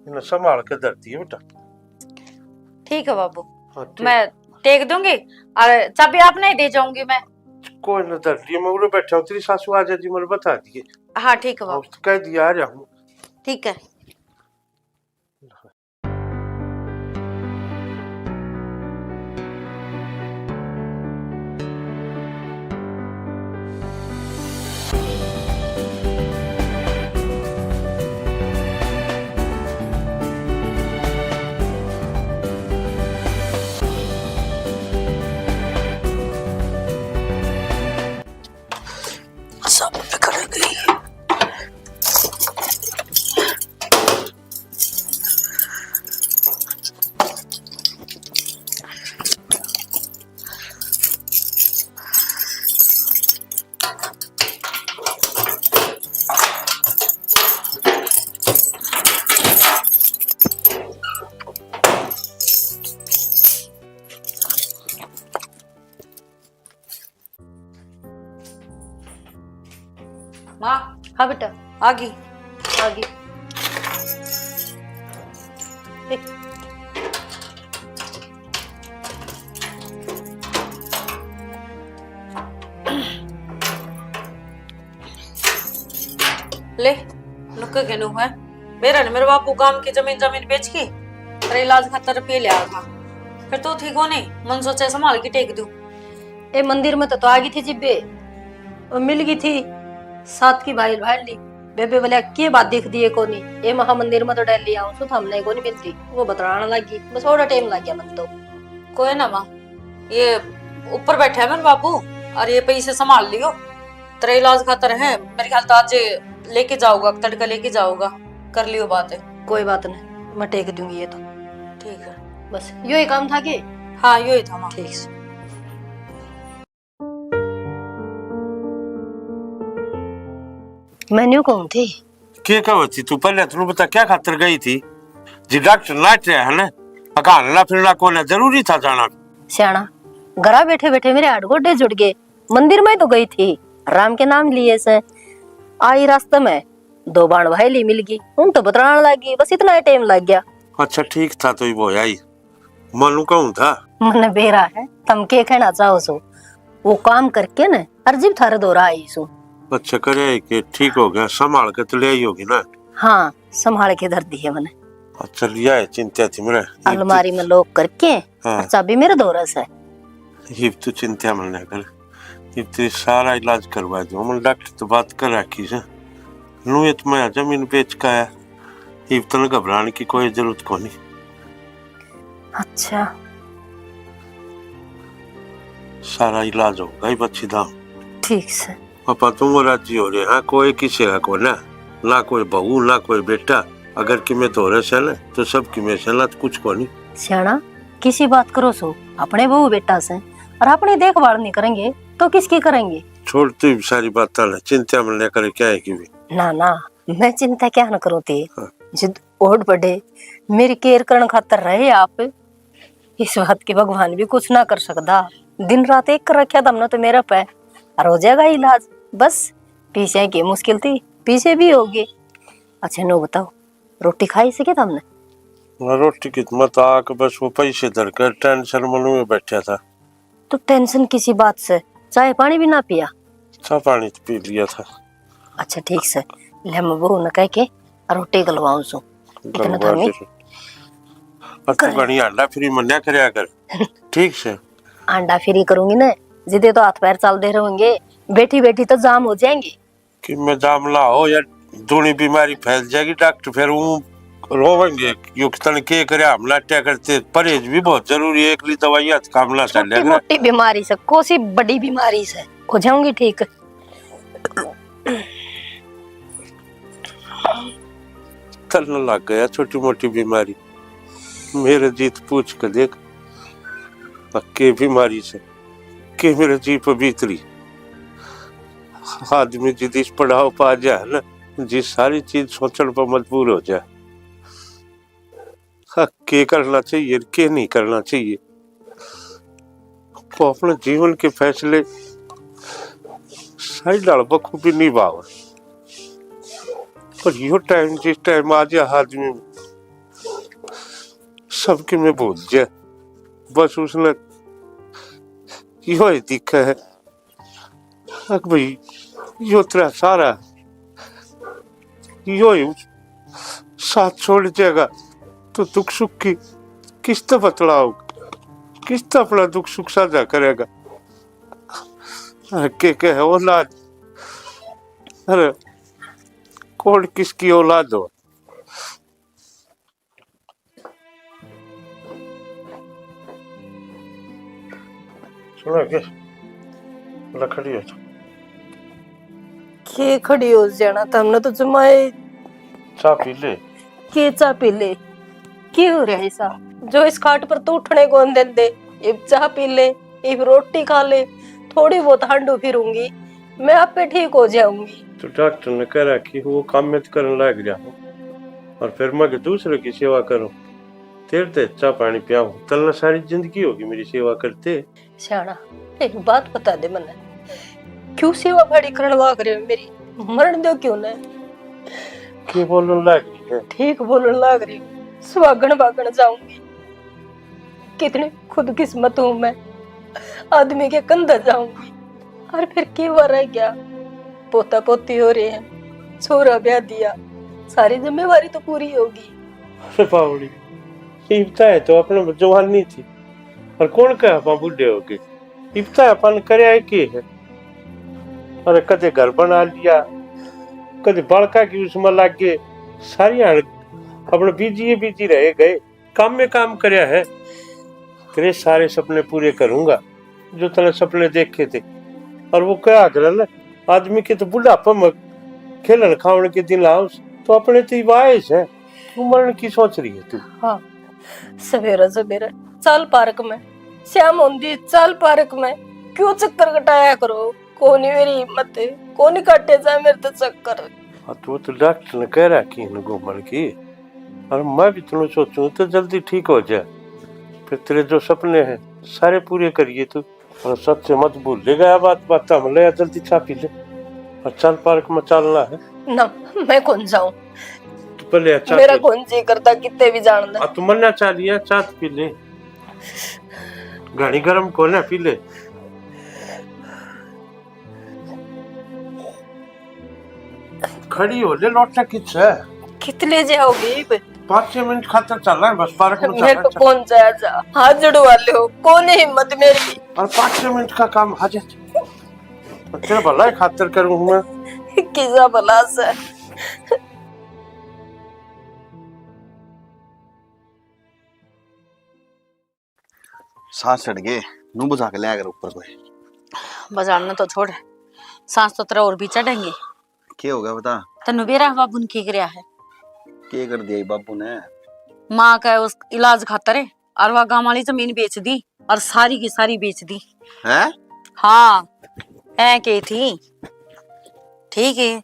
इन्हें संभाल के धर दिए बेटा। ठीक है बाबू, हाँ, ठीक। मैं टेक दूंगी और चाबी आपने ही दे जाऊंगी मैं। कोई ना, धर दिए, मैं उरे बैठा हूँ, तेरी सासू आ जाएगी, मैंने बता दिए। हाँ, ठीक है हाँ, बाबू। कह दिया, आ रहा हूँ। ठीक है। सब बिखर गई। माँ। हाँ बेटा। आ गई। आ गई। ए। ले, नुक्के के नु है। मेरा ने मेरे बापू गांव की जमीन, जमीन बेच के तेरे इलाज खातर रुपये ले आया था। फिर तू थी कोनी, मन सोचा संभाल के टेक दूं। ए मंदिर में तो, तो आ गई थी जिब्बे, और मिल गई थी सात की भाई भाड़ ली। बेबे बोले, "के बात दिख दिए कोनी, ए महा मंदिर में तो डेली आऊं सु, तो हमने कोनी मिलती।" वो बतराने लगी, बस थोड़ा टाइम लग गया मन तो। कोई ना माँ, ये ऊपर बैठा है मेरे बापू, और ये पैसे संभाल लियो, तेरे इलाज खातर है, मेरे ख्याल तो आज लेके जाओगा, तड़का लेके जाओगा, कर लियो बात। कोई बात नहीं, मैं टेक दूंगी ये तो। ठीक है। बस यो ही काम था के? हाँ, यो ही था माँ। ठीक से। मैं न्यू कहूँ थी। के कहवे थी तू? पहले तू बता, क्या खातर गई थी? जी डॉक्टर नाट रहा है ना, अकालना फिरना कोने जरूरी था जाना। सियाणा, घरा बैठे बैठे मेरे हाथ गोडे जुड़ गए। मंदिर में तो गई थी, राम के नाम लिए से। आई रास्ते में दो बाण भाई ली मिल गई, उन तो बतरान लग गई, बस इतना ही टाइम लग गया। अच्छा, ठीक था तो ही वो आई। मनु कहूँ था। मने बेरा है, तम के कहना चाहो सो? वो काम करके न, और जिब थारे दौरा आई सो। अच्छा, करे के ठीक हो गया, संभाल के तो ले आई होगी ना? हाँ, संभाल के धर दी है मने। अच्छा, लिया है, चिंता थी मने। अलमारी में lock करके, हाँ। और चाबी मेरे धोरे से। इब तू चिंता मत ना कर, इब तेरी सारा इलाज करवा दूं। मन डॉक्टर तो बात कर रखी से, नू ये तो मैं जमीन बेच के आया, इब तने घबराने की कोई जरूरत कोनी। अच्छा। सारा इलाज होगा ही बच्ची दाम। ठीक से। पापा तुम राजी हो रहे, हाँ, कोई किसी का को ना, ना कोई बहू, ना कोई बेटा। अगर किमे धोरे से ना, तो सब किमे से ना, तो कुछ को नहीं। सियाणा, किसी बात करो सो, अपने बहू बेटा से, और अपनी देखभाल नहीं करेंगे, तो किसकी करेंगे? छोड़ तू ही सारी बात ना, चिंता मन लेकर क्या है कि भी। ना, ना, मैं चिंता क्या ना करूँ थी। हाँ। जिद ओढ़ पड़े, मेरी care करण खातर रहे आप, इस बात की भगवान भी कुछ ना कर सकता। दिन रात एक कर रखा था हमने तो मेरे पे, और हो जाएगा इलाज। बस पीछे की मुश्किल थी, पीछे भी होगी। अच्छा, नो बताओ, रोटी खाई से क्या तुमने? ना, रोटी की तो मत आके, बस वो पैसे धर कर tension में बैठा था। तो tension किसी बात से? चाय पानी भी ना पिया? चाय पानी तो पी लिया था। अच्छा, ठीक से, ले मैं बहू ने कह के रोटी गलवाऊं सू। इतना गलवा थामी दे। और तू कर। घणी अंडा फ्री मन्या करया कर। ठीक से। अंडा फ्री करूंगी ना, जिदे तो हाथ पैर चलते रहेंगे, बैठी बैठी तो जाम हो जाएंगे। कि मैं जाम ना हो यार, दूनी बीमारी फैल जाएगी, डॉक्टर फिर वो रोवेंगे, यो कि तने के करे, हम नाट्या करते। परहेज भी बहुत जरूरी है, एकली दवाई हाथ काम ना छोटी चलेगा। मोटी बीमारी से, कोसी बड़ी बीमारी से हो जाऊंगी ठीक। तन लग गया छोटी मोटी बीमारी, मेरे जीत पूछ के देख, पक्के बीमारी से। के मेरे जी पे बीत रही। आदमी जिस पड़ाव पा जाए ना, जी सारी चीज सोचण पर मजबूर हो जाए। हाँ, के करना चाहिए, के नहीं करना चाहिए, वो अपने जीवन के फैसले सही ढाल बखूबी निभावे। पर यो टाइम, जिस टाइम आ जा आदमी में, सबके में भूल जाए, बस उसने यो ही दिखे है। अक भाई, यो तेरा सारा, यो ही साथ छोड़ जाएगा, तो दुख सुख की किस्त बतलाओ, किस्त अपना दुख सुख साझा करेगा? अरे के के है औलाद? अरे कौन किसकी औलाद हो? सुनो के, ला खड़ी हो जा। के खड़ी हो जाना? तमने तो जमाए। चाह पी ले। के चाह पी ले? के हो रहा है सा? जो इस खाट पर तो उठने को न देंदे, इब चाह पी ले, इब रोटी खा ले, थोड़ी बहुत हांडू फिरूंगी, मैं आपे ठीक हो जाऊंगी। तो डॉक्टर ने कह रहा कि वो काम में तो करने लाग रहा हूँ, और फिर मैं दूसरे की सेवा करूँ, तेरे ते चाह पानी पियाऊँ। तन्ने सारी जिंदगी होगी मेरी सेवा करते। स्याणा, एक बात बता दे मन्ने, क्यों सेवा भाड़ी करण लाग रहे हो मेरी? मरण दो क्यों ना? के बोलन लाग रही है? ठीक बोलन लाग रही हूँ, सुहागण भागण जाऊंगी। कितनी खुदकिस्मत हूँ मैं, आदमी के कंधे जाऊंगी। और फिर के हुआ रह गया? पोता पोती हो रहे हैं, छोरा ब्याह दिया, सारी जिम्मेवारी तो पूरी होगी। अरे बावड़ी, इब तक तो अपने जवानी थी, और कौन कहे आप बूढ़े हो गए? इब तक अपन करया के है? अरे कदे घर बना लिया, कदे बालका की उसमें लाग गए, सारी हाण अपने बिजी बिजी रह गए। काम में काम करया है, तेरे सारे सपने पूरे करूंगा जो तने सपने देखे थे। और वो क्या करे ना, आदमी के तो बुढ़ापे में खेलन खावन के दिन आओ, तो अपने तो इब आए है। क्यों मरण की सोच रही है तू? हाँ, सवेरे सवेरे चल पार्क में, श्याम होंदी चल पार्क में, क्यों चक्कर कटाया करो? कोनी मेरी हिम्मत, कोनी काटे जाए मेरे तो चक्कर। हाँ, तू तो डॉक्टर ने कह रखी है ना घूमन की, और मैं भी इतना सोचूं तो जल्दी ठीक हो जाए, फिर तेरे जो सपने हैं सारे पूरे करिए तू। और सच से मत भूल ले गया बात, बात हम ले आ, जल्दी चाह पी ले। और चल पार्क में चलना है। ना, मैं कौन जाऊं? तू पहले आ, चाह मेरा पी ले। कौन जी करता कितने भी जान दे। आ, तू मन्ना चाह लिया, चाह तो पी ले। घणी गरम कोने, पी ले। खड़ी हो ले, लोटा किस है? कितने जे हो गई? पाँच छह मिनट खातर चल रहा है बस, पार्क में चल रहा है। मेरे को कौन जाया जा? हाथ जुड़वा लो, कौन है हिम्मत मेरी? और पाँच छह मिनट का काम, आ जा। तेरा भला ही खातर करूँ हूँ मैं। किसा भला से? सांस चढ़ गए, नू बुझा के ले आकर ऊपर कोई। बजाड़ना तो छोड़, सांस तो तेरा और भी चढ़ेंगे। के हो गया बता? तन्नू बेरा बाबू ने की करया है? के कर दिया ई बाबू ने? माँ का उस इलाज खातर है, और वह गांव वाली जमीन बेच दी, और सारी की सारी बेच दी। हैं? हाँ, ऐ के थी। ठीक है,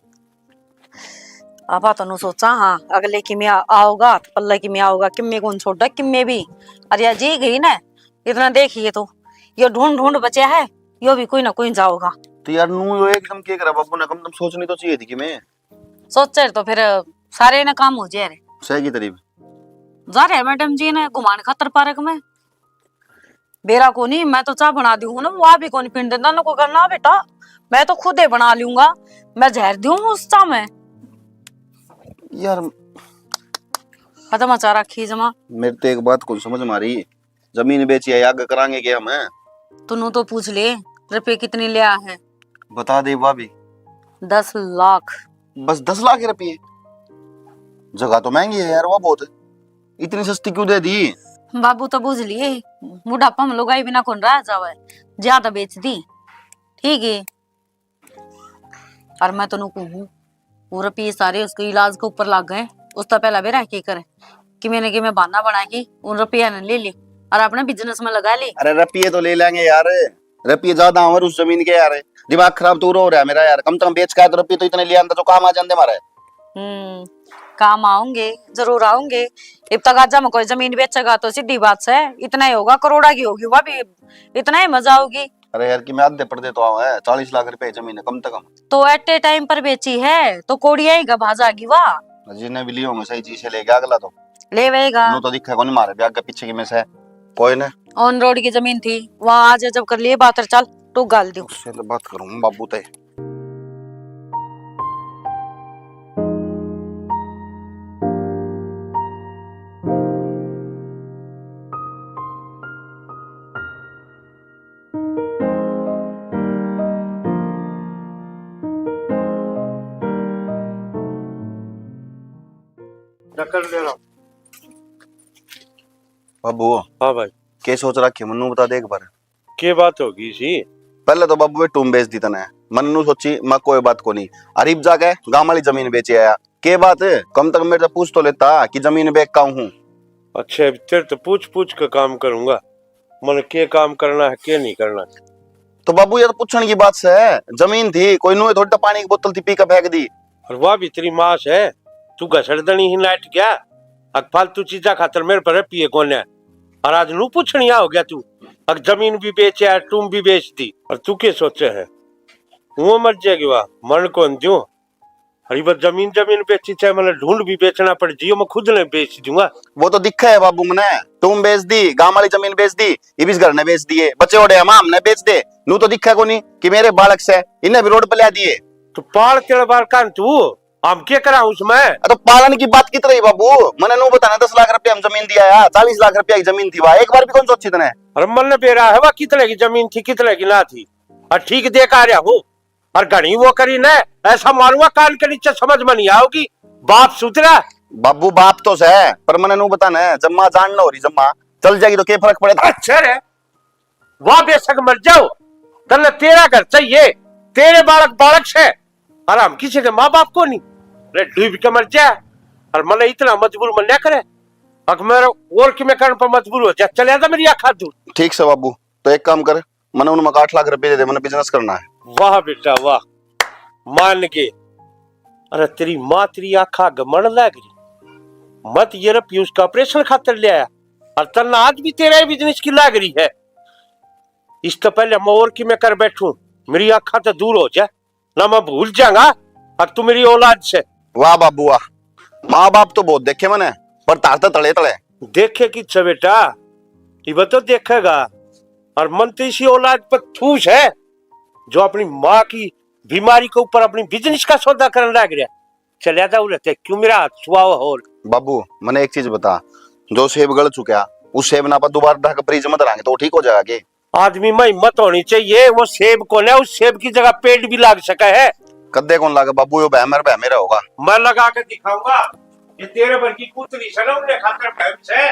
आपा तो नु सोचा, हाँ, अगले किमे आ-, आओगा, तो पल्ला किमे आओगा, किमे कौन छोड़ा, किमे भी। अरे या जी गई ना, इतना देखिए तो, यो ढूंढ ढूंढ बचा है, यो भी कोई ना कोई जाओगा। तो यार, नू यो एकदम के करा बाबू ने, कम तुम सोचनी तो चाहिए थी कि मैं। सोचे तो फिर सारे ना काम हो जाए रे। सही की तरीफ। जा रहे मैडम जी ने घुमान खातर पार्क में। बेरा कोनी, मैं तो चाह बना दी हूँ ना, वो आप ही कोनी पीने देता ना, कोई कहना बेटा, मैं तो खुद ही बना लूंगा, मैं जहर दूँ उस चाह में। यार, खत्म चाह रखी जमा। मेरे तो एक बात को समझ में आ रही, जमीन बेची है, आगे करांगे क्या हम? तू नू तो पूछ ले, रुपये कितने लिया है? बता दे भाभी। दस लाख। बस दस लाख रुपये? जगह तो महंगी है यार, वो बहुत। इतनी सस्ती क्यों दे दी? बाबू तो बुझ लिए, बुढ़ापा में लुगाई बिना कौन रह जावे, ज्यादा बेच दी। ठीक है, और मैं तन्नू कहूँ, वो रुपये सारे उसके इलाज के ऊपर लग गए, उसका पहला भी रह के कर कि मैंने कि मैं बहाना बना के उन रुपया ने ले ले और अपने बिजनेस में लगा ले। अरे रुपये तो ले लेंगे यार, रुपये ज्यादा आवर उस जमीन के यार। दिमाग खराब तो हो रहा है मेरा यार, कम से कम बेच के आए तो रुपये तो इतने ले आंदा जो काम आ जाते हमारे। हम्म। काम आऊंगे, जरूर आऊंगे। इब तक आज हम कोई जमीन बेचेगा तो सीधी बात से इतना ही होगा, करोड़ा की होगी वह भी, इतना ही मजा होगी। अरे यार, कि मैं आधे पर्दे तो आवा है, चालीस लाख रुपए की जमीन है कम से कम। तो एट ए टाइम पर बेची है तो कोड़िया ही गभा जागी वाह। जिन्हें भी लिए होंगे सही चीज से लेके अगला तो ले वेगा। नो तो दिखा कोनी मारे ब्याग के पीछे की में से कोई ने। ऑन रोड की जमीन थी, वहाँ आज जब कर लिए बात, चल टूक गाल दो। उससे तो बात करूँ बाबू ते। कर दे रहा हूँ। बाबू। हाँ भाई। के सोच रखे मन्नू बता दे एक बार। के बात होगी सी? पहले तो बाबू ये टूम बेच दी तने। मन्नू सोची मैं कोई बात को नहीं। अरीब जाके गांव वाली जमीन बेचे आया। के बात? कम तक मेरे से पूछ तो लेता कि जमीन बेच का हूँ। अच्छा, तेरे तो पूछ पूछ के काम करूंगा। मन के काम करना है, के नहीं करना। तो बाबू, ये तो पूछण की बात से है। जमीन थी, कोई नुए थोड़ी तो पानी की बोतल थी, पी के फेंक दी। और वह भी तेरी माँ से, तू घसड़ दनी ही नाट गया। अक फालतू चीजा खातर मेरे पर पिए कोने। और आज नू पूछणिया हो गया तू, अक जमीन भी बेचे है, टूम भी बेच दी। और तू के सोचे है, वो मर जाएगी वाह, मन कौन द्यूं। अरे बस जमीन, जमीन बेची, चाहे मैंने ढूंढ भी बेचना पड़ जियो, मैं खुद ने बेच दूंगा। वो तो दिखा है बाबू, मैंने टूम बेच दी, गांव वाली जमीन बेच दी, इब इस घर ने बेच दिए, बचे ओडे हम, हमने बेच दे। नू तो दिखा कोनी कि मेरे बालक से, इन्हें भी रोड पे ला दिए। तो पाल तेरे बालकान तू, हम के करा उसमें? अ, तो पालन की बात कित रही बाबू? मैंने नू बताना, दस लाख रुपया हम जमीन दिया है, चालीस लाख रुपया की जमीन थी वहाँ, एक बार भी कौन सोची तने? अरे मन ने बेरा है वह कितने की जमीन थी, कितने की ना थी, और ठीक देख आ रहा हूँ। और घणी वो करी न, ऐसा मारूंगा कान के नीचे, समझ में नहीं आओगी। बाप सुधरा। बाबू, बाप तो सै, पर मने नू बता न, जम्मा जान न हो रही, जम्मा चल जाएगी तो के फर्क पड़े? अच्छा रे, वाह, बेशक मर जाओ, तन्ने तेरा घर चाहिए, तेरे बालक बालक से, और हम किसी के माँ बाप को नहीं। अरे डूब के मर जा, और मने इतना मजबूर मन ना करे, अक मेरे और कि मैं करने पर मजबूर हो जा, चले जा मेरी आँख हाथ दूर। ठीक से बाबू, तो एक काम कर, मने उनमें आठ लाख रुपए दे दे, मने बिजनेस करना है। वाह बेटा वाह, मान के। अरे तेरी माँ तेरी आँखा गमण लाग रही। मत ये रे पीयूष का ऑपरेशन खातर ले आया, और तन्ना आज भी तेरा ही बिजनेस की लाग रही है। इससे पहले मैं और कि मैं कर बैठूं, मेरी आँखा तो दूर हो जा, ना मैं भूल जाऊंगा, और तू मेरी औलाद से। वाह बाबू वाह, माँ बाप तो बहुत देखे मैंने, पर तार तो तले तले। देखे किच्छे बेटा, इब तो देखेगा। और मन तो इसी औलाद पर ठूस है, जो अपनी माँ की बीमारी के ऊपर अपनी बिजनेस का सौदा करने लग रहा। चले जाओ रहते, क्यों मेरा हाथ छुआओ? और बाबू, मने एक चीज बता, जो सेब गल चुका, उस सेब ना पर दोबारा ढक फ्रिज में धरांगे तो ठीक हो जाएगा के? आदमी में हिम्मत होनी चाहिए, वो सेब को ना, उस सेब की जगह पेड़ भी लाग सका है। कद्दे कौन लागे बाबू, यो बहमर बहमेरा होगा। मैं लगा के दिखाऊंगा, ये तेरे भर की कुतरी से ना उन्हें खातर बहम से।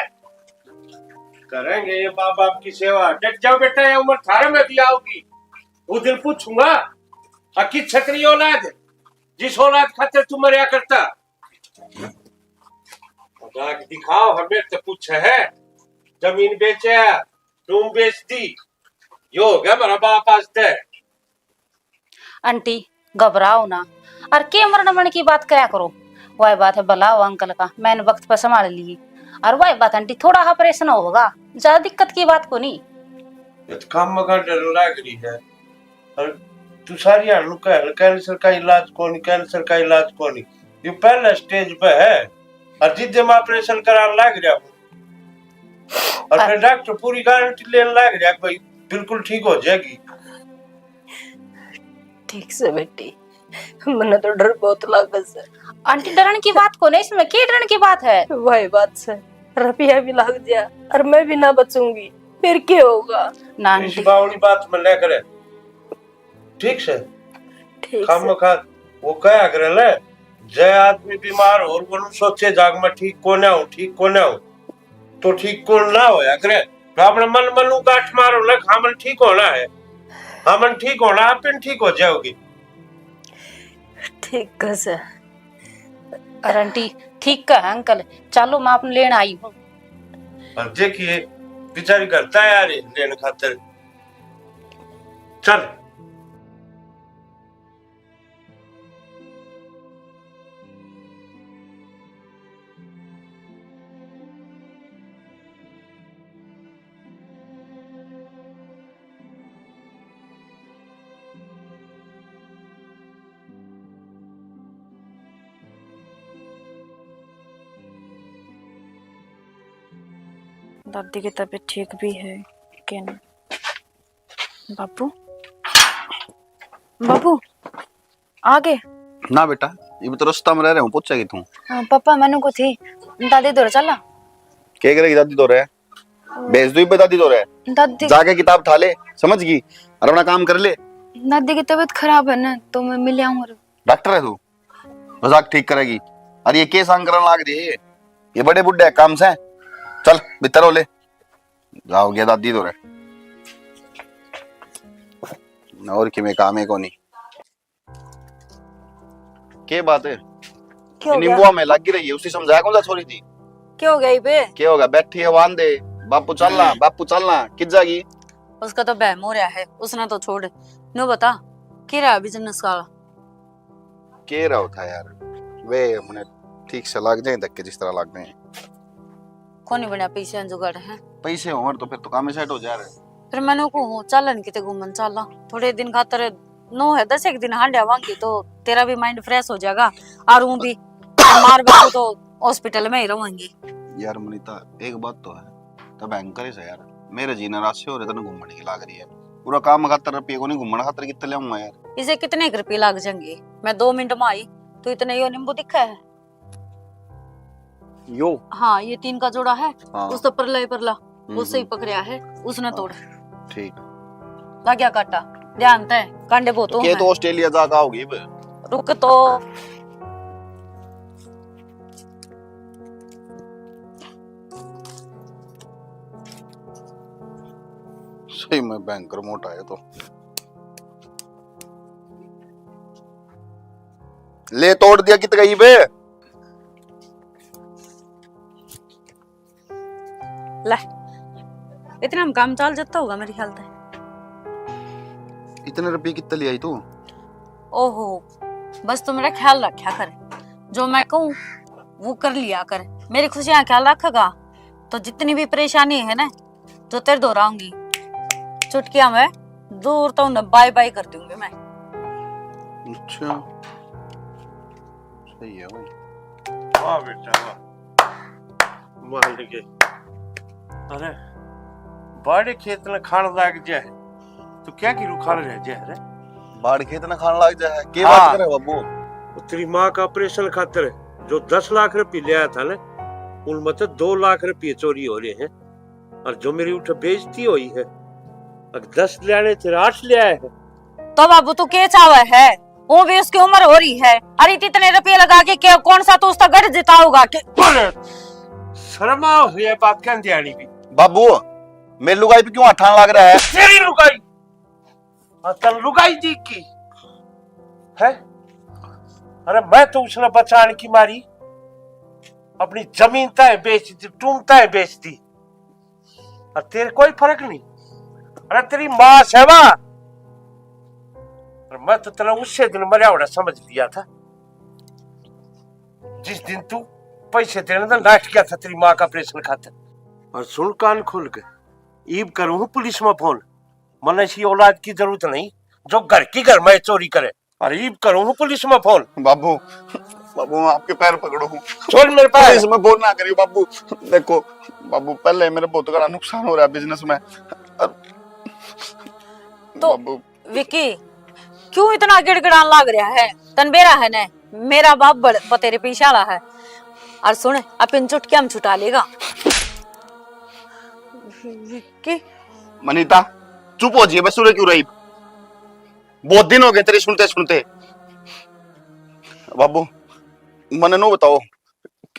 करेंगे ये माँ बाप की सेवा। डट जाओ बेटा, ये उम्र थारे में भी आओगी। वो दिन पूछूंगा, अकी छतरी औलाद, जिस औलाद खातर तू मरया करता। जाके दिखाओ, हमें तो पूछे है, जमीन बेचे, रूम बेच दी, यो हो गया हमारा बाप आज तक। आंटी, घबराओ ना, और के मरण मन की बात करा करो। वह बात है भला हो अंकल का, मैंने वक्त पर संभाल ली। और वह बात आंटी, थोड़ा ऑपरेशन होगा, ज्यादा दिक्कत की बात को नहीं। ये तो काम का डर लग रही है। और तू सारी हालू कह, कैंसर का इलाज कौन, कैंसर का इलाज कौन, ये पहला स्टेज पे है। और जिद्दे में ऑपरेशन कराने लग रहा हूँ, और फिर डॉक्टर पूरी गारंटी लेने लग रहा है, भाई बिल्कुल ठीक हो जाएगी। ठीक से बेटी, मन्ने तो डर बहुत लागे से। आंटी, डरन की बात को नहीं इसमें, के डरन की बात है? वही बात से, रुपया भी लाग जा और मैं भी ना बचूंगी, फिर के होगा? ना इसी आंटी। बावली बात में ना करे, ठीक से? ठीक से। खामखा वो कहा करे ले, जय आदमी बीमार हो, वो सोचे जाग में ठीक कोने हो, ठीक कोने हो। तो ठीक कौन ना होया करे। तो अपने मन में लू गांठ मारो ना, हमन ठीक होना है, हमन ठीक होना, आप इन ठीक हो जाओगी। ठीक कह से। अरे आंटी, ठीक कह अंकल, चलो मैं आपने लेने आई हूँ। और देखिए, बेचारी घर तैयार है लेने खातर। चल। दादी की तबीयत ठीक भी है कि नहीं? बाबू, बाबू, आ गए? ना बेटा, ये तो रास्ता में रह रहे हूँ, पहुंचेगी तू। हाँ, पापा, मैंने को थी, दादी दौरे चला। क्या करेगी दादी दौरे? भेज दो इब्बे दादी दौरे। दादी जाके किताब ठा ले, समझ गई, और अपना काम कर ले। दादी की तबीयत खराब है ना, तो मैं मिल आऊँ। डॉक्टर है तू? मजाक ठीक करेगी। अरे ये के सांग करन लाग रही है? ये बड़े बुड्ढे काम से। चल भीतर हो ले। जाओ गया दादी दौरे। और किमे काम है कोनी। के बात है? क्या हो गया? नींबुआ में लगी रही है, उसी समझाया कौन सा छोरी थी? क्या हो गया इबे? क्या होगा? बैठी है वांदे। बापू चलना, बापू चलना, कित जागी? उसका तो बहम हो रहा है, उसने तो छोड़। न्यू बता, के रहा बिजनेस का? के रहा था यार, वे हमने ठीक से लाग जाए धक्के जिस तरह लाग जाए। कोनी बनया पैसे जुगाड़ है। पैसे हों तो फिर तो काम ही सेट हो जा रहे। फिर मैंने को हूँ, चालन किते घूमन चाला। थोड़े दिन खातर, नौ है, दस एक दिन हांड आवांगी तो तेरा भी माइंड फ्रेश हो जाएगा और वो भी। मार बाबू तो हॉस्पिटल में ही रवांगी। यार मनीता, एक बात तो है, तो भयंकर ही से यार, मेरे जीना राशि हो रहे तने घूमने की लाग रही है। पूरा काम खातर रुपये को नहीं, घूमने खातर कितने ले आऊंगा यार? इसे कितने एक रुपये लाग जाएंगे? मैं दो मिनट में आई, तू इतने यो नींबू दिखा है? यो? हाँ, ये तीन का जोड़ा है। हाँ। उस तो परला ही परला, वो हम्म, सही हम्म। पकड़या है, उसने तोड़। ठीक। लग गया काटा, ध्यान तै, कांडे बहुत तो हो के हैं। तो ऑस्ट्रेलिया जाके आओगी अब? रुक तो। सही में भयंकर मोटा है तो। ले तोड़ दिया कित गई बे? ले, इतने में काम चाल जाता होगा मेरे ख्याल से। इतने रुपये कितने ले आई तू? ओहो, बस तू मेरा ख्याल रखा कर, जो मैं कहूँ वो कर लिया कर। मेरी खुशियाँ ख्याल रखेगा तो जितनी भी परेशानी है ना, जो तेरे दोहराऊंगी, चुटकिया में दूर तो उन्हें बाय बाय कर दूंगी मैं। अच्छा, सही है भाई। वाह बेटा वाह, मान गए। अरे, बाड़े खेत न खान लाग जाए तो क्या की रुखाल रह जाए रे? बाड़ खेत न खान लाग जाए, के हाँ। बात करे बाबू? वो तेरी माँ का ऑपरेशन खातर जो दस लाख रुपये ले आया था ना, उनमें तो दो लाख रुपये चोरी हो रहे हैं। और जो मेरी उठे बेइज्जती हुई है, अगर दस ले आने थे, आठ ले आए हैं। तो बाबू तू के चावे है? वो भी उसकी उम्र हो रही है। अरे इतने रुपये लगा के क्या, कौन सा तू उसका गढ़ जिताओगा के? अरे, शर्मा हुई है बात कहने आनी भी। बाबू, मेरी लुगाई पे क्यों हाथ लाग रहा है? तेरी लुगाई। और तन लुगाई दी की है? अरे मैं तो उसने बचाने की मारी अपनी जमीन तय बेच दी, टूम तय बेच दी। और तेरे कोई फर्क नहीं। अरे तेरी माँ सेवा। और मैं तो तेरा उससे दिन मरया होना समझ लिया था, जिस दिन तू पैसे देने का नाट किया था तेरी माँ का ऑपरेशन खातर। और सुन कान खोल के, ईब करूँ हूँ पुलिस में फोन। मन्ने इसी औलाद की जरूरत नहीं जो घर की घर में चोरी करे। अरे ईब करूँ हूँ पुलिस में फोन। बाबू, बाबू, मैं आपके पैर पकड़ू हूँ। छोड़ मेरे पैर। पुलिस में फोन ना करियो बाबू। देखो बाबू, पहले मेरा बहुत बड़ा नुकसान हो रहा है बिजनेस में। और तो बाबू। विकी, क्यों इतना गिड़गिड़ान लाग रहा है? तन बेरा है ने, मेरा बाप बड़ पतेरे पीछे आला है। और सुन, अपन चुटकिया में छुटा लेगा। विकी। मनीता, चुप हो जाइए, बस सुरे क्यों रही? बहुत दिन हो गए तेरे सुनते सुनते। बाबू, मने नो बताओ,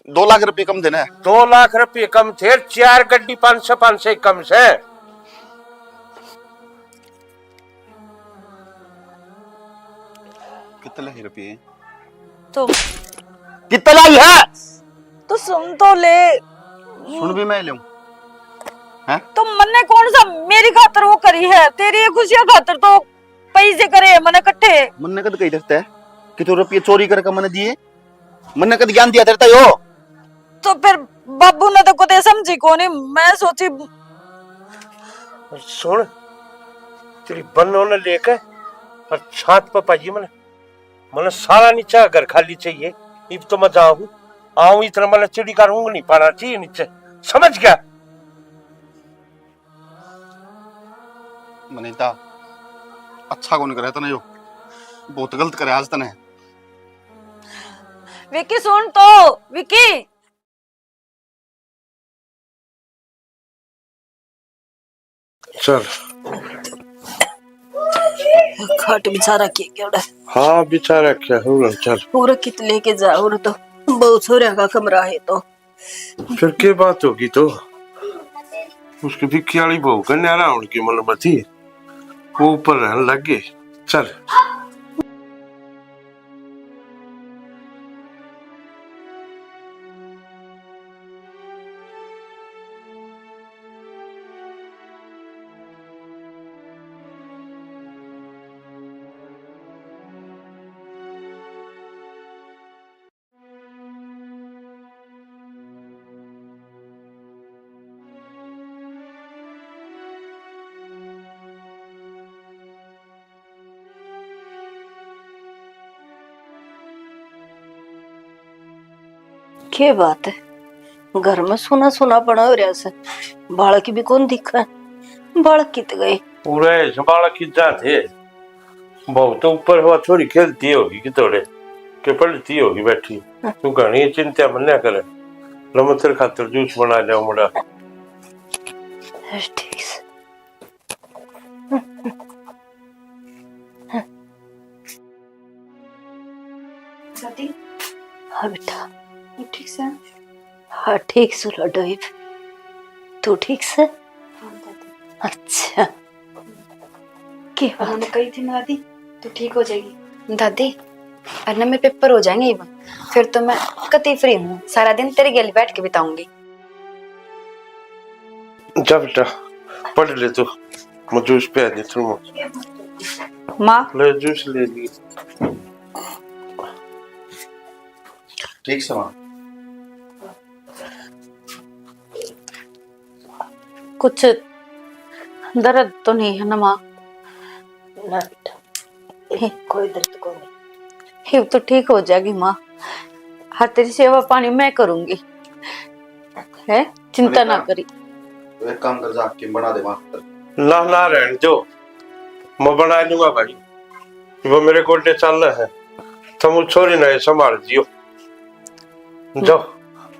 दो लाख रुपये कम थे ना? दो लाख रुपये कम थे, चार गड्डी पाँच सौ, पाँच सौ कम से। कितने ही रुपये? तो कितना ही है? तो सुन तो ले। सुन भी मैं लूं? हैं? तो मन्ने कौन सा मेरी खातर वो करी है? तेरी ये खुशियां खातर तो पैसे करे मने इकट्ठे। मन्ने कद कही देता है कि तू रुपये चोरी करके मने दिए? मन्ने कद ज्ञान दिया तेरे यो? तो फिर बाबू ने तो कदे समझी कोनी, मैं सोची। सुन, तेरी बन्नो ने लेके और छात पे पाइए मने, मने सारा नीचे घर खाली चाहिए। इब तो मैं जाऊँ, आऊँ इतना मने चिड़ी का रूंग नहीं पाना चाहिए नीचे, समझ गया? मनीता, अच्छा कौन करे तने यो, बहुत गलत करे आज तने। विक्की सुन तो, विक्की। चल। खाट बिछा रखी है केवड़ा। हाँ, बिछा रखा है, हो चल। पूरा कित लेके जा, और तो बहु छोरिया का कमरा है तो। फिर के बात होगी तो? उसकी विक्की वाली बहू का न्यारा होने की मलमती, वो ऊपर रहने लग गए। चल। के बात है, घर में सुना सुना पड़ा हो रहा से, बालक भी कौन दिखा, बालक कित गए? पूरे इस बालक की जा थे, बहुत तो ऊपर हुआ, थोड़ी खेलती होगी कि थोड़े के पढ़ती होगी बैठी। तू घणी चिंता मन्या करे, लमतर खातर जूस बना लिया मुड़ा। ठीक से। दादी। हाँ बेटा। तू ठीक से? हाँ, ठीक सु लाडो इब। तू ठीक से? हाँ दादी। अच्छा। के बात? उन्होंने कही थी ना दादी, तू ठीक हो जाएगी। दादी, अरे ना मेरे पेपर हो जाएंगे इब, फिर तो मैं कतई फ्री हूँ, सारा दिन तेरे गेल बैठ के बिताऊंगी। जा बेटा, पढ़ ले तू, मैं जूस पे आ जाता हूँ। माँ। ले जूस ले ली। ठीक से माँ। कुछ दर्द तो नहीं है ना माँ? ना बेटा, कोई दर्द को नहीं। इब तो ठीक हो जाएगी माँ। हाँ, तेरी सेवा पानी मैं करूंगी, है, चिंता ना करी। तो एक काम कर, जा के बना दे मास्टर। ना ना, रहने दो, मैं बना लूंगा भाई, वो मेरे गोडे चाल है, तुम उस छोरी ने संभाल दियो। जाओ,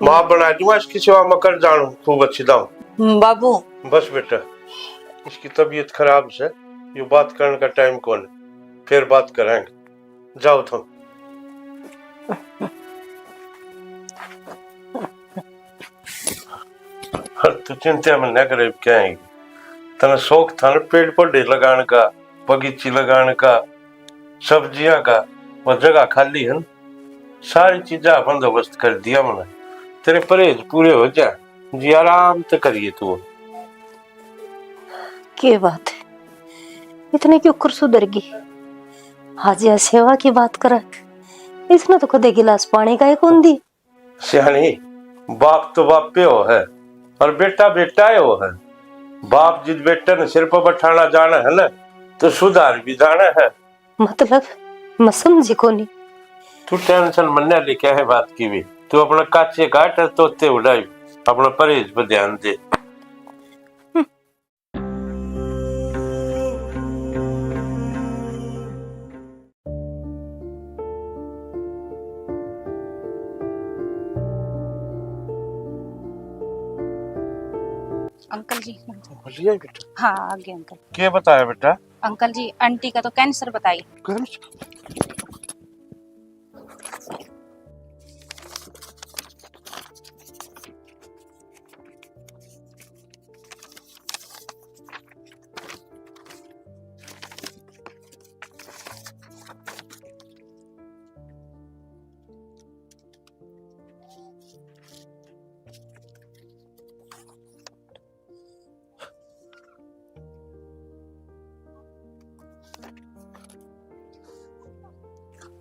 माँ बना दूंगा, इसकी सेवा मैं कर जानू खूब अच्छी दाम। हम्म, बाबू। बस बेटा, इसकी तबीयत खराब से, ये बात करने का टाइम कौन है, फिर बात करेंगे। जाओ तुम। और तू चिंता में न करे, क्या है? तने शौक था ना पेड़ पौधे लगाने का, बगीची लगाने का, सब्जियां का, वो जगह खाली है ना, सारी चीजा बंदोबस्त कर दिया मैंने। तेरे परहेज पूरे हो जा, जी आराम तो करिए तू। के बात है, इतने क्यों कर सुधर गई? आज यह सेवा की बात करे, इसने तो कदे गिलास पानी का ही कौन दी। सियाणी, बाप तो बापे हो है और बेटा बेटा ही हो है। बाप जिस बेटे ने सिर पर बैठाना जाना है ना, तो सुधार भी जाना है। मतलब, मैं समझी कोनी। तू टेंशन मन्ने ले, क्या है बात की भी। तू अपना काचे काट, तोते उड़ाई, अपना परहेज पर ध्यान दे। अंकल जी। बोलिए बेटा। हाँ, आ गए अंकल। क्या बताया बेटा? अंकल जी, आंटी का तो कैंसर बताई। कैंसर?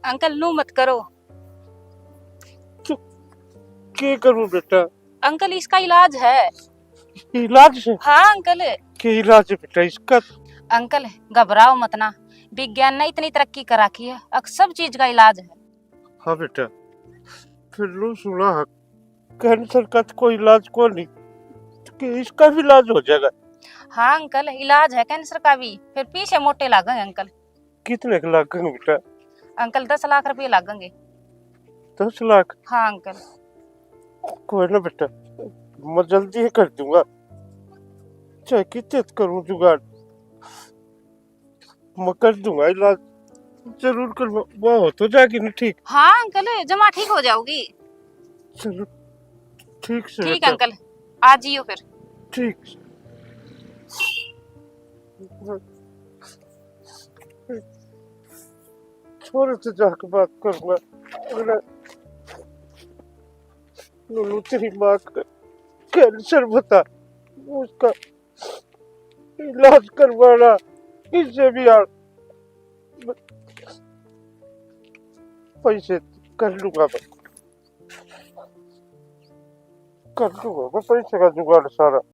अंकल, नू मत करो। के करूं बेटा? अंकल, इसका इलाज है। इलाज है? हाँ अंकल। के इलाज है बेटा इसका? अंकल, घबराओ मत ना, विज्ञान ने इतनी तरक्की कर रखी है, अब सब चीज का इलाज है। हाँ बेटा, फिर नू सुना है, कैंसर का तो कोई इलाज को नहीं, कि इसका भी इलाज हो जाएगा? हाँ अंकल, इलाज है कैंसर का भी। फिर पीछे मोटे लागेंगे अंकल। कितने के लागेंगे बेटा? अंकल, दस लाख रुपए लागेंगे। दस लाख? हाँ अंकल। कोई ना बेटा, मैं जल्दी ही कर दूंगा, चाहे कितने करूं जुगाड़, मैं कर दूंगा इलाज, जरूर कर। वो हो तो जाएगी ना ठीक? हाँ अंकल, जमा ठीक हो जाओगी। चलो, ठीक से ठीक बेटा। अंकल, आ जियो फिर। ठीक। छोरे से जाके बात करूंगा। अगर नूनू तेरी माँ का कैंसर बता, उसका इलाज करवाना, किससे भी यार पैसे कर लूंगा मैं, कर लूंगा मैं पैसे का जुगाड़ सारा।